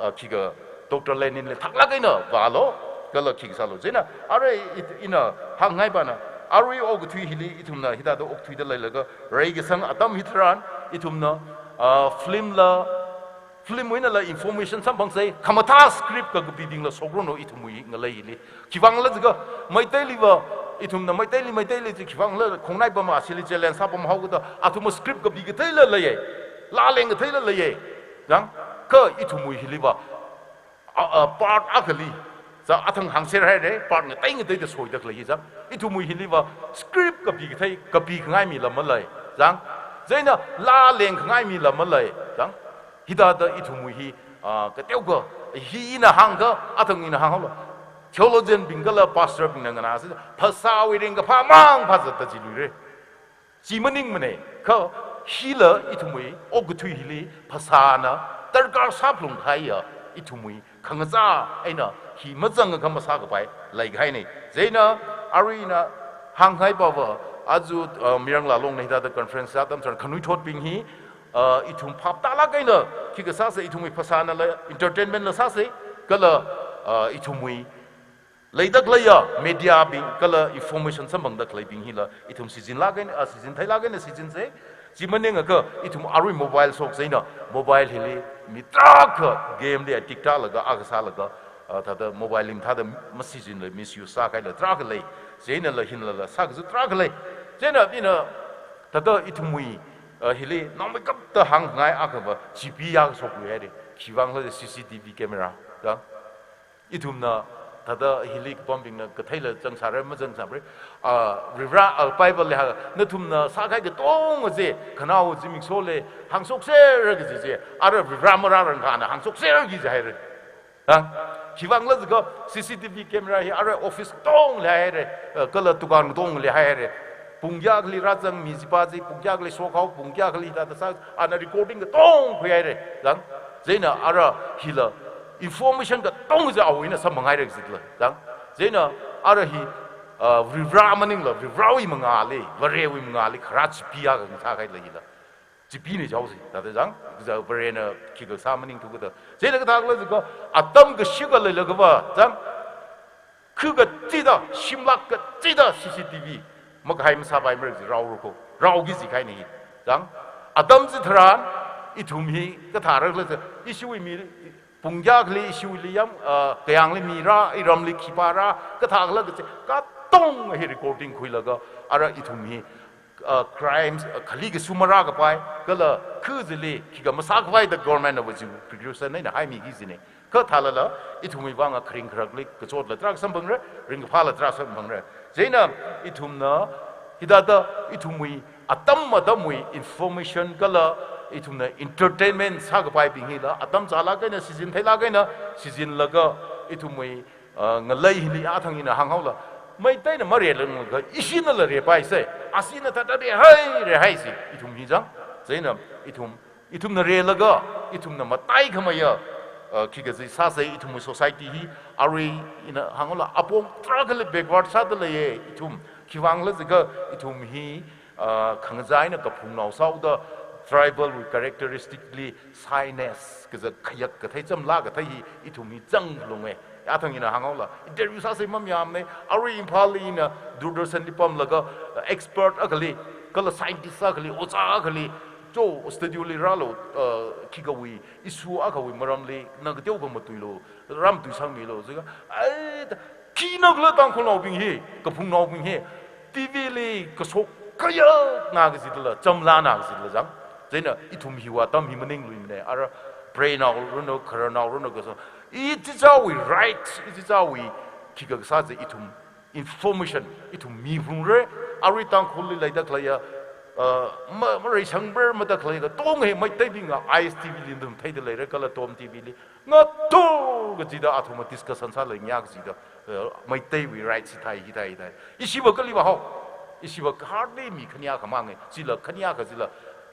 ah, khikha Doctor Leninli thaklāk eina vālu, kala khikha sālu. Chieina, arui it-, ina hāngngaipa na, arui okathui hili ithumna hithāda okathuida leilaga, reikasang atam hitharan, ithumna, ah, film la, film wui einala information samphangsa, khamathā script kakapibingla shokranu ithumwui ngalei hili. Khivangkhala jiakha, Meiteiliva, ithumna Meiteili, Meiteili ji khivangkhala khongnai pam asili challenge sāpamhaokida, athumva script kapi katheila leiya, laa leng katheila leiya. Chang, kha ithumwui hiliva, a, a, part akhali, sā athang hāngser haira, part ngatei ngateida soida khalei hi chang. Ithumwui hiliva, script kapi kathei, kapi khangai mila malei. Chang, chieina laa leng khangai mila malei. Chang, hithāda ithumwui hi, ah, kateokha, hi ina hāngkha, athang ina hānghaolu. Theologian bing kala pastor bingna nganāsa, phasāwui ringkaphā mang phāzatda jiluira. Chi maningmana, kha hila ithumwui okathui hili phasāna darkar sāphalung kahaiya, ithumwui khangachā eina hi mazangakha masākapai leikahaina. Chieina arui ina hāngngaipa va, aja, uh, Mirang Lalongna hithāda conference sā atam tharan khanuithotbing hi, uh, ithum phaptālāk eina khikha sāsa, ithumwui phasānala entertainment la sāsa, kala, uh, ithumwui leida khaleiya media bing kala information samphangda khaleibing hila ithum shichinlāk eina, ah, shichintheilāk eina shichinsa. Chi maningakha ithum arui mobile shoksa eina mobile hili mi tarākha game li addict tālaga akha sālaga, ah, thāda mobile lim thāda mashichinla misuse sākahaila tarākha lei. Chieina la hinlala sākaja tarākha lei. Chieina ina thāda ithumwui, ah, hili naomeikapta hāngngai akhava chipi yāshokluihaira. Khivangkhala C C T V camera. Da. Ithumna, thāda hili kapambingna katheila zangsāra, mazangsāra. Ah, Varivara, ah, Bible li hāng, nathumna sākahai katonga chi, khanao zimiksho li hāngshokser kaji chi, ara Varivara marārangkha ana hāngshokser kaji haira. Ha? Khivangkhala jiakha C C T V camera hi ara office katonga leihaira, ah, kala dukan katonga leihaira. Pung kayākhali rāzang mi chipa chi, pung kayākhali shokhao, pung kayākhali thāda sā, ana recording katonga khuihaira. Chang, chieina ara hila information katonga chi awui eina samphanghaira kajila. Chang, chieina ara hi, ah, Varivara maningla, Varivarawui mangāli, Varewui mangāli kharā chipi akha ngasākahaila hila. Chipina jihaosa, thāda chang, kaja Varena khikha sā maningthu kata. Chieina kathākhala jiakha, atam kashika leilakhava, chang, khu kachida, shimlak kachida C C T V makahai masāpaimara kaji rāhaora ko, rāhaoki jikahaina hi. Chang, atam chitharan, ithum hi kathārakhala chi, ishiwui mi, pung kayākhali ishiwuili yam, ah, kayāngli mi rā, iramli khipā rā, kathākhala kachi, katonga hi recording khuilaga, ara ithum hi, uh, crimes, uh, khali kasu marākapai, kala kha chili khikha masākapai da government na va chi precaution eina haimiki kajina. Kha thālala, ithumwui vang a kharing kharakli kachotla tarākha samphangra, ringkaphāla tarākha samphangra. Chieina ithumna, hithāda ithumwui atam atamwui information kala ithumna entertainment sākapaibing hila, atam chālāk eina, season theilāk eina, season laga ithumwui, uh, ngalei hili athang ina hānghaola. Meiteina mareilānglaga, ishinala reipaisa. Ashina thāda reihai, reihaisa, ithum hi chang. Chieina ithum, ithumna reilaga, ithumna mataikhameiya, uh, khikha chi sāsa, ithumwui society hi, arui ina hānghaola, apong tarākhali backward sāda leiya, ithum. Khiwuivang khala jiakha, ithum hi, uh, khangachā eina kaphungnao sāhaoda, tribal wui characteristic li shyness kaja khayak kathei, chamlāk kathei hi ithum hi chang lunga. Athang ina hānghaola, interview sāsa mamayāmana, arui Imphal li ina Doordarshan li pamlaga, uh, expert akhali, kala scientist akhali, ojā akhali, cho studio li rālu, uh, khikhawui issue akhawui maramli na kateokha matuilu, rāmatuisangmilu, jiakha, ai, da, khina khala Tangkhulnaobing hi, kaphungnaobing hi, T V li kashok khayakna kajidala, chamlāna kajidala chang. Chieina ithum hiwui atam hi maningluimana, ara preinao ranu, khararnao ranu kaso. Ichichāwui right, ichichāwui khikha kasā chi ithum information, ithum miphalungra, arui Tangkhulli leida khaleiya, uh, ma, mareisangbar mada khaleiya, katonga hi Meiteibingna I S T V li ithum theida leira, kala Tom T V li. Ngathor kajida athumna discussion sālei ngayā kajida, eh, Meiteiwui right sithai, hithai, hithai. Ishiva kali vāhao. Ishiva hardly mi khaniakha manga. Chila khaniakha chila.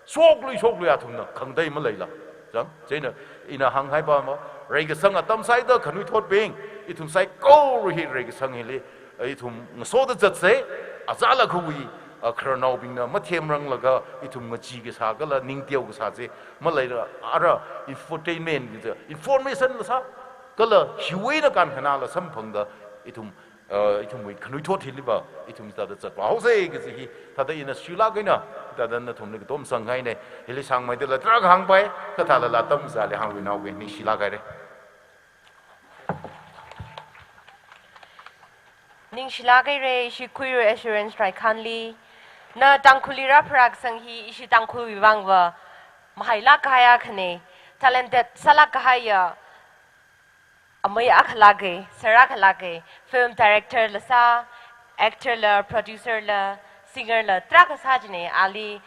Shoklui, shoklui athumna khangatei maleila. Chang, chieina ina hānghaipa ma, reikasang atam sāhaida khanuithotbing, ithum saikora hi reikasang hili, ithum ngasoda zatsa, achālakhawui, a, khararnaobingna mathemranglaga, ithum ngachee kasā kala ningteo kasā chi maleila, ara infotainment kaja, information la sā, kala hiwui eina kankhanāla samphangda, ithum, a, ithumwui khanuithot hiliva, ithum thāda zatvāhaosa kaji hi, thāda ina shuilāk eina, thāda nathumli katom sanghaina, hili sangmeidala tarākha hāngpai, kha thālala atam chāli hāngluinaoga, ningshilāk haira. Ningshilāk haira, ishi khuirui Assurance Raikhanli. Na Tangkhulli rāpharākasang hi ishi Tangkhulwui vangva mahailāk kahai akhana, talented sālāk kahaiya amei akha lāka, sir akha lāka, film director la sā, actor la, producer la, singer la, tarākha sā jina, ali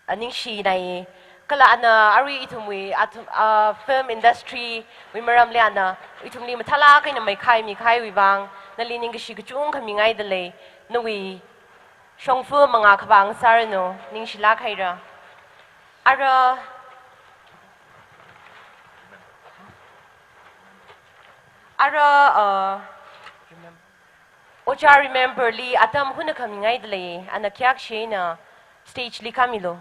a, ningshinai. Kala ana arui ithumwui, athum, a, film industry wui maramli ana ithumli mathālāk eina meikhai mikahaiwui vang, nali ningkashi kachungkha mingaida lei, nawui shongfa mangā khavā ngasāranu, ningshilāk haira. Ara, ara, a, Ojā Remember li atam hunakha mingaida lei, ana khayākshi eina stage li khamilu.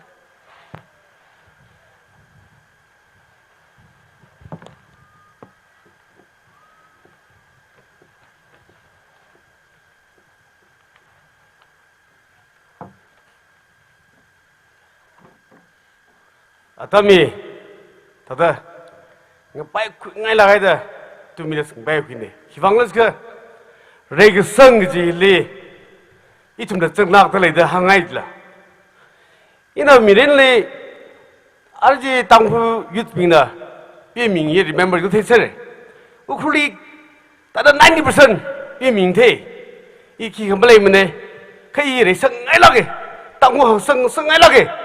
Atam hi, thāda, ngapaikhuingailāk haida, two minutes ngapaikhuina. Khiwuivang khala jiakha, reikasang kajili, ithumna changlākda leida hāngngaila. Ina mirinli, arui Tangkhul youth bingna, iwui ming hi remember kathei sāra. Ukhrulli, thāda ninety percent iwui ming thei. I khikha maleimana, kha i reisangngailāka. Tangkhul hāngsang, sangngailāka.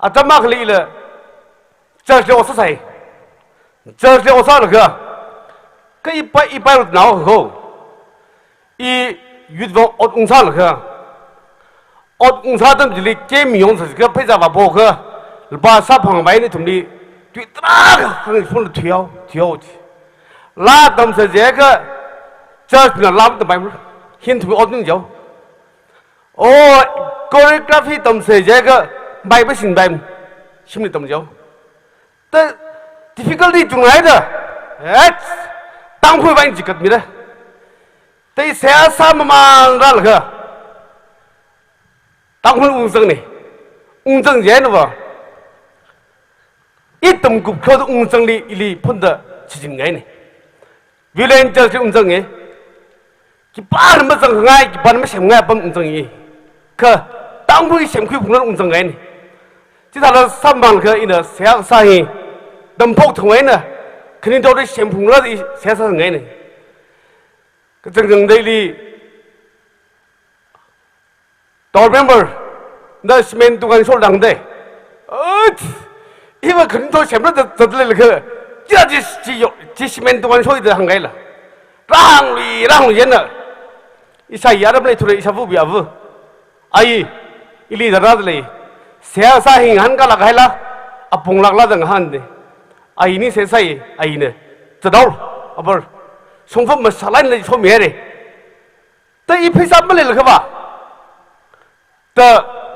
Atam akhali ila church li ot sāsai. Church li ot sālaga, kha i pai, i pairutnao ho. I youth va ot ungsālaga, ot ungsā atam chili camp yong sāsi kha pheiza vāpokha, lupā sāphang vai ni ithumli, tui tarākha hāngphun thuihao, thuihao chi. Laa tamsā jiakha, church na laa tampai mara, hin ithum ot ning jao. O, choreography tamsā jiakha, bai ba sing bai, shimli tam jao. Ta difficulty chunghaida, et, Tangkhul vai chikat mira. Tai seihā sāmamān rālaga, Tangkhul ungzangna, ungzang jihaina va, ithum kupkhoda ungzangli ili phunda chichinngaina. Village church li ungzanga. Khipāna mazangngai, khipāna masemngai apam ungzanga. Kha Tangkhul semkhui phungla ungzang ngaini. Chithāda samphang kha ina seihā kasā hi tamphok thang eina khanito da semphungla da seihā sāngaini. Kachangchang daily tower member na cement dukan shol dang de. Ot! Iva khanito semla da zatle kha. Kya ji ji yo ji cement dukan shol da hāngngaila. Rāhānglui, rāhānglui yena. Ishā yaram lei thure ishāvāwui ava. Ai, ili da rādalei. Seihā sā hi ngahānkālāk haila, apong lākla da ngahānde. Ai ni seihā sāi, ai ne. Chadao, abar. Shongfa masālain lei shomi haire. Ta i pheisā maleilakha va. Ta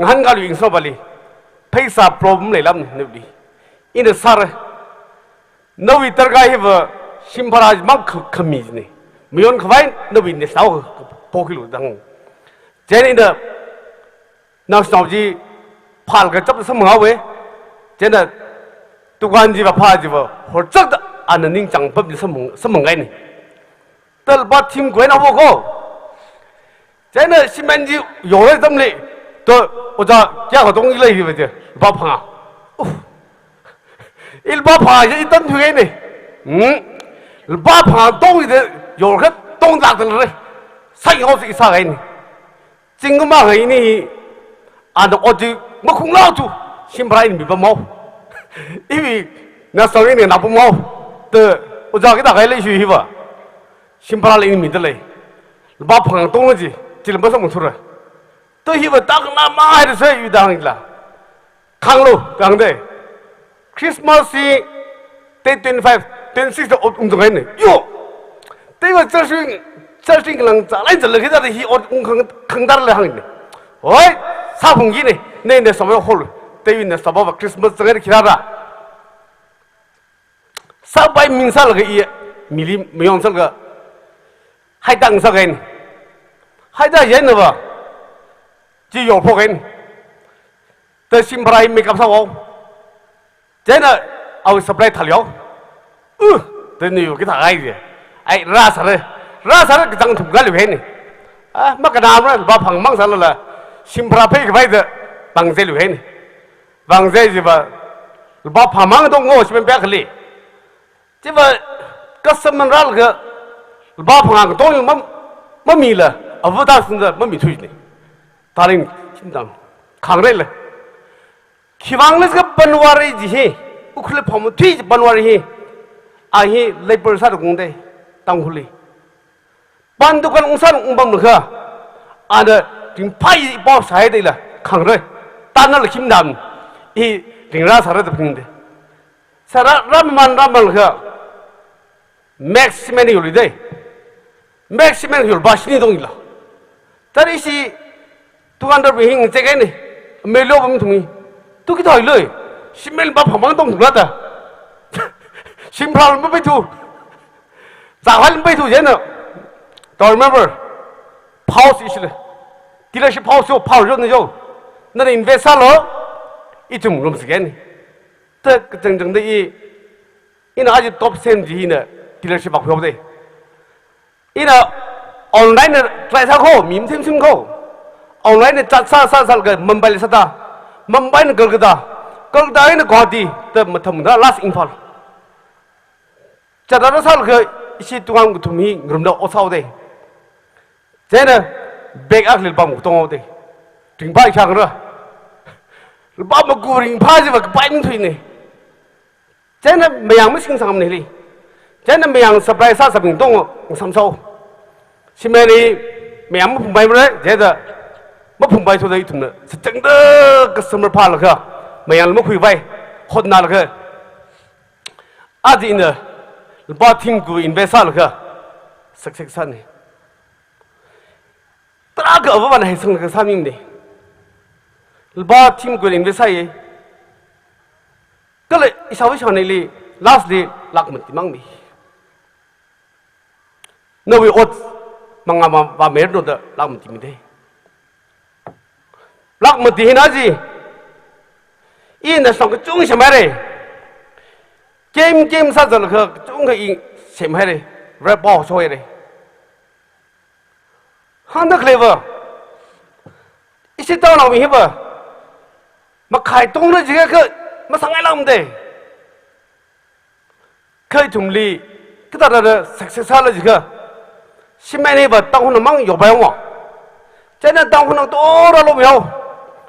ngahānkālui ingsopali. Pheisā problem leilam navli. Ina sāra. Nawui darkar hiva shimphara mang kha-, khami jine. Mayon khavai nawui ne sao pokilo dang. Chieina ina naoshinao chi phālaga chap samphang haowe. Chieina dukan chiva phā chiva horchakta ana ningchāng pap chi samphang, samphang ngaini. Ta lupā thingkhuina voko. Chieina cement chi yore tamli. To, ojā kayākha tongli hiva chi. Lupā phangā. Uf. I lupā phangā chi i tan thuihaini. Hmm. Lupā phangā tongli de yorkha tongzak dalre. Sai ho si sāhaini. Zingkum akha ini hi, ana ot chi makhunglau tu, shimphara ini mipam haowa. Iwui naoshinao ini napam haowa. Ta, ojā kida kailei shui hiva. Shimphara lei ini midalei. Lupā phangā tongla ji, chili masāmang thura. Ta hiva tak na ma haida sai yu dang la. Khanglo, khangde. Christmas hi date twenty-five, twenty-six da ot ungzang haini. Yo! Teiva church ring, church ring lang zalai zalai khida hi ot ung khang, khangdar le hāngni. Oi, sāphung gine, ne ne sāmai hol. Teiwui ne sāba va Christmas zang khirara. Sāpai mingsālaga i, mili mayon sālaga. Haitang sākaini. Haida yena va. Chi yorphok kaini. Ta shimphara hi makeup sāwao. Chieina awui supply thālyo. Uh, ta ni yo kithā ai je. Ai, rāsāre. Rāsāre kachang thum kali haini. Ah, makanamra, lupā phangā mang sālala. Shimphara phei khavai da. Pangzelu haini. Pangze chiva. Lupā phangā mang tong ngo shimphara phei kali. Chiva customer rālaga lupā phangā katong ma, mamila, ava ta sunda mamithuini. Taring chindang. Khangrele. Khiwuivang leska January chi hi, Ukhrul phamu thui chi January hi, a hi labour sāda kungde, Tangkhulli. Pan dukan ungsān ungpamlakha, ana ringphai pao sāhaidela, khangre. Tanala khimdam, i ringrā sāra da phingde. Sāra rāmaman rāmamanlakha, Max Cement yoli de. Max Cement yol ba shini tongila. Tari si dukandarwui hing chekaini. Melo bam thungi. Tu kithoi loi. Cement ba phamang tong lata. Shimphara mapeithu. Zahal mapeithu jena. Don't remember. Pause isile. Dealership pause yo, pause yo ne yo. Nana invest sālo. Ithum room sikaini. Ta kachangchang da i. Ina aji top cent chi hina dealership ak huyok de. Ina online na try sākho, mi mathemthemkho. Online na chat sā, sā, sālaga Mumbai li sāda. Mumbai na Kolkata. Kolkata na Guwahati, ta mathāmada last Imphal. Chat rāsālaga ishi dukan kathum hi ngarumda ot sāhaode. Chieina bag akhali lupā maga tonghaode. Ringphā shāngra. Lupā maga ringphā chiva kapai mthuine. Chieina mayang mashing sāngamnili. Chieina mayang supply sāsābing tong ngasam sao. Shimeni mayang maphungpaimara, chieina maphungpai soda ithumna. Sachangda customer phālaga, mayang makhuipai, hotnalaga. Aja ina, lupā thingkha invest sālaga, success sāni. Tarākha avāvana hai sanglaga sāmimane. Lupā thingkha invest sāye. Kala ishāvā ishānili last li lakh mati mangmi. Nawui ot mangā ma, va mer no da lakh mati mide. Lakh mati hina ji. Ina song kachung semhaire. Kem kem sāzālaga kachungkha i semhaire. Rep pao soire. Hāngda khalei va. I Ishi town naowui hiva makhai tongna jiakha masangngai lamde. Kha ithumli kathāda success sāla jiakha, shimān hiva Tangkhulna mang yopai haowa. China Tangkhulna tora lo mihao.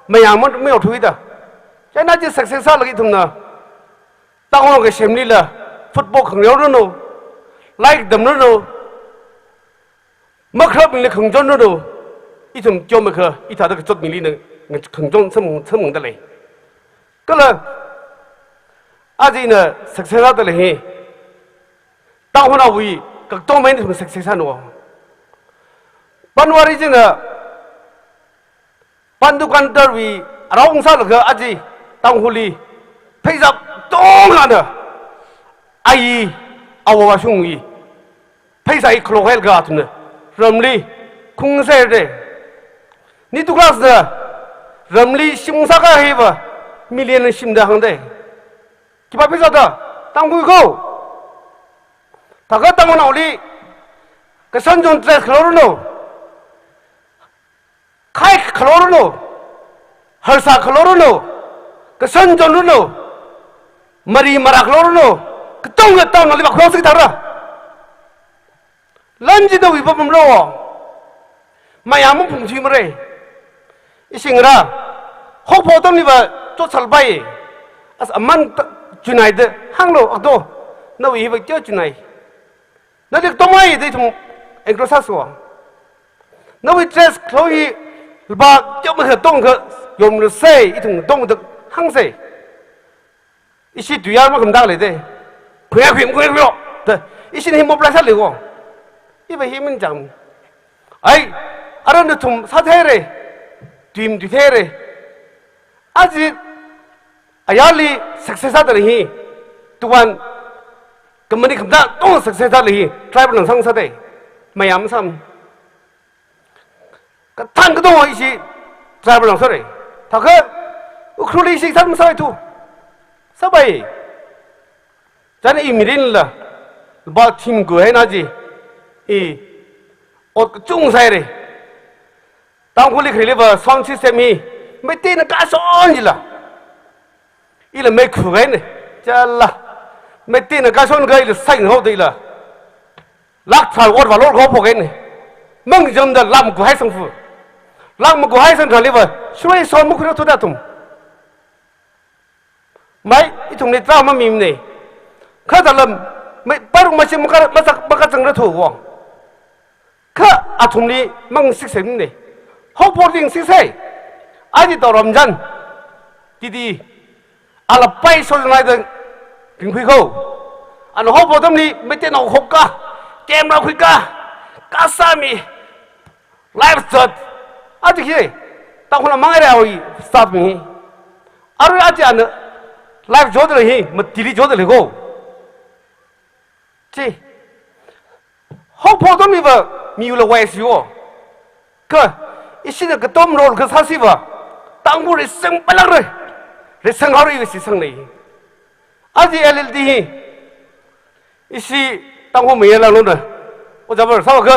Mayang man mayo thuida. China chi success sālaga ithumna Tangkhulna kasem lila football khangareo ranu, lairik tamranu, makharap mili khangachon ranu, ithum kyo makha, ithāda kachot mili na khangachon sam, samda lei. Kala, aja ina success sāda lei hi. Tangkhulnaowui kaktomei ithum success sānu. Panwari china, Pandu Kantarwui arong sālaga aja Tangkhulli pheisā tongana, ayi, awo ashungwui pheisā hi khalok hailaga athumna ramli khungser de. Nitu Class na ramli shim sākahaiva million shimda hāngde. Khipā pheisā da? Tangkhul ko. Thākha Tangkhulnaoli kashan chon dress khalo ranu, khai khalo ranu, harsā khalo ranu, kashan chon ranu, mari mara khalo ranu, katonga town naoli vākhalo sāki thāra. Lan chi da wipa pamlo. Mayang maphung chi mare. Ishi ngarā, hokpo atamliva chotsalpai. As aman ta, chunai da hānglo, akto. Nawui hiva kyo chunai? Nali tomai da ithum engross sāso. Nawui dress khalo hi lupā kyo makha tongkha yomlu sai, ithum tongda hāngsai. Ishi tuiyar makhamda lei de. Khuya khuim khuya khuyo. Da, ishi ni mobilize sālei ko. Iva hi man jam. Ai, ara nathum sātheire. Tuim tuitheire. Aja, ayarli success sāda lei hi. Tuwan, kamani khamda tong success sāda lei hi. Tribal na sangsā de. Mayang sam. Kathān katong ishi tribal lang sāre. Thākha Ukhrulli ishi sān masāi tu. Sāpai. China i mirinla, ba thingku haina ji. I ot kachung sāire. Tangkhulli khareliva sound system hi Meiteina kashon jila. Ila meikhu kahaine. Chala. Meiteina kashon kha ila saing haoda ila. Lakh tharāda ot vālo kho pho kahaine. Mangjamda lakh maku haisang fu. Lakh maku haisang tharāliva, shurai son makhuira thuda athum. Mai, ithumli trauma mimane. Kha talam, mai, paruk masi maka, masak, makazangra thuwa. Kha athumli mang sik semne. Hokpo ling sik sai. Aji tau ramjan. Titi. Ala pai so nai da ringkhui kho. Ana hokpo atamli Meiteinao khokka, camera khuika, kasā mi, live shot. Aja khi, Tangkhulna mangaira awui staff mi. Arui aja ana live shot hi, matili shot lei kho. Chi. Hokpo atamliva miwuila wai siwo. Kha, ishina katom role kha sāsiva, Tangkhul reisang palakre. Reisang haori iva sisang lei. Aja L L D hi. Ishi Tangkhul mayarla lona. Ojā bar sāva kha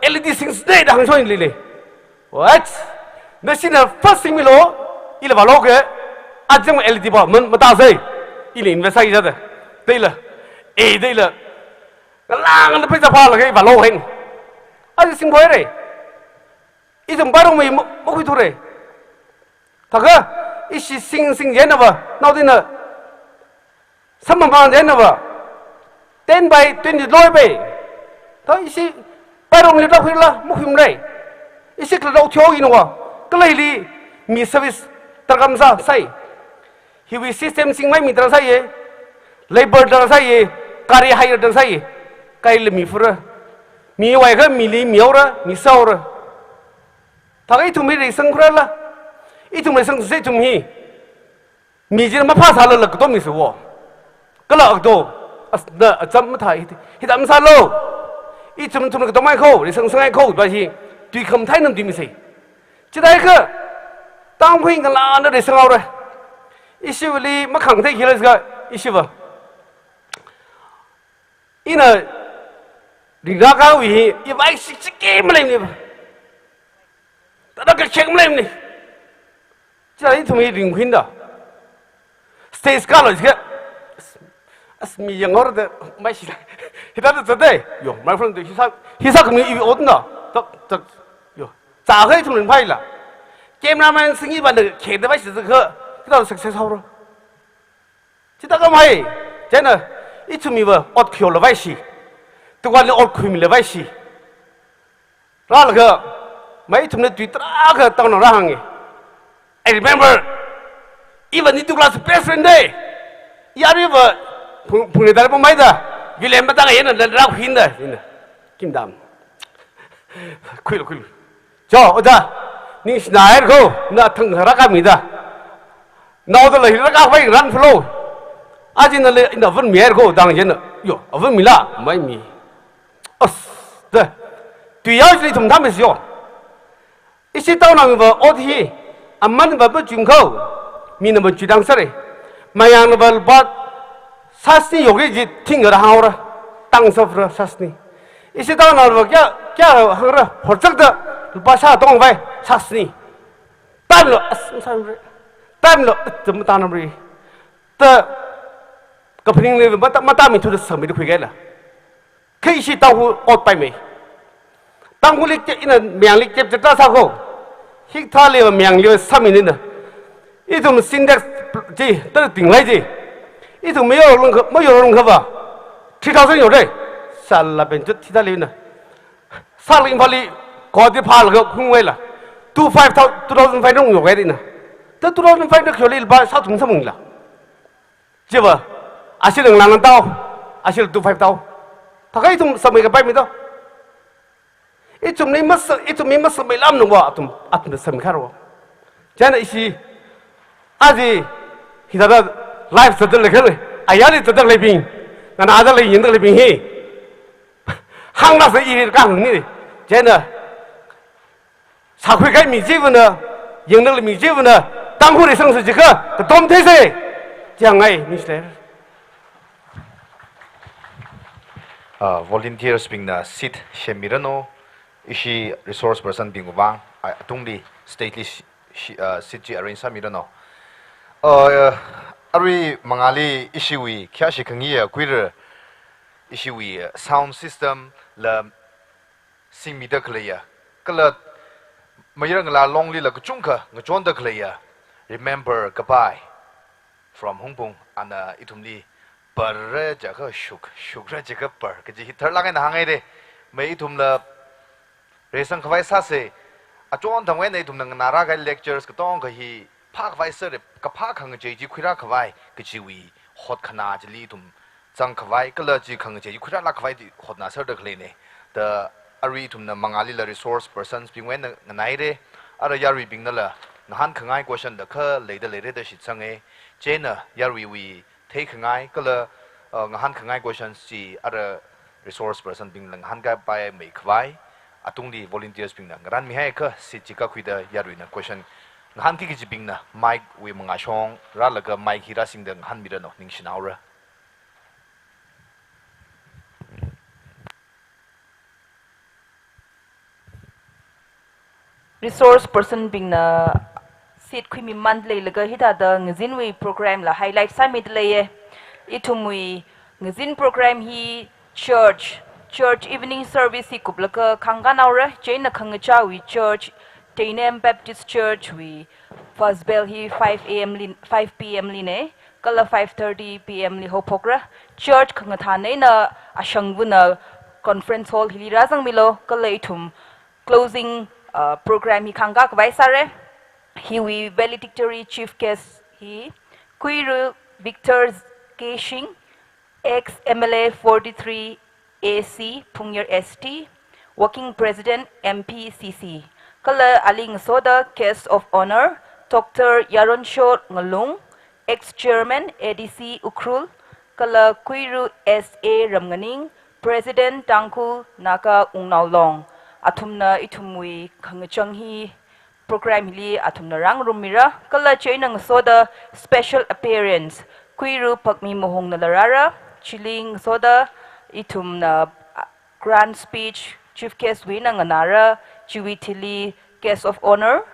L L D sing sne da hāngshon lei lei. What? Nashina first singmilo, ila vālo kha, ajang L D ba, man, matasai. Ila invest sāi jada. Teila. Eh, teila. Ngalāngna pheisā phālaga vālo hain. Aja singkhuire. Ithum parong mai ma, makhuithure. Thākha, ishi sing, sing jenava, naodina. Samamang jenava. Ten by twenty loi pai. Tha ishi parongli rākhuila, makhuimlei. Ishi kala rao thyo inwa. Kalaili mi service tarkam sā, sai. Hiwui system singmai mi tarāsai ye. Labour tarāsai ye. Gari hire tarāsai ye. Kaila mi fura. Mi wai kha mili mi haora, mi sāora. Thākha ithum hi reisang khurala. Ithum reisang se ithum hi. Mi china maphā sālala katom mi sāwo. Kala akto, as, na, acham mathā hithā, hithā masālo. Ithum, ithum katomai kho, reisang sangai kho, ba hi, tui khamathā nam tui mi sai. Chithākha, Tangkhul ngalāna reisang haora. Ishiwuili makhangthei khila jiakha, ishiva. Ina ringrākāwui hi, iva shik shik ki maleimane. Tada kakheng maleimane. China ithum hi ringkhuida. Stage kalo jiakha, as, as mi yanghaoda, maishi. Hithāda zatda. Yo, my friend, hi sā, hi sākhami iwui otna. Tak, tak. Yo. Zākha ithum ringphaila. Cameraman singli banda kheda vaishi zakha, hithāda success haora. Chithākha mai, china, ithum hiva ot khuihaola vaishi. Tukhanli ot khuimila vaishi. Rālaga, mai ithumna tui tarākha tangna rāhānga. I remember, even itu class best friend day. Yariva, phung, phung ni dara pamaida, William batang yana dan rākhuida, ina. Kimdam. Khuilu, khuilu. Cho, oja, ningshina haira ko, na thang rākhamida. Naoda la hili rākhavai ran flow. Aja nali ina vāmi haira ko, dang jina. Yo, vāmila, maimi. As, da. Tuiyao chili ithum thāmisi yo. Ishi taonao miva ot hi, amanva machum kho, mina machudang sāra. Mayangnava lupā sāsni yokri ji thingkha hāngra, tang sāfra sāsni. Ishi taonaova kya, kya hāngra, horchakda lupā shā tongvai sāsni. Time lo, as, sāmri. Time lo, as, matanamri. Ta, kaphaning le, mata, mata mi thuda sāmi da khuikahaila. Kha ishi Tangkhul otpaimei. Tangkhulli ke ina Mayangli capture sākho. Hikathāli Mayangli sāminina. Ithum Sintex ji, tara tinglai ji. Ithum mayorlung kha, mayorlung khava. Three thousand yore. Sāla benchut hithāli na. Sāla Imphalli, Guwahati phālaga khungvaila. Two five thousand, two thousand five hundred yorhaina. Ta two thousand five hundred khyoli lupā shāthum sāmungla. Chiva, ashi nang lang tao, ashi two five tao. Thākha ithum sāmei kapaimi tao. Ithumli masa, ithumli masamei lam nungva, athum, athum sāmei kharva. China ishi, aja, hithāda live zatda leikhala, ayarli zatda leibing, nganāda lei yangda leibing hi. Hāngda sā iri kahāngni, china, sākhuikahai mi chivāna, yangda lei mi chivāna, Tangkhulli sangsa jiakha, katom theisa, chiangai, ningshilei. Ah, volunteers bingna seat semmiranu, ishi resource person bingwui vang, ah, atungli stage li shi-, shi-, ah, seat chi arrange sāmiranu. Ah, arui mangāli ishiwui, khayāshi khangayi kuira, ishiwui, ah, sound system la singmida khaleiya, kala mayar ngalā longlila kachungkha ngachonda khaleiya, Remember Kapai from Hungpung, ana ithumli parra jiakha shuk, shukra jiakha par, kaji hi tharlāk eina hānghaira, mai ithumla reisang khavai sāsa, achon thangwui eina ithumna nganārākahai lectures katonga hi, phākhavai sāra, kaphā khangachei chi khuirā khavai, kajiwui hotkhanā chili ithum zang khavai, kala chi khangachei chi khuirālāk khavai chi hotnā sāda khaleina. Ta arui ithumna mangālila resource persons bingwui eina nganaira, ara yaruibingnala ngahānkhangai question da kha leida leira da shitsanga, china yaruiwui theikhangai, kala, uh, ngahānkhangai questions chi ara resource person bingla ngahānkapai mai khavai, atungli volunteers bingna ngaranmihaiakha seat chi kakhuida yaruina question ngahānki kajibingna mic wui mangā shong rālaga mic hi rāsingda ngahānmiranu, ningshinaora. Resource person bingna seat khuimiman leilaga hithāda ngazinwui program la highlight sāmida leiya. Ithumwui ngazin program hi church, church evening service hi kuplaga khangkānaora, chieina khangachāwui church, Teinem Baptist Church wui first bell hi five A M li, five P M lina, kala five thirty P M li haophokra. Church khangathān eina ashangvana conference hall hili rāzangmilu, kala ithum closing, uh, program hi khangkā khavai sāra. Hiwui valedictory chief guest hi Kuiru Victor K Shing, ex M L A forty-three A C Phungyar S T, Working President M P C C. Kala ali ngasoda Guest of Honour, Doctor Yaronshot Ngalung, ex Chairman A D C Ukhrul, kala Kuiru S A Ramnganing, President Tangkhul Naga Wungnaw Long, athumna ithumwui khangachang hi program hili athumna rāngarummira, kala chieina ngasoda special appearance, Kuiru Pakmi Mahongna la rāra, chili ngasoda ithumna, ah, grand speech, chief guest wui eina nganāra, chiwui thili guest of honour,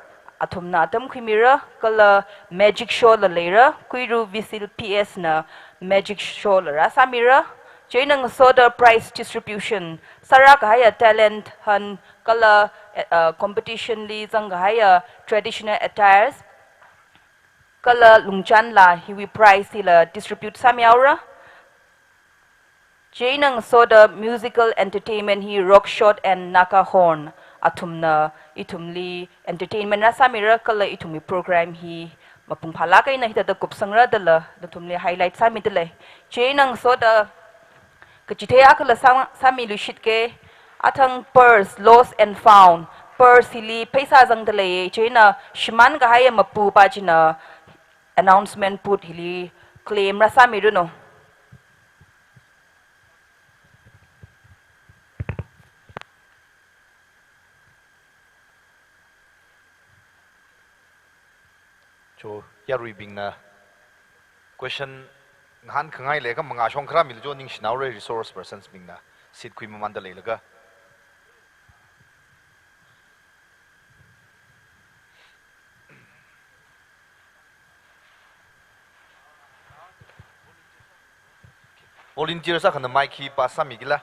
athumna atam khuimira, kala magic show la leira, Kuiru Visil P S na magic show la rāsāmira. Chieina ngasoda prize distribution, sārā kahaiya talent hunt, kala, eh, uh, competition li zang kahaiya traditional attires, kala lungchan la hiwui prize hila distribute sāmihaora. Chieina ngasoda musical entertainment hi Rock Shot and Naga Horn athumna ithumli entertainment rāsāmira, kala ithumwui program hi mapung phālāk eina hithāda kupsangra dala nathumli highlight sāmidalei. Chieina ngasoda kachithei akhala sā-, sāmiluishitke, athang purse, lost and found, purse hili pheisā zangdalei, chieina shimān kahaiya mapupā china announcement booth hili claim rāsāmiranu. Cho, yaruibingna question ngahānkhangai leikha mangā shong kharā milu cho, ningshinaorei resource persons bingna seat khuimamanda leilaga. Volunteers akhana mic hi pass sāmikila.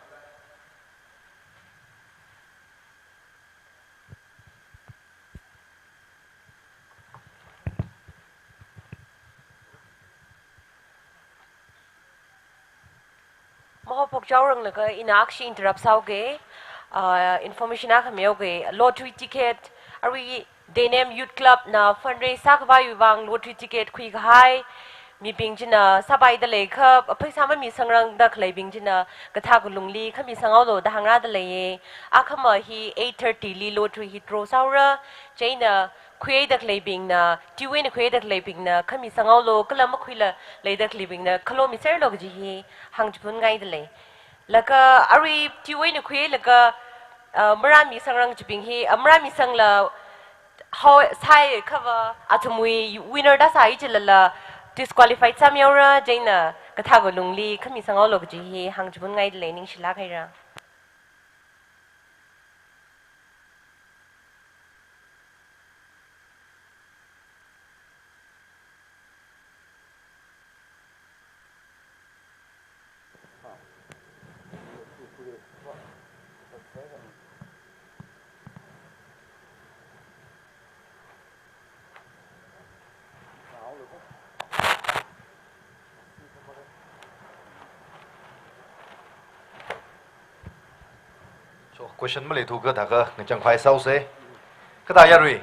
Maho phokchaoranglaga ina akhashi interrupt sāuke, ah, information akha miuke, lottery ticket, arui Denem Youth Club na fundraise sākhavaiwui vang lottery ticket khuikahai mibing china sāpaida leikha, pheisā mamisangrangda khaleibing china kathā kalungli khami sanghaolu da hāngrāda leiye. Akhama hi eight thirty li lottery hi draw sāura, chieina khuida khaleibingna, tui eina khuida khaleibingna khami sanghaolu, kala makhuila leida khaleibingna khalo miserlu kaji hi hāngchiphunngaida lei. Laga arui tui eina khuilaga, ah, marāmisangrang chibing hi, ah, marāmisangla hao sāikhava athumwui winner da sāi chilala disqualified sāmihaora, chieina kathā kalungli khami sanghaolu kaji hi hāngchiphunngaida lei, ningshilāk haira. So, question maleithu kathākha ngachang phai sāuse. Kathā yarui.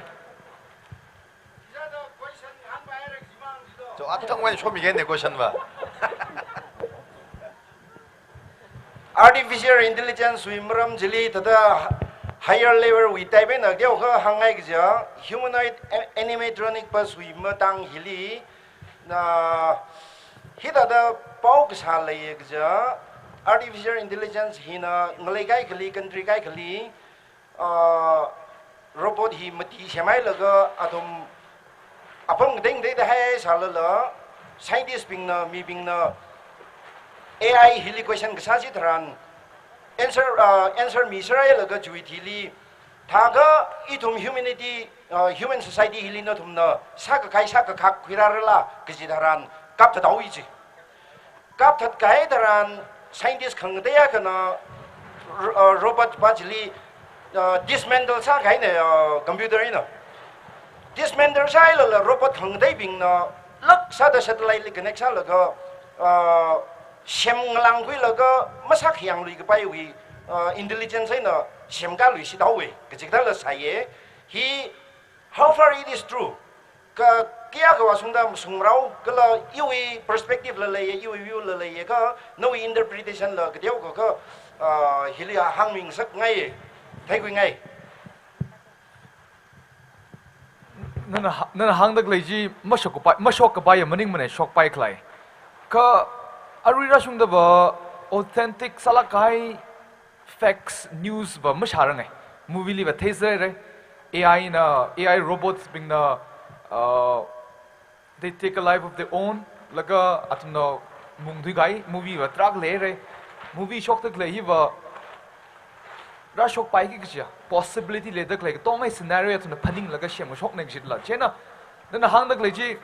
So, athang wui shomikahai question va. Artificial intelligence wui maram chili thāda higher level wui type eina teokha hāngngai kaja, humanoid a-, animatronic bus wui matang hili, na, hithāda pao kasā leiya kaja, artificial intelligence hina ngalei kaikhali, country kaikhali, ah, robot hi mati semhailaga athum apam kateng teida haisālala, scientist bingna, mibingna A I hili question kasā chitharan answer, ah, answer miserhailaga chiwui thili, thākha ithum humanity, ah, human society hili nathumna sākakhui sākakhak khuirārala kaji tharan kapthathaowa ji. Kapthat kahai tharan scientist khangatei akhana ro-, uh, robot pa chili, uh, dismantle sākahaina, uh, computer eina. Dismantle sāhailala robot khangateibingna lāk sāda satellite li connect sālaga, uh, semngalāngkhuilaga masākhayang luikapaiwui, uh, intelligence eina semkaluishithaowa kaji kathāla sāya. Hi how far it is true, ka kayākha vāshungda mashungrao, kala iwui perspective la leiya, iwui view la leiya, kha nawui interpretation la kateokha, ah, hili hāngmingasakngai, theikhuingai. Nana ha-, nana hāngda khalei chi mashokkapai, mashokkapai ya maningmana, shokpai khalei. Kha arui rāshungda va authentic sālāk kahai facts, news va mashārangai. Movie li va theiserra. A I na, A I robots bingna, uh, they take a life of their own. Laga athumna mungthuikahai movie va tarākha leira. Movie shokda khalei hi va rāshokpaiki kajiya possibility leida khalei katonga scenario athumna phaninglaga semkashokna kajila. Chieina, nana hāngda khalei chi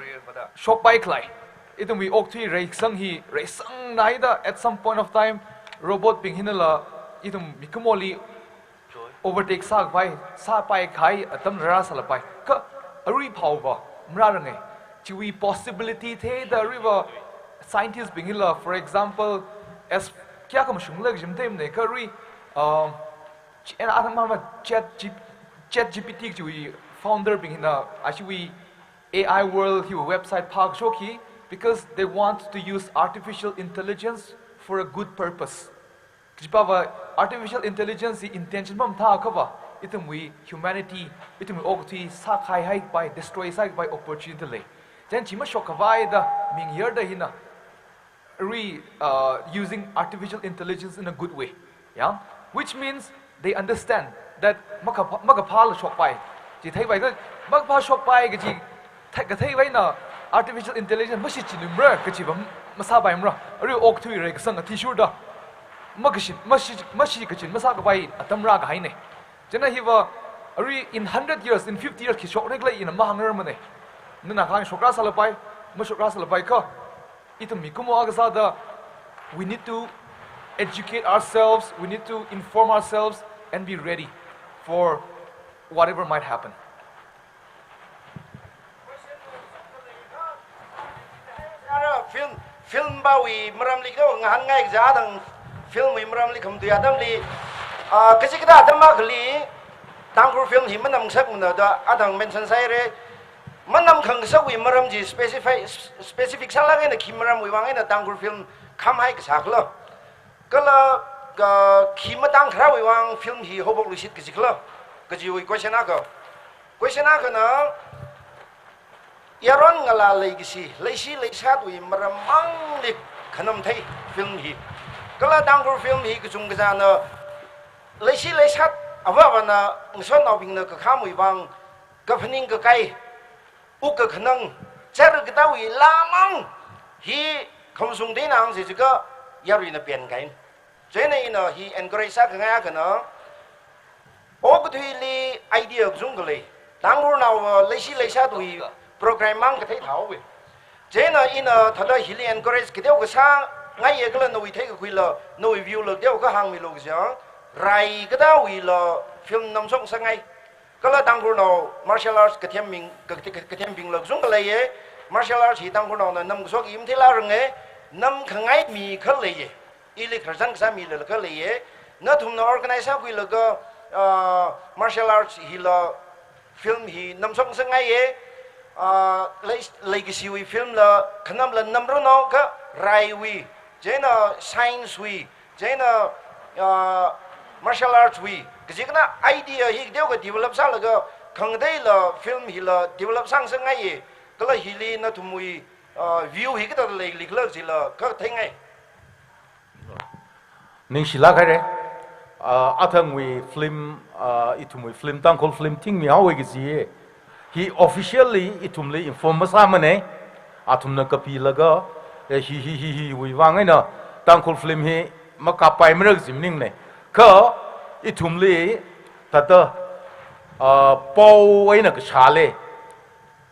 shokpai khalei. Ithumwui okathui reisang hi, reisangna haida at some point of time, robot bing hinala ithum mikumoli overtake sākhavai, sāpai kahai atam rāsālapai. Kha arui phāva, marārange. Chiwui possibility theida aruiva scientist bing hila, for example, as kayākha mashungla kaji matheimane, kha arui, um, chi-, and athang mama Chat G-, Chat G P T chiwui founder bing hina, ashiwui A I world hiwui website phākashok hi, because they want to use artificial intelligence for a good purpose. Kajipava artificial intelligence hi intention mamathā akhava, ithumwui humanity, ithumwui okathui sākahai haipai, destroy sākahai opportunity lei. Then chi mashokkhavai da, ming yarda hina, re, uh, using artificial intelligence in a good way. Yeah? Which means they understand that makapha-, makaphāla shokpai. Chi theipai kha, makaphā shokpai kaji thei-, katheivaina artificial intelligence mashichinmara kajiva masāpaimara. Arui okathui reikasang athishurda makashin, mashi, mashikachin masākhavai atam rākahaine. Chieina hiva, arui in hundred years, in fifty years khi shokra khala ina mahāngrarmane. Nana kahāng shokra sālapai, mashokra sālapai kha, ithum mikumo akha sāda, we need to educate ourselves, we need to inform ourselves and be ready for whatever might happen. Ara film, film bawui maramli kha ngahānngai kaja athang film wui maramli khamatui atamli, ah, kachikathā atam akhali Tangkhul film hi manamngasakmana da athang mention sāhaire. Manamkhangasakwui maram chi specify, specific sālāk eina khi maramwui vang eina Tangkhul film khamhai kasā khala, kala, ka, khi matang kharāwui vang film hi haophokluishit kaji khala, kajiwui question akha. Question akhana, yaron ngalā leikashi, leishi leishatwui maram mangli khanam thei film hi. Kala Tangkhul film hi kachungkha kachāna, leishi leishat avā avāna, ngasotnaobingna kakhamwui vang kaphaning kakai, wuk kakhanang, char katāwui laa mang hi khamashung teinang si jiakha yaruina penkahaina. Chieina ina hi encourage sākhangai akhana, okathuili idea kachungkha lei. Tangkhulnaova leishi leishatwui program mang kathei thaowe. Chieina ina thāda hili encourage kateokha sāngaiye kala nawui theikakhuila, nawui view la kateokha hāngmilu kaja, rai katāwuila film namshokngasakngai. Kala Tangkhulnao martial arts kathembing, ka, ka, kathembingla kachungkha leiye. Martial arts hi Tangkhulnaona namkashok i matheilarange, namkhangai mi kha leiye. Ili khararchan kasā mila kha leiye. Nathumna organize sākhuilaga, ah, martial arts hila film hi namshokngasakngaiye. Ah, lei, leikashiwui film la khanamla namranu kha raiwui, chieina science wui, chieina, ah, martial arts wui, kachikathā idea hi kateokha develop sālaga khangateila film hila develop sāngasakngaiye. Kala hili nathumwui, ah, view hi kathāda leili khala jila kha theingai. Ningshilāk haire. Ah, athangwui film, ah, ithumwui film, Tangkhul film thingmihaowe kaji hi officially ithumli inform masāmane. Athumna kapilaga, eh, hi, hi, hi, hiwui vang eina Tangkhul film hi makappaimara kaji maningne. Kha ithumli thāda, ah, pao eina kashāle.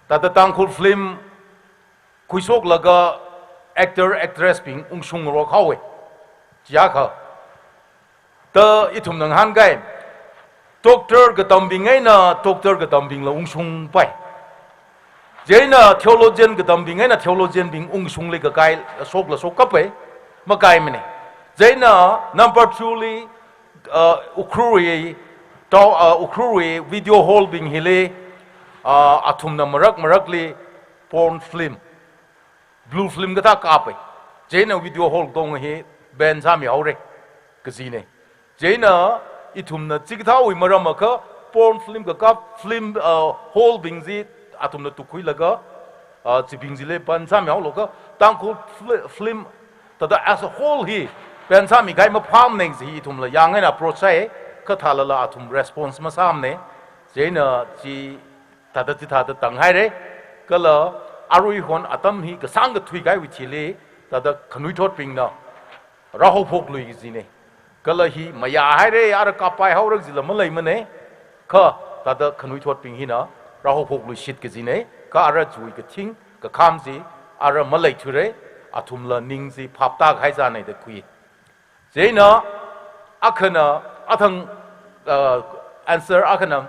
Thāda Tangkhul film khuishoklaga actor, actress bing ungshungrok haowe. Chiakha, thāda ithumna ngahānkai, doctor katambing eina doctor katambingla ungshungpai. Chieina theologian katambing eina theologian bing ungshungli kakai shokla shokkapai, makaimane. Chieina number two li, uh, Ukhrulwui, tao, uh, Ukhrulwui video hall bing hili, uh, athumna marak marakli porn film, blue film kathā kapai. Chieina video hall katonga hi ban sāmihaore kajine. Chieina ithumna chikathāwui maram akha porn film kakap film, uh, hall bing chi athumna tukkhuilaga, uh, chibing chili ban sāmihaolaga Tangkhul fli-, film thāda as a whole hi ban sāmikahai maphāmane kaji hi ithumla yāng eina approach sāi, kha thālala athum response masāmane. Chieina chi thāda chithāda tanghaire. Kala aruihon atam hi kasāng kathuikahaiwui thili thāda khanuithotbingna rāhaophoklui kajine. Kala hi mayā haira, ara kapai haora kajila maleimana. Kha thāda khanuithotbing hina rāhaophokluishit kajina. Kha ara chiwui kathing kakham chi ara maleithuira, athumla ning chi phaptākahai sāna da khui. Chieina akhana athang, uh, answer akhana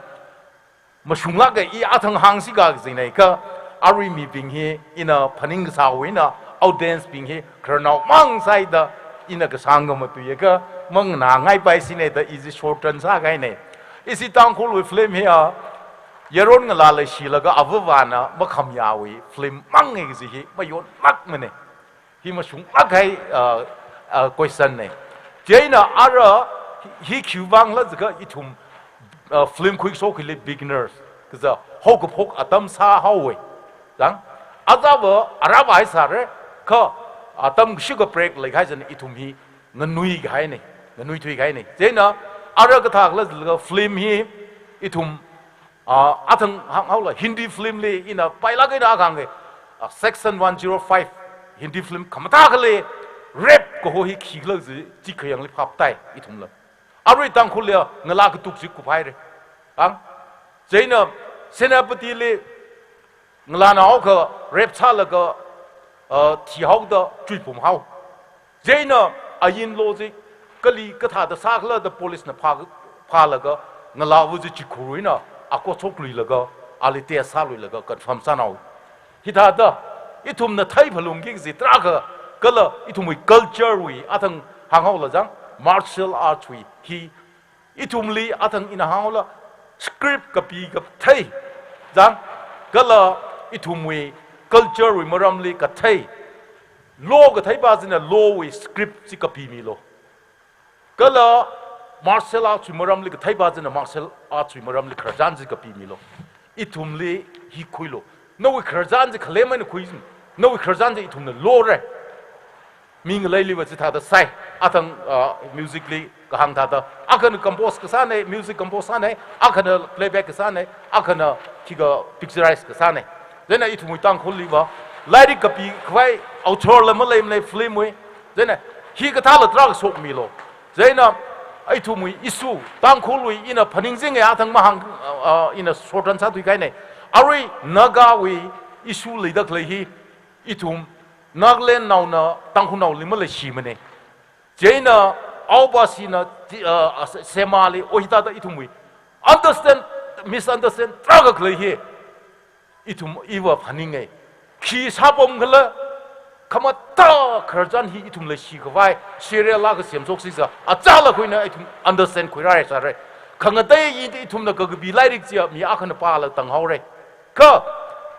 mashunglāka, i athang hāngsi ka kajina. Kha arui mibing hi ina phaning kasāwui eina audience bing hi khararnao mang sāhaida ina kashāng khamatuiya, kha manganāngaipaisinada i chi shorten sākahaina. Ishi Tangkhulwui film hi a, yaron ngalā leishilaga avāvana makhamayāwui film manga kaji hi mayonlākmana. Hi mashunglākkahai, uh, uh, question na. Chieina ara hi, hi khiwuivangla jiakha ithum, uh, film khuishok hili beginners kaja haokaphok atam sāhaowa. Chang, ajava arāvāhai sāra, kha atam kashika break leikahai chieina ithum hi nganuikahaina, nganuithuikahaina. Chieina ara kathākhala jiakha film hi ithum, ah, athang hānghaola Hindi film li ina pailāk eina kahānga, ah, Section one zero five Hindi film khamathā khalei rape kaho hi khikhala chi, chi khayangli phaptāi ithumla. Arui Tangkhulli ngalā katuk chi kuphaira. Ang, chieina Senapatili ngalānao akha rape sālaga, uh, thihaoda chuipumhao. Chieina ain lo chi kali kathāda sākhala da police na phā, phālaga ngalāva chi chikhur eina a court shokluilaga, ali test sāluilaga confirm sānao. Hithāda ithumna theiphalungki kaji tarākha, kala ithumwui culture wui athang hānghaola chang, martial arts wui hi ithumli athang ina hānghaola script kapi kathei chang, kala ithumwui culture wui maramli kathei, law katheipa china law wui script chi kapimilu. Kala martial arts wui maramli katheipa china martial arts wui maramli khararchan chi kapimilu. Ithumli hi khuilu. Nawui khararchan chi khalem eina khuisin. Nawui khararchan chi ithumna law ra. Mi ngaleiliva chithāda sāi. Athang, uh, music li kahāng thāda, akhana compose kasāna, music compose sāna, akhana playback kasāna, akhana khikha picturize kasāna. Chieina ithumwui Tangkhulliva lairik kapikhavai author la maleimana film wui. Chieina hikathāla tarākha shokmilu. Chieina ithumwui issue, Tangkhulwui ina phaningchinga, athang mahāng, uh, uh, ina shorten sāthuikahaina. Arui Nagawui issue leida khalei hi ithum Nagalandnaona Tangkhulnaoli maleishimana. Chieina aopa shina ti-, uh, uh, se-, semali, o hithāda ithumwui understand, misunderstand tarākha khalei hi ithum iva phaninga. Khi sāpamkhala, khamathā khararchan hi ithum leishikhavai serial akha semshoksisa, achālakha eina ithum understand khuirāra sāra. Khangatei i-, ithumna kakapi lairik chiya mi akhana pāla tanghaora. Kha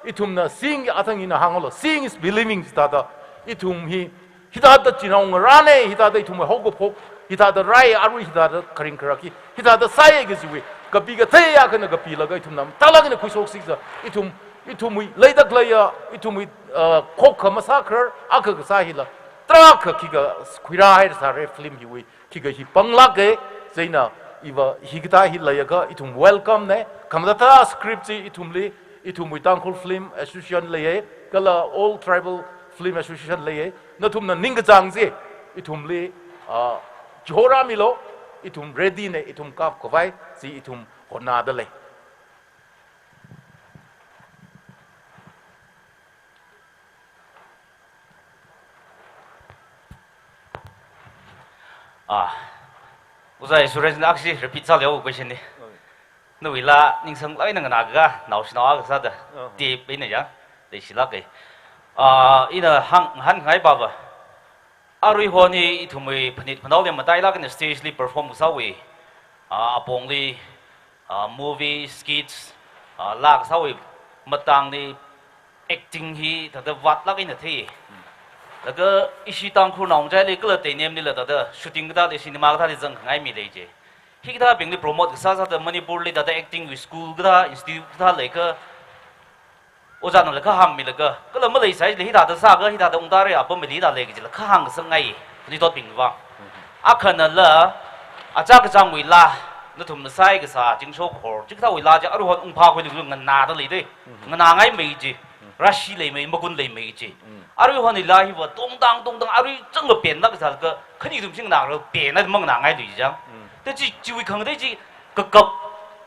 ithumna seeing, athang ina hānghaola, seeing is believing chithāda ithum hi hithāda chinaongarāna, hithāda ithumwui haokaphok, hithāda rai, arui hithāda kharing kharak hi hithāda sāya kajiwui kapi kathei akhana kapilaga ithumna mathālāk eina khuishoksisa, ithum, ithumwui leida khaleiya, ithumwui, uh, khokkha masākharar akha kasā hila tarākha khikha khuirāhaira sāra film hiwui. Khikha hi panglāka, chieina iva hikathā hi leiakha ithum welcome na. Khamathā script chi ithumli, ithumwui Tangkhul Film Association leiya, kala All Tribal Film Association leiya. Nathumna ningkachāng chi ithumli, ah, chihorāmilu, ithum ready na, ithum kapkhavai chi ithum hotnāda lei. Ah, Ojā Surajna akhashi repeat sāleo question ni. Nawuila ningsanglāk eina nganākha, naoshinao akha sāda. Aha. Deep eina ya, leishilāka. Ah, ina hāng, hāngngaipa va. Aruihon hi ithumwui phanit phanaoli matailāk eina stage li perform kasāwui, ah, apongli, ah, movie, skits, ah, laa kasāwui matangli acting hi thāda vātlāk eina thei. Laga ishi Tangkhulnao ngachaili kala teinemlila thāda shooting kathāli, cinema kathāli zangkhangai mi lei je. Hikathābingli promote kasā sāda Manipurli thāda acting wui school kathā, institute kathā leiakha, ojānala kahāngmilaga, kala maleisāli hithāda sāakha, hithāda ungtāra, apam mili hithā lei kajila kahāng kasāngai, phanitotbing vang. Akhanala, achā kachāngwui laa, nathumna sāi kasā, zingsho kahor, chikathāwui laa chi aruihon ungphākhuilaga nganāda lei de, nganāngaimei ji, rāshi leimei, magun leimei ji. Arui hon ila hiva tongtang tongtang arui chang kapen lak sālaga khani ithum sing nang ro pen na mang nang ai lui jang. Mm. Ta chi chiwui khangatei chi kakap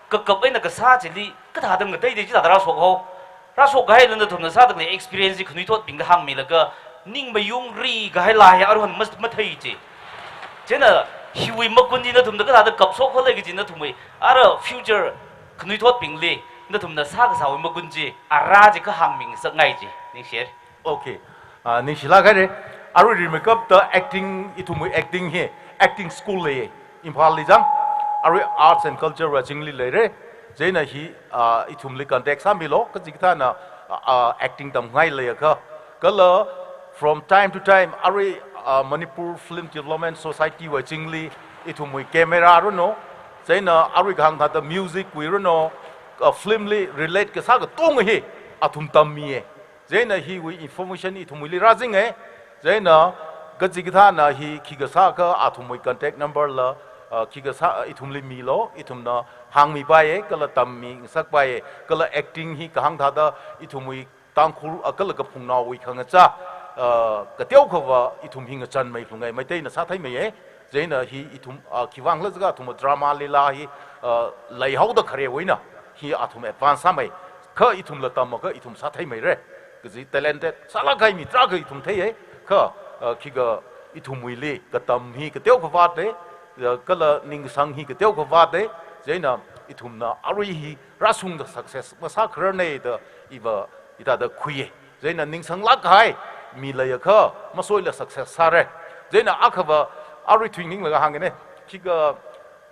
kakap eina kasā chili kathāda ngateitei chi thāda rāshok hao. Rāshok kahai landa nathumna sāda khalei experience chi khanuithotbingda hāngmilaga ning mayungri kahai laa hi arui hon mas mathei chi. Chieina hiwui magun chi nathumna kathāda kapshok khalei kaji nathumwui ara future khanuithotbingli nathumna sākasāwui magun chi ara chi kahāngmi ngasakngai chi. Ningshi. Okay. Ah, ningshilāk haire. Arui rimeikapta acting, ithumwui acting hi, acting school lei, Imphalli jang. Arui Arts and Culture wui azingli leire. Chieina hi, ah, ithumli contact sāmilo, kachikathāna, ah, ah, acting tamngai leiakha. Kala from time to time, arui, ah, Manipur Film Development Society wui azingli, ithumwui camera runo. Chieina arui kahāng thāda music wui runo, ah, film li relate kasā katonga hi, athum tammiye. Chieina hiwui information ithumwuili rāzinge. Chieina kachikathāna hi khikha sākha athumwui contact number la, ah, khikha sā, ah, ithumli milo, ithumna hāngmipaiye, kala tammi ngasakpaiye, kala acting hi kahāng thāda ithumwui Tangkhul, ah, kala kaphungnaowui khangachā, ah, kateokha va ithum hi ngachānmei lungai, Meiteina sātheimeiye. Chieina hi ithum, ah, khiwuivang khala jiakha athum drama lila hi, ah, leihaoda kharewui eina hi athum advance sāmei. Kha ithumla tamakha ithum sātheimeire. Kaji talented sālāk kahai mi tarākha ithum theiye. Kha, ah, khikha ithumwuili katam hi kateokha vāte, ah, kala ningsang hi kateokha vāte. Chieina ithumna arui hi rāshungda success masākhararne da iva hithāda khuiye. Chieina ningsanglāk kahai mi leiakha masoila success sāre. Chieina akhava arui thuininglaga hāngene. Khikha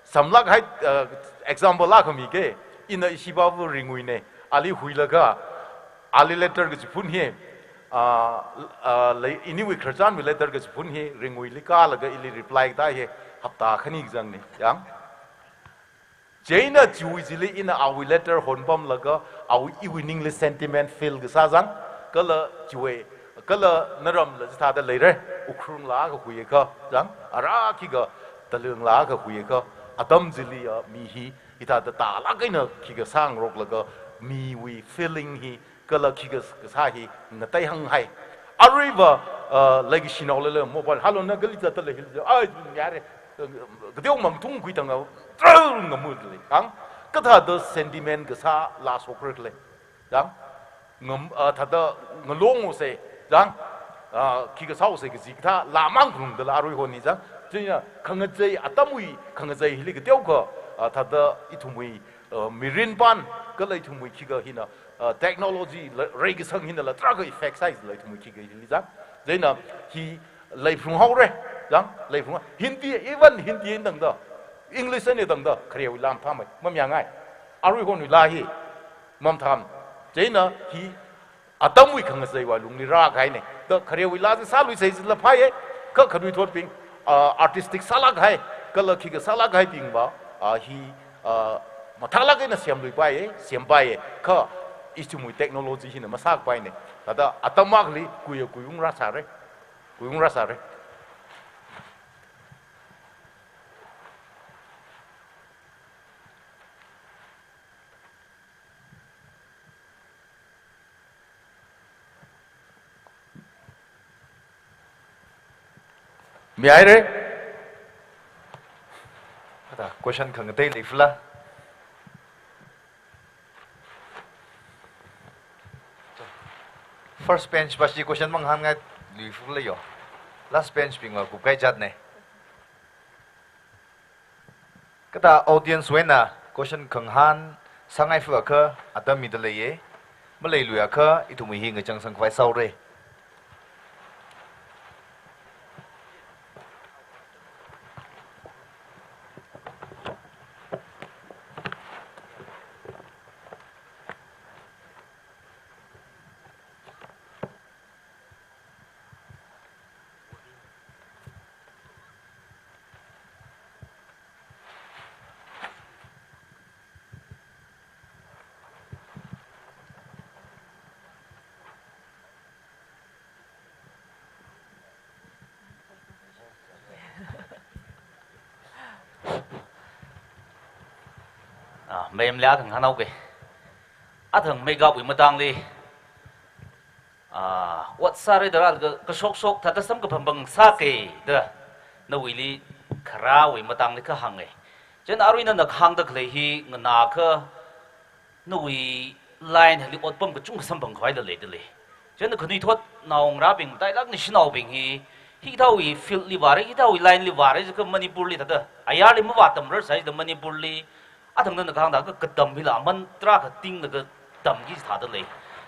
samlāk kahai, uh, example akha mike. Ina ishi Babu Ringuine. Ali huilaga, ali letter kachiphun hi, uh, uh, lei, iniwui khararchanwui letter kachiphun hi Ringuili kālaga ili reply ta hi hapta khani kazangni. Yang. Chieina chiwui chili ina awui letter honpamlaga awui iwui ningli sentiment feel kasā jang, kala chiwui, kala naramla chithāda leire, Ukhrulngla akha huiakha jang, ara khikha Talingla akha huiakha, atam chili ya mi hi, hithāda tālāk eina khikha sāngaroklaga miwui feeling hi, kala khikha kasā hi ngateihānghai. Aruiva, uh, leikashinao leila mobile, "Hello, na kali zatda lei hili?" "Ai, yare." Kateomang thungkhui tanga, trrr, ngamut lei. Ang, kathāda sentiment kasā laa shokra lei. Jang, ngam, uh, thāda ngalongose, jang, uh, khikha sāose kaji kathā, laa mang krungdala arui hon hi jang. Chieina, khangachei, atamwui khangachei hili kateokha, uh, thāda ithumwui, uh, mirin pan, kala ithumwui khikha hina, uh, technology la, reikasang hinala tarākha effect sāhaisila ithumwui khikha hili jang. Chieina hi leiphalung haore, jang, leiphalung. Hindi, even Hindi eina tangda, English eina tangda, kharewui laa mathāmei, mamayāngai. Arui hon laa hi, mamathāmei. Chieina hi atamwui khangacheiwui lungli rākahaine. Da kharewui laa chi sāluisei chila phāye, kha khanuithotbing, ah, artistic sālāk kahai, kala khikha sālāk kahaibingva, ah, hi, ah, mathālāk eina semluipaiye, sempaiye, kha ithumwui technology hina masākapaine. Thāda atam akhali kuiya kuiung rāsāre, kuiung rāsāre. Mihaire. Ada question khangatei leifala? First bench pa chi question mangahānngai luifala yo. Last bench bingva kupkai jatne. Kada audience wui eina question khangahān sāngaifa akha atam mida leiye. Maleiluiakha ithumwui hi ngachang sangkhavai sāhaore. Ah, ma'am li akha ngahānhaoke. Athang makeup wui matangli Ah, ot sāra da rālaga kashokshok thāda samkaphang pāng sāke da nawuili kharāwui matangli kahānge. Chieina arui nana kahāngda khalei hi nganākha nawui line hili otpam kachungkha samphang khavai la leidalei. Chieina khanuithot naongarābing matailāk nashinaobing hi, hithāwui field li vāra, hithāwui line li vāra, jiakha Manipur li thāda ayarli mavātamrar sāi da Manipur li, athang nana kahāngda ka katam hila aman tarākha tinglaga tamki thāda lei.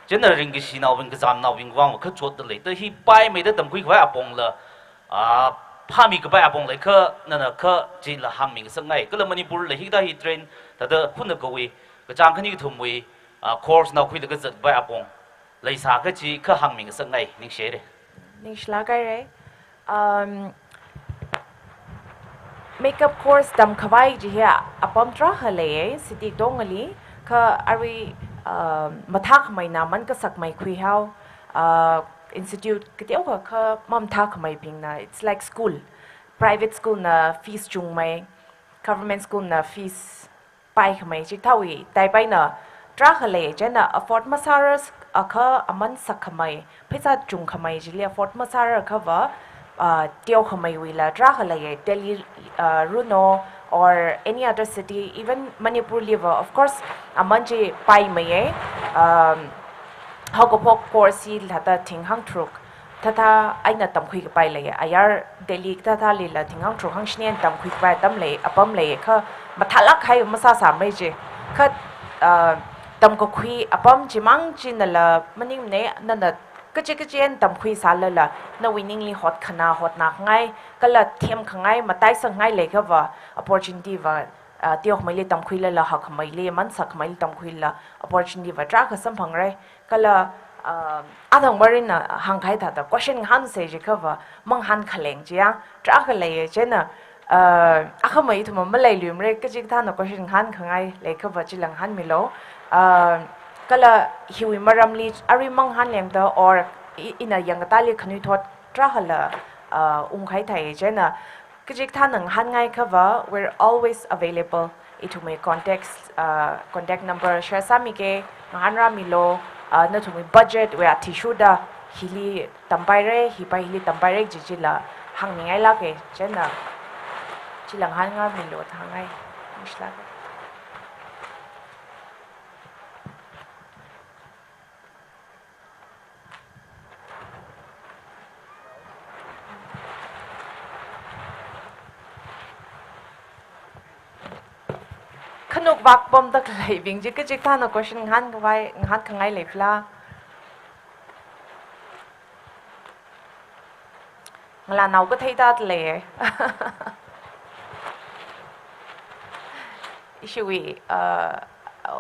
Chieina ringkashinaobing, kazāmnaobing vang kachotda lei. Da hi paimeida tamkhui khavai apongla, ah, phāmi kapai apong leikha nana kha chila hāngmi ngasakngai. Kala Manipur la hithāda hi trend thāda hunakha wui, kachāng khani kathumwui, ah, course nao khuilaga zat kapai apong leisākha chi kha hāngmi ngasakngai, ningshire. Ningshilāk haire. Um, makeup course tamkhavai chi hi apam tarākha leiye, city katongali, kha arui, um, mathākhameina man kasakmeikhui hao, uh, institute kateokha kha mamathākhameibingna, it's like school. Private school na fees chungmei, government school na fees paikhamei, chithāwui taipaina tarākha lei, chieina afford masārar akha aman sakkhamei, pheisā chungkhamei chili afford masārar akhava, ah, teokhameiwuila tarākha leiye, Delhi, ah, runo or any other city, even Manipur liva, of course, aman chi paimeiye, um, haokaphok course hi thāda thing hangtharuk thāthā eina tamkhui kapai lei, ayar Delhi thāthālila thing hangtharuk hangshini eina tamkhui kapai atam lei, apam lei, kha mathālāk kahai masāsāmei chi. Kha, ah, tamkakhui apam chimang chi nala maningmane, nana kachi kachi eina tamkhuisālala, nawui ningli hotkhanā, hotnākhangai, kala themkhangai, mataisakngai leikhava, opportunity va, ah, teokhameili tamkhuilala, hakkhameili, man sakkhameili tamkhuilala, opportunity va tarākha samphangra. Kala, ah, athang marina hāngkahai thāda question ngahānsa jiakhava, mangahān khaleng chiya tarākha leiye, chieina, ah, akhamei ithum maleiluimara, kachikathāna question ngahānkhangai leikhava chila ngahānmilu. Ah, kala hiwui maramli arui mangahān lengda or i-, ina yangkatāli khanuithot tarākhala, ah, ungkahai thāi, chieina kachikathāna ngahānngai khava, we're always available. Ithumwui contacts, uh, contact number share sāmike, ngahānrāmilu, uh, nathumwui budget wui athishurda hili tampaire, hipa hili tampaire jichila hāngmingailāke, chieina chila ngahānngarāmilu thāngai. Ningshilāke. Khanuk vak pamda khaleibing chi kachikathāna question ngahānkhavai, ngahānkhangai leiphala? Ngalānao kathei tāda leiye. Ishiwui, uh,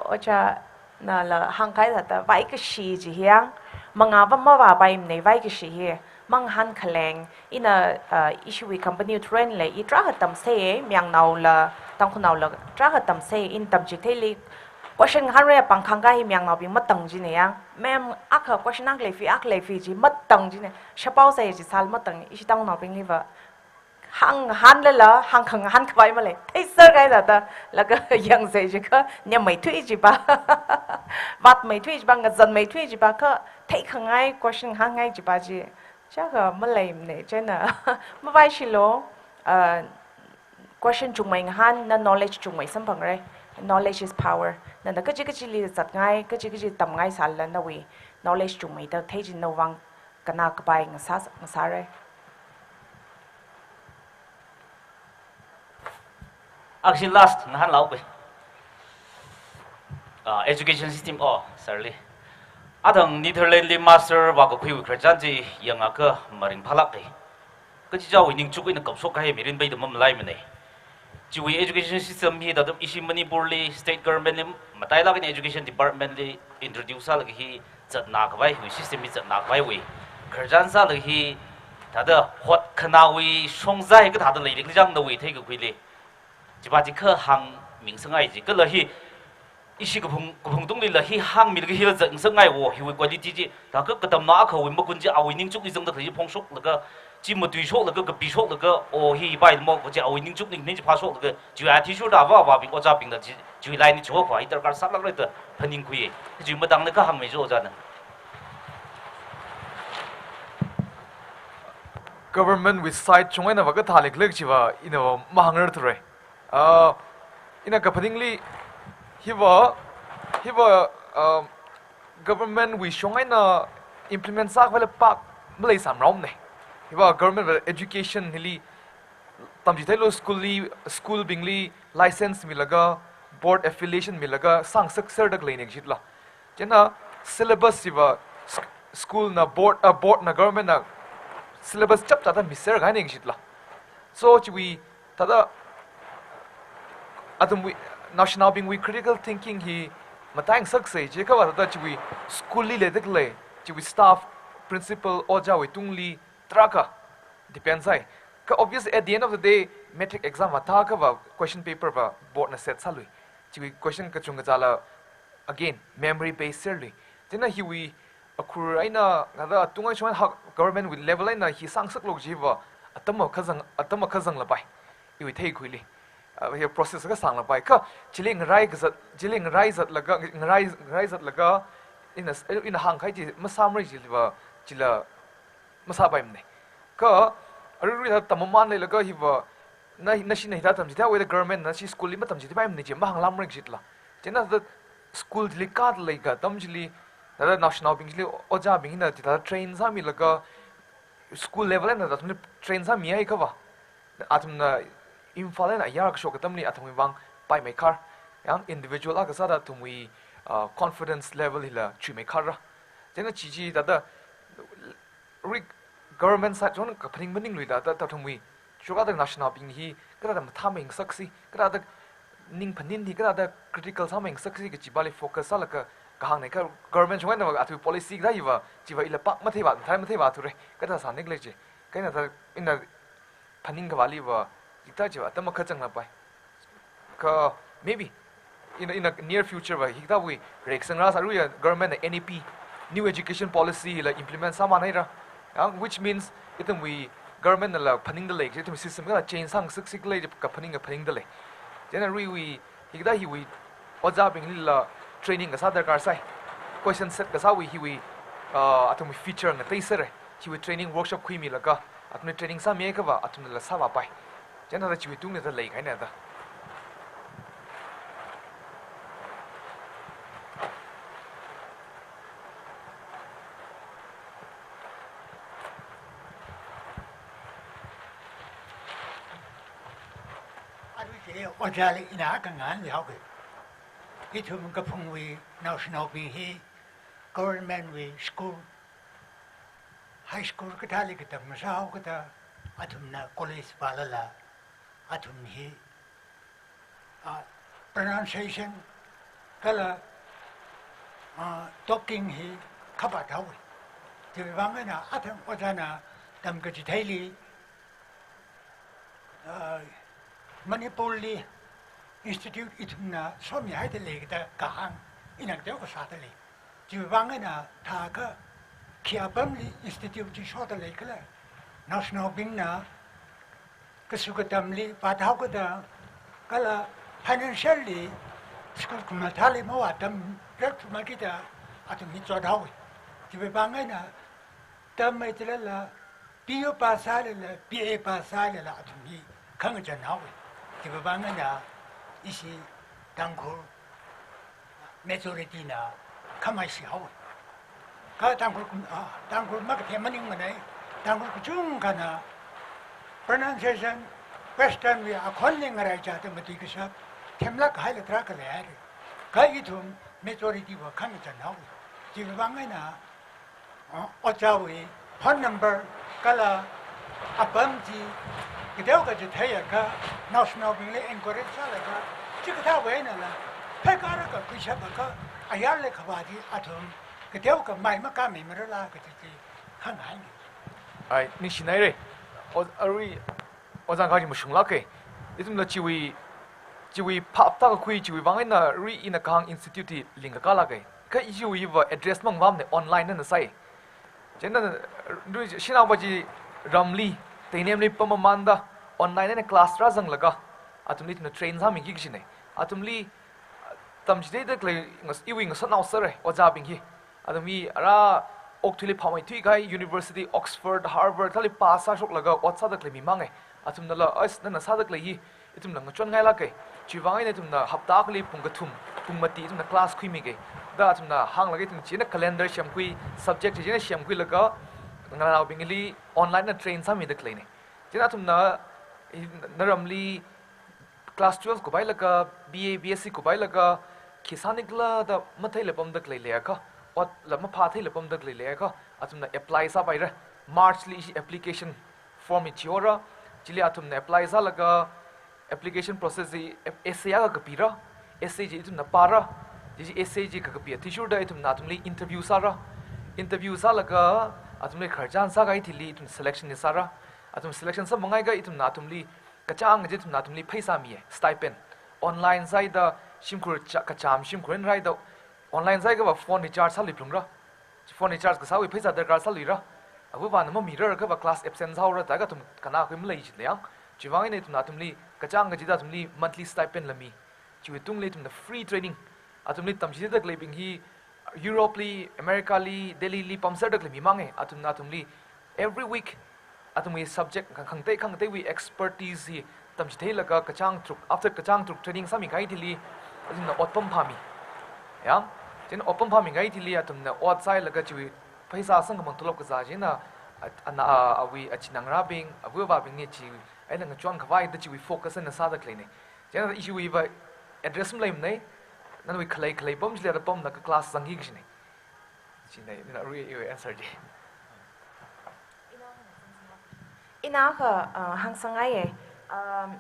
ojā nala hāngkahai thāda, vaikashi chi hi yang, mangā va mavāpaimane vaikashi hi, mangahān khaleng, ina, uh, ishiwui company through eina i tarākha tamsei, Mayangnaola, Tangkhulnaola tarākha tamsei, ina tamchithei li, question ngahānra pāng khangkā hi Mayangnaobing matang jine yang, ma'am, akha question akha leifi, akha leifi chi matang jine, shapaosei chi sāla matang, ishi Tangkhulnaobingli va, hāng, hānlala, hāngkhangahān khavai malei. Theiser kahai thāda, laga yangsa jiakha, nyammeithui jipa. Vātmeithui jipa, ngazanmeithui jipa, kha theikhangai, question hāngngai jipa chi. Chiakha maleimane, chieina. Mavaishilu, uh, question chungmei ngahān, na knowledge chungmei samphangra. Knowledge is power. Nana kachi kachili zatngai, kachi kachi tamngai sālala nawui knowledge chungmeida thei chi nawui vang kannā kapai ngasā, ngasāra. Action last, ngahānlaoke. Ah, education system, oh, sir li. Athang Netherlands li master vākakhuiwui khararchan chi yangakha maringphālāke. Kachichāwui ningchuk eina kapshok kahai mirin peida mamalaimane. Chiwui education system hi thāda ishi Manipur li state government li matailāk eina education department li introduce sālaga hi zatnā khavai, hiwui system hi zatnā khavaiwui khararchan sālaga hi thāda hotkhanāwui shongza hi kathāda leili kachang nawui theikakhuili. Chipa chi kha hāngmingasakngai chi. Kala hi ishi kaphung, kaphung tunglila hi hāngmilaga hila zatngasakngai wo, hiwui quality chi. Thākha katamnao akhawui magun chi awui ningchukli zangda khalei chi phongshoklaga, chi matuishoklaga, kapishoklaga, o hi pai mo, kachi awui ningchukli ning chi phāshoklaga, chiwui athishurda avā avābing ojābingla chi, chiwui line chi hokhavai darkar sālākra da phaningkhui. Chiwui matangli kha hāngmilu ojāna. Government wui side chungeinava kathā leikhala chiva inava mahāngrarthura. Ah, ina kaphaningli hiva, hiva, ah, government wui shong eina implement sākhavai pāng maleisāmrāmana. Hiva government va education hili tamchitheilu school li, school bingli license milaga, board affiliation milaga, sāngasakserda khaleina kajila. Chieina syllabus hiva sch-, school na board, ah, board na government na syllabus chapchāda miserkahaina kajila. So chiwui thāda athumwui naoshinaobingwui critical thinking hi mataingasaksa jiakhava thāda chiwui school li leida khalei, chiwui staff, principal, ojāwui tungli tarākha depend sāi. Kha obvious at the end of the day, matric exam va thāakhava question paper va board na set sālui. Chiwui question kachungkha zala again, memory based serlui. Chieina hiwui akhur eina, ngada atung eina shong eina hak government wui level eina hi sāngasaklu jiva, atam akha zang, atam akha zanglapai. Iwui theikhuili. Ah, hi process akha sānglapai. Kha chili ngarai kazat, chili ngarai zatlaga, ngarai, ngarai zatlaga, ina, ina hāngkahai chi masāmara jiva, chila masāpaimana. Kha aruirui thāda tammaman leilaga hiva, na, nashina hithā tamchitheihaowa da government na chi school li matamchitheimana chi mahānglāmara kajila. Chieina thāda school chili kāda leikha atam chili, thāda naoshinaobing chili, ojābing hina thāda train sāmilaga, school level eina athumli train sāmihaiakhava, athumna Imphal eina ayar kashok atamli athumwui vang paimeikhar, yang individual akha sāda athumwui, ah, confidence level hila chuimeikhara. Chieina chi chi thāda ri government side chungna kaphaning maningluida thāda athumwui, chukada naoshinaobing hi kathāda mathāmeingasaksi, kathāda ning phaning hi kathāda critical sāmeingasaksi kaji pāli focus sālaga kahāngna. Kha government chungeinava athum policy kathā hiva, chiva ila pāng matheiva, mathei matheivāthura, kathā sānikhala chi. Kha ina thāda, ina phaningkhavāliva, hikathā chiva atam akha zanglapai. Kha maybe in, in the near future va hikathāwui reiksangra sāruiya government na N E P, New Education Policy hila implement sāman haira. Yang, which means ithumwui government nala phaningda lei, ithum system kala change sāngasaksi khala kaphaning kaphaningda lei. Chieina aruiwui hikathā hiwui ojābinglila training kasā darkar sāi. Question set kasāwui hiwui, ah, athumwui feature ngateisera. Hiwui training workshop khuimilaga, athumli training sāmiakhava, athumlila sāvāpai. Chieina thāda chiwui tungli thāda leikahaina da. Arui chi ojāli ina kangān lihaoki. Ithum kaphungwui naoshinaobing hi government wui school, high school kathāli katam sāhaokida, athumna college vālala, athum hi, ah, pronunciation kala, ah, talking hi khavāt haowa. Chiwui vang eina athang ojāna tamkachitheili, ah, Manipurli institute ithumna somihaida leida kahāng ina teokha sāda lei. Chiwui vang eina thākha khi apamli institute chi shoda leikhala, naoshinaobingna kasu katamli vāthaokida kala financially school khamathāli mavātamrakthumara kida athum hi chothaowa. Chiwui vang eina tammei chilala, P U pass sālala, B A pass sālala athum hi khangachān haowa. Chiwui vang eina ishi Tangkhul majority na khamaishi haowa. Kha Tangkhul kum-, ah, Tangkhul makathei maningmanei, Tangkhul kachungkhana pronunciation, Western wui akhonli ngaraichāda matuikashap themlāk haila tarākha leihaira. Kha ithum majority va khangachān haowa. Chiwui vang eina, ah, ojāwui phone number kala apam chi kateokha chitheiakha, naoshinaobingli encourage sālaga, chikathāwui einala, phei kara kakhuishapakha, ayarli khavāt chi athum kateokha mai makāmeimarala kaji chi hānghaina. Ai, ningshinaira. O, arui, ojā kaji mashunglāka. Ithumla chiwui, chiwui phap tākakhui chiwui vang eina arui ina kahāng institute hi lingkakālāka. Kha ichiwui va address mangvamna, online na sāi. Chieina, arui shanaova chi ramli, teinemli pamamanda, online na class rāzanglaga, athumli ithumna train sāmiki kajina. Athumli, tamchitheida khalei ngas-, iwui ngasotnao sāra, ojābing hi. Athum hi ara okathuili phāmeithui kahai University, Oxford, Harvard, thāli pass sāshoklaga ot sāda khalei mi mang e. Athumnala, "As, nana sāda khalei hi ithumla ngachon ngailāke." Chiwuivang eina ithumna hapta akhali pung kathum, pung mati ithumna class khuimike. Da athumna hānglaga ithum chieina calendar semkhui, subject chi chieina semkhuilaga, nganaobingli online na train sāmida khaleine. Chieina athumna, i, naramli class twelve kuphailaga, B A, B S C kuphailaga, khi sānikhala da matheila pamda khalei leiakha, otla maphātheila pamda khalei leiakha, athumna apply sāpaira. March li ishi application form hi chiora, chili athumna apply sālaga, application process hi ap-, essay akha kapira, essay chi ithumna para, chi chi essay chi kakapi athishurda ithumna athumli interview sāra, interview sālaga, athumli khararchan sākahai thili ithum selection hi sāra, athum selection sāmangaiakha ithumna athumli kachāng kaji ithumna athumli pheisā miye, stipend. Online sāhaida shimkhur cha-, kachām shimkhur eina rāhaida, online sāhaiakhava phone recharge sālui phalungra. Chi phone recharge kasāwui pheisā darkar sāluira. Avāvana mamira akhava class absent sāhaora, thākha athum kannakhui malei chitliang. Chiwuivang eina ithumna athumli kachāng kajida athumli monthly stipend la mi. Chiwui tungli ithumna free training. Athumli tamchitheida khaleibing hi Europe li, America li, Delhi li pamserda khalei mi mang e. Athumna athumli every week athumwui subject kha-, khangatei khangateiwui expertise hi tamchitheilaga kachāng tharuk, after kachāng tharuk training sāmikahai thili, athumna ot pamphāmi. Ya? Chieina ot pamphāmikahai thili athumna ot sāhailaga chiwui pheisā sangkhamang tolop kazā chieina, a, ana, a, awui achinā ngarābing, avāvabingli chi eina ngachon khavai da chiwui focus eina sāda khaleine. Chieina ishiwui va address maleimane, nawui khalei khalei pam chili da pamlaga class zangki kashine. Chine, ina arui iwui answer chi. Ina kha, uh, hāngsangngaiye, um,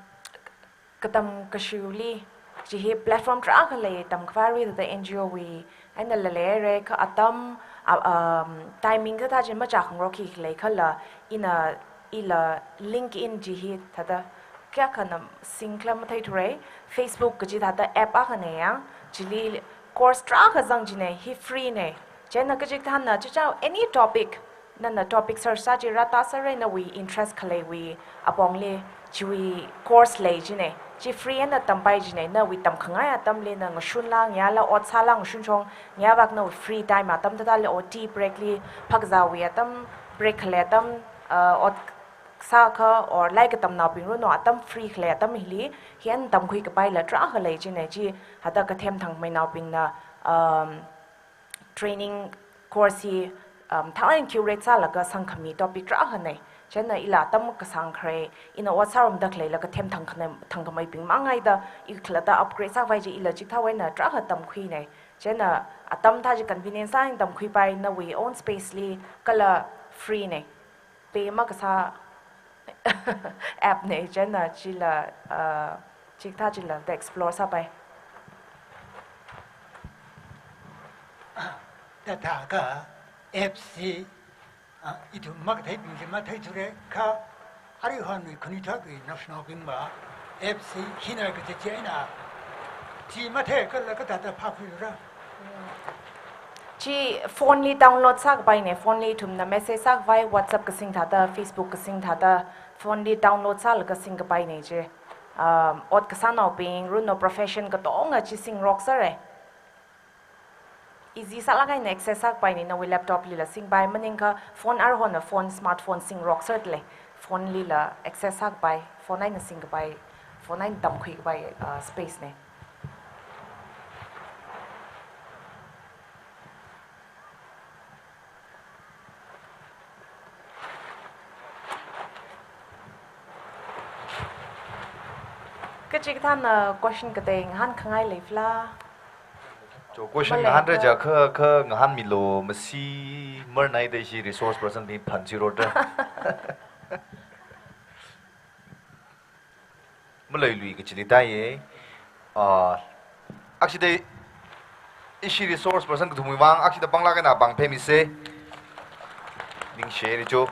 katam kashiuli, chi hi platform tarākha lei, tamkhavai arui thāda N G O wui, einala leire kha atam, uh, um, timing kathā chi machākhangarokki khalei khala, ina, ila LinkedIn chi hi thāda, kayākhana singkhala matheithura, Facebook kaji thāda app akhane ya, chili course tarākha zang chine, hi free ne. Chieina kachikathāna chichao any topic, nana topic search sā chi rātā sāra nawui interest khaleiwui apongli chiwui course lei chine. Chi free eina tampai chine, nawui tamkhangai atamli na ngashunla ngayāla ot sāla ngashun chong ngayāvak nawui free time atam thāda le O T break li phakzāwui atam break khalei atam, uh, ot sākha or lairik katamnaobing runo atam free khalei atam hili, hi eina tamkhui kapaila tarākha lei chine chi hāda kathem thangmeinaobingna, um, training course hi, um, thālāk eina curate sālaga sangkhami topic tarākhane. Chieina ila atam kasāngkhare, ina ot sārumda khaleila kathem thangkhane, thangkhameibing mangngaida, i khalatta upgrade sākhavai chi ila chikathāwui eina tarākha tamkhuine. Chieina atam thā chi convenience eina tamkhuipai, nawui own space li kala free ne. Pay makasā app ne, chieina chila, uh, chikathā chila da explore sāpai. Thāthākha app chi, uh, ithum makatheibing chi matheithura kha, aruihonwui khanuithotwui naoshinaobingva app chi hina kaji chi eina chi matheikhala kathāda phākhuira. Chi phone li download sākapaine, phone li ithumna message sākhavai, WhatsApp kasing thāda, Facebook kasing thāda, phone li download sālaga singkapaine chi. Um, ot kasānaobing, runo profession katonga chi singrok sāre. Easy sālāk eina access sākapaine, nawui laptop lila singpai, maningakha phone aruihona phone, smartphone singrok sāra le. Phone lila access sākapai, phone eina singkapai, phone eina tamkhuikapai, uh, space ne. Kachikathāna question katei ngahānkhangai leifala? Cho question ngahānra jiakha, kha ngahānmilu, masi marnaida ishi resource person bing phanchiroda. Maleilui kachili taiye. Ah, akshida ishi resource person kathumwui vang, akshida panglāk eina pāngphaimise. Ningshi haira cho.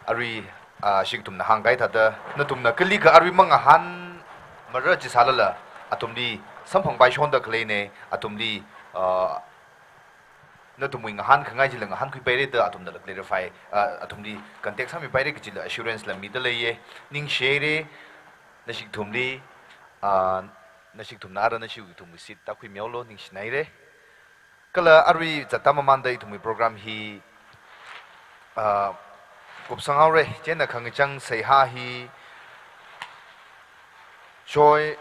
Arui, ah, ishi kathumna hāngkahai thāda, nathumna kalikha arui mangahānmara chi sālala, athumli samphangpaishonda khaleine, athumli, ah, nathumwui ngahānkhangai chila ngahānkhuipaira da athumnala clarify, ah, athumli contact sāmipaira kachila assurance la mida leiye. Ningshi haira, nashi kathumli, ah, nashi kathumna ara nashi kathumwui seat tākhuimihaolu, ningshina haira. Kala arui zatda mamānda ithumwui program hi, ah, kupsanghaora, chieina khangachang seihā hi Joy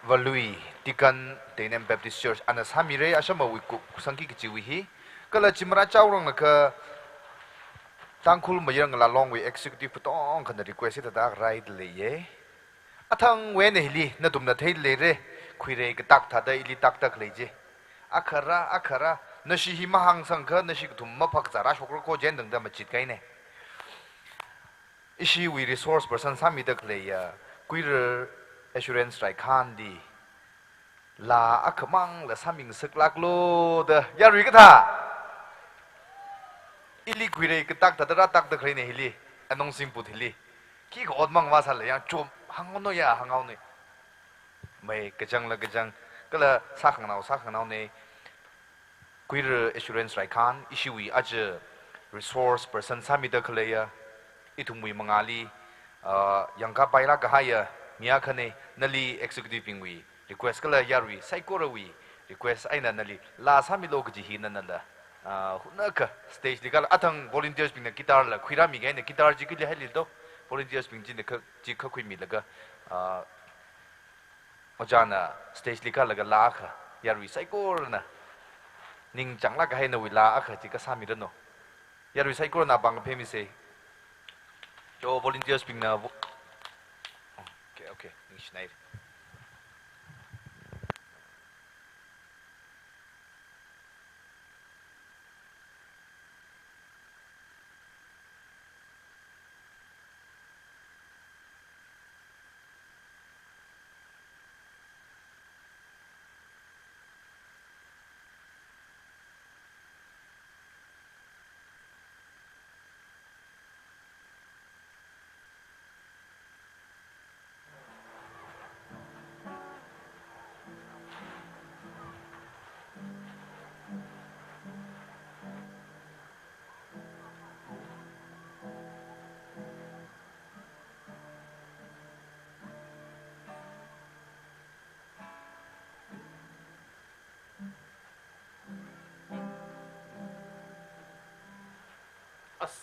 Valui, Deacon, Teinem Baptist Church, ana sāmira, ashamawui kupsangki kajiwui hi. Kala chimara chaoranglaga Tangkhul Mayar Ngalālongwui executive katongkhana request hithāda rai leiya. Athangwui eina hili, nathumna theida leira, khuirei katak thāda ili taktak lei chi. Akhara, akhara, nashi hi mahāngsangkha, nashi kathum maphakzā rāshokra ko jindangda machit kahaina. Ishiwui resource person sāmida khaleiya, Kuirar Assurance Raikhanli, laa akhamangla sāmingasaklāklu da yarui kathā. Ili khuirei katak thāda rātakda khaleina hili, announcing booth hili. Khikha ot mang vāsāla yangchum, hānghaonao ya, hānghaonao. Mai kachangla kachang, kala sākhanganao, sākhanganaona. Kuirar Assurance Raikhan, ishiwui aja resource person sāmida khaleiya, ithumwui mangāli, ah, yangkāpailāk kahaiya mi akhana, nali executive bingwui request kala yarui saikorawui request eina nali laa sāmilu kaji hi nanala, ah, hunakha stage li kala athang volunteers bingna guitar la khuirāmi kahaina, guitar chi kali haili do, volunteers bing china kha, chi kha khuimilaga, ah, ojāna stage li kalaga laa akha, yarui saikorana ningchānglāk kahai nawui laa akha chi kasāmiranu. Yarui saikorana pāng kapheimisa. Jo volunteers bingna vo-, okay, okay, ningshinaira. As.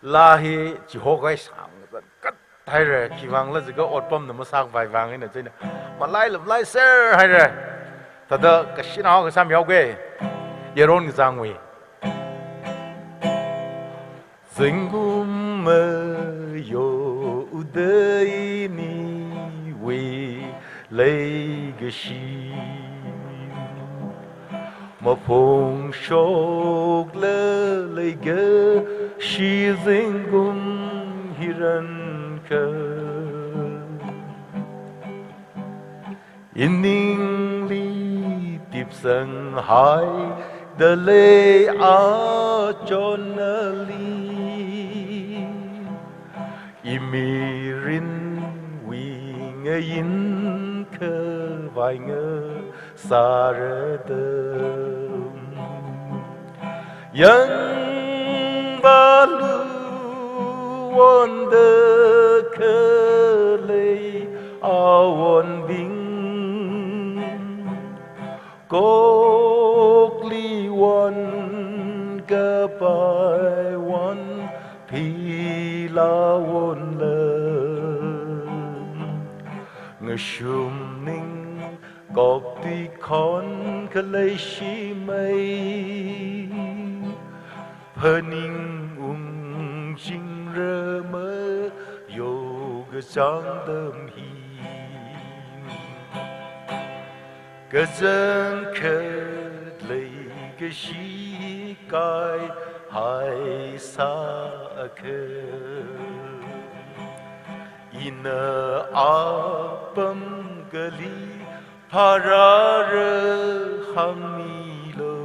Laa hi chihokhai sāngasak kat haira, khiwuivang khala jiakha otpamna masākhavai vang eina chieina malai lamlai ser haira. Thāda kashinao kasāmihaoga. Yaron kazangwui. Zingkum mayo uda iniwui leikashi maphungshokla leikashi zingkum hi ranka. Iningli tipsanghaida lei achon ali. Imirinwui ngayin khavai ngasārada. Yangvalu wonda khalei awonbing, kokli won kapai won phila wonla. Ngashum ning kok tui khon khalei shimei, phaning ungchingra mayo kachāng atam hi. Kachangkhat leikashi kaihai sākha, ina apam kali pharāra hāngmilu.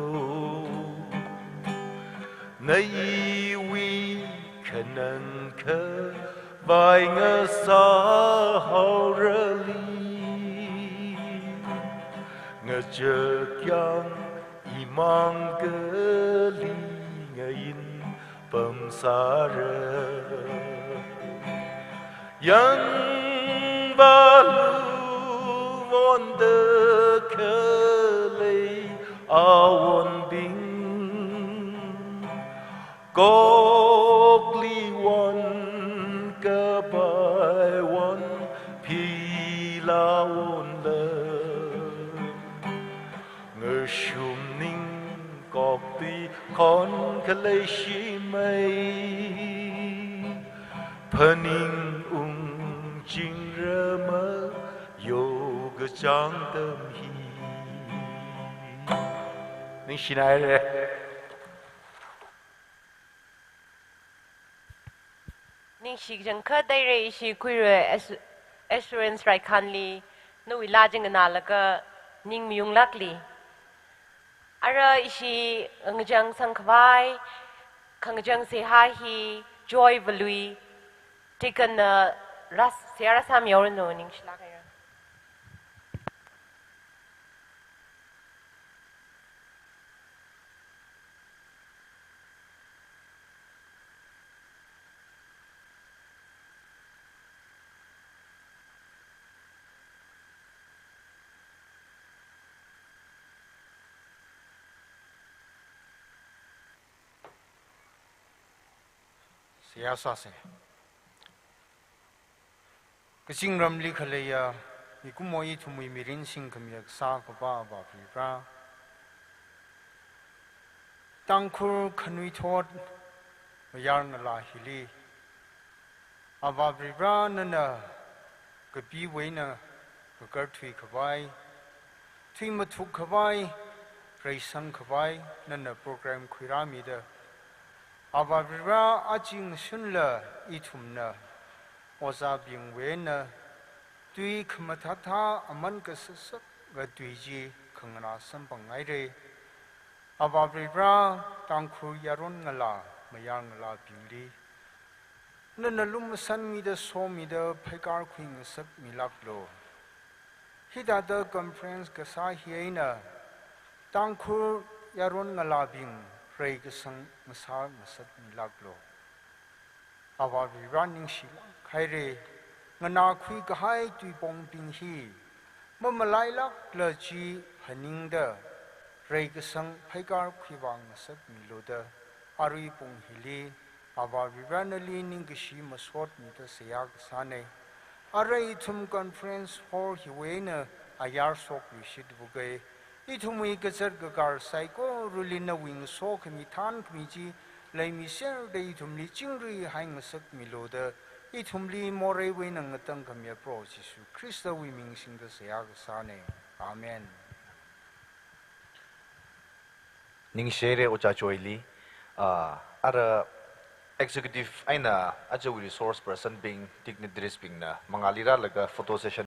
Naiwui khanang khavai ngasāhaorali, ngachakyang imang kali ngayin pamsāra. Yangvalu wonda khalei Awonbing, kokli won, kapai won, phila wonla. Ngashum ning kokthui khon khalei shimei, phaning ungchingrama yo kachāng tam hi. Ningshinaire. Ningshi kachangkhat haire, ishi khuirui Assu-, Assurance Raikhanli nawui laa chi nganālaga ning mayunglākli. Ara ishi ngachang sangkhavai, khangachang seihā hi Joy Valui, Deacon na ras, seihā rāsāmihaoranu, ningshilāk haira. Seihā sāsa. Kazingramli khaleiya, mikumo ithumwui mirin singkhamiya kasā Akhava Avā Varivara, Tangkhul khanuithot mayar ngalā hili, Avā Varivara nana kapiwui eina kakar thuikhavai, thui mathukkhavai, reisangkhavai, nana program khuirāmida, Avā Varivara aja ngashunla ithumna ojābingwui eina tui khamathāthā aman kasāsakka tui chi khanganā samphang haira. Avā Varivara, Tangkhul yaron ngalā, mayar ngalābingli nana lumashanmida somida pheikar khuingasakmilāklu. Hithāda conference kasā hi eina Tangkhul yaron ngalābing reikasang ngasā ngasakmilāklu. Avā Varivara ningshilāk haira, nganākhui kahai tuibongbing hi mamalailākla chi phaningda, reikasang pheikar khuivā ngasakmilu da, arui pung hili Avā Varivara nali ningkashi masotmida seihā kasāna. Arui ithum conference hall hiwui eina ayar shokluishit wuka. Ithumwui kazat kakar saikorali nawui ngasokhami thankhami chi leimiserda ithumli chingri haingasakmilu da, ithumli moreiwui eina ngatangkhamiya Proho Jishu Khristawui ming singda seihā kasāna. Amen. Ningshi haira Ojā Joyli, ah, ara executive eina ajawui resource person bing, dignitaries bingna mangāli rālaga photo session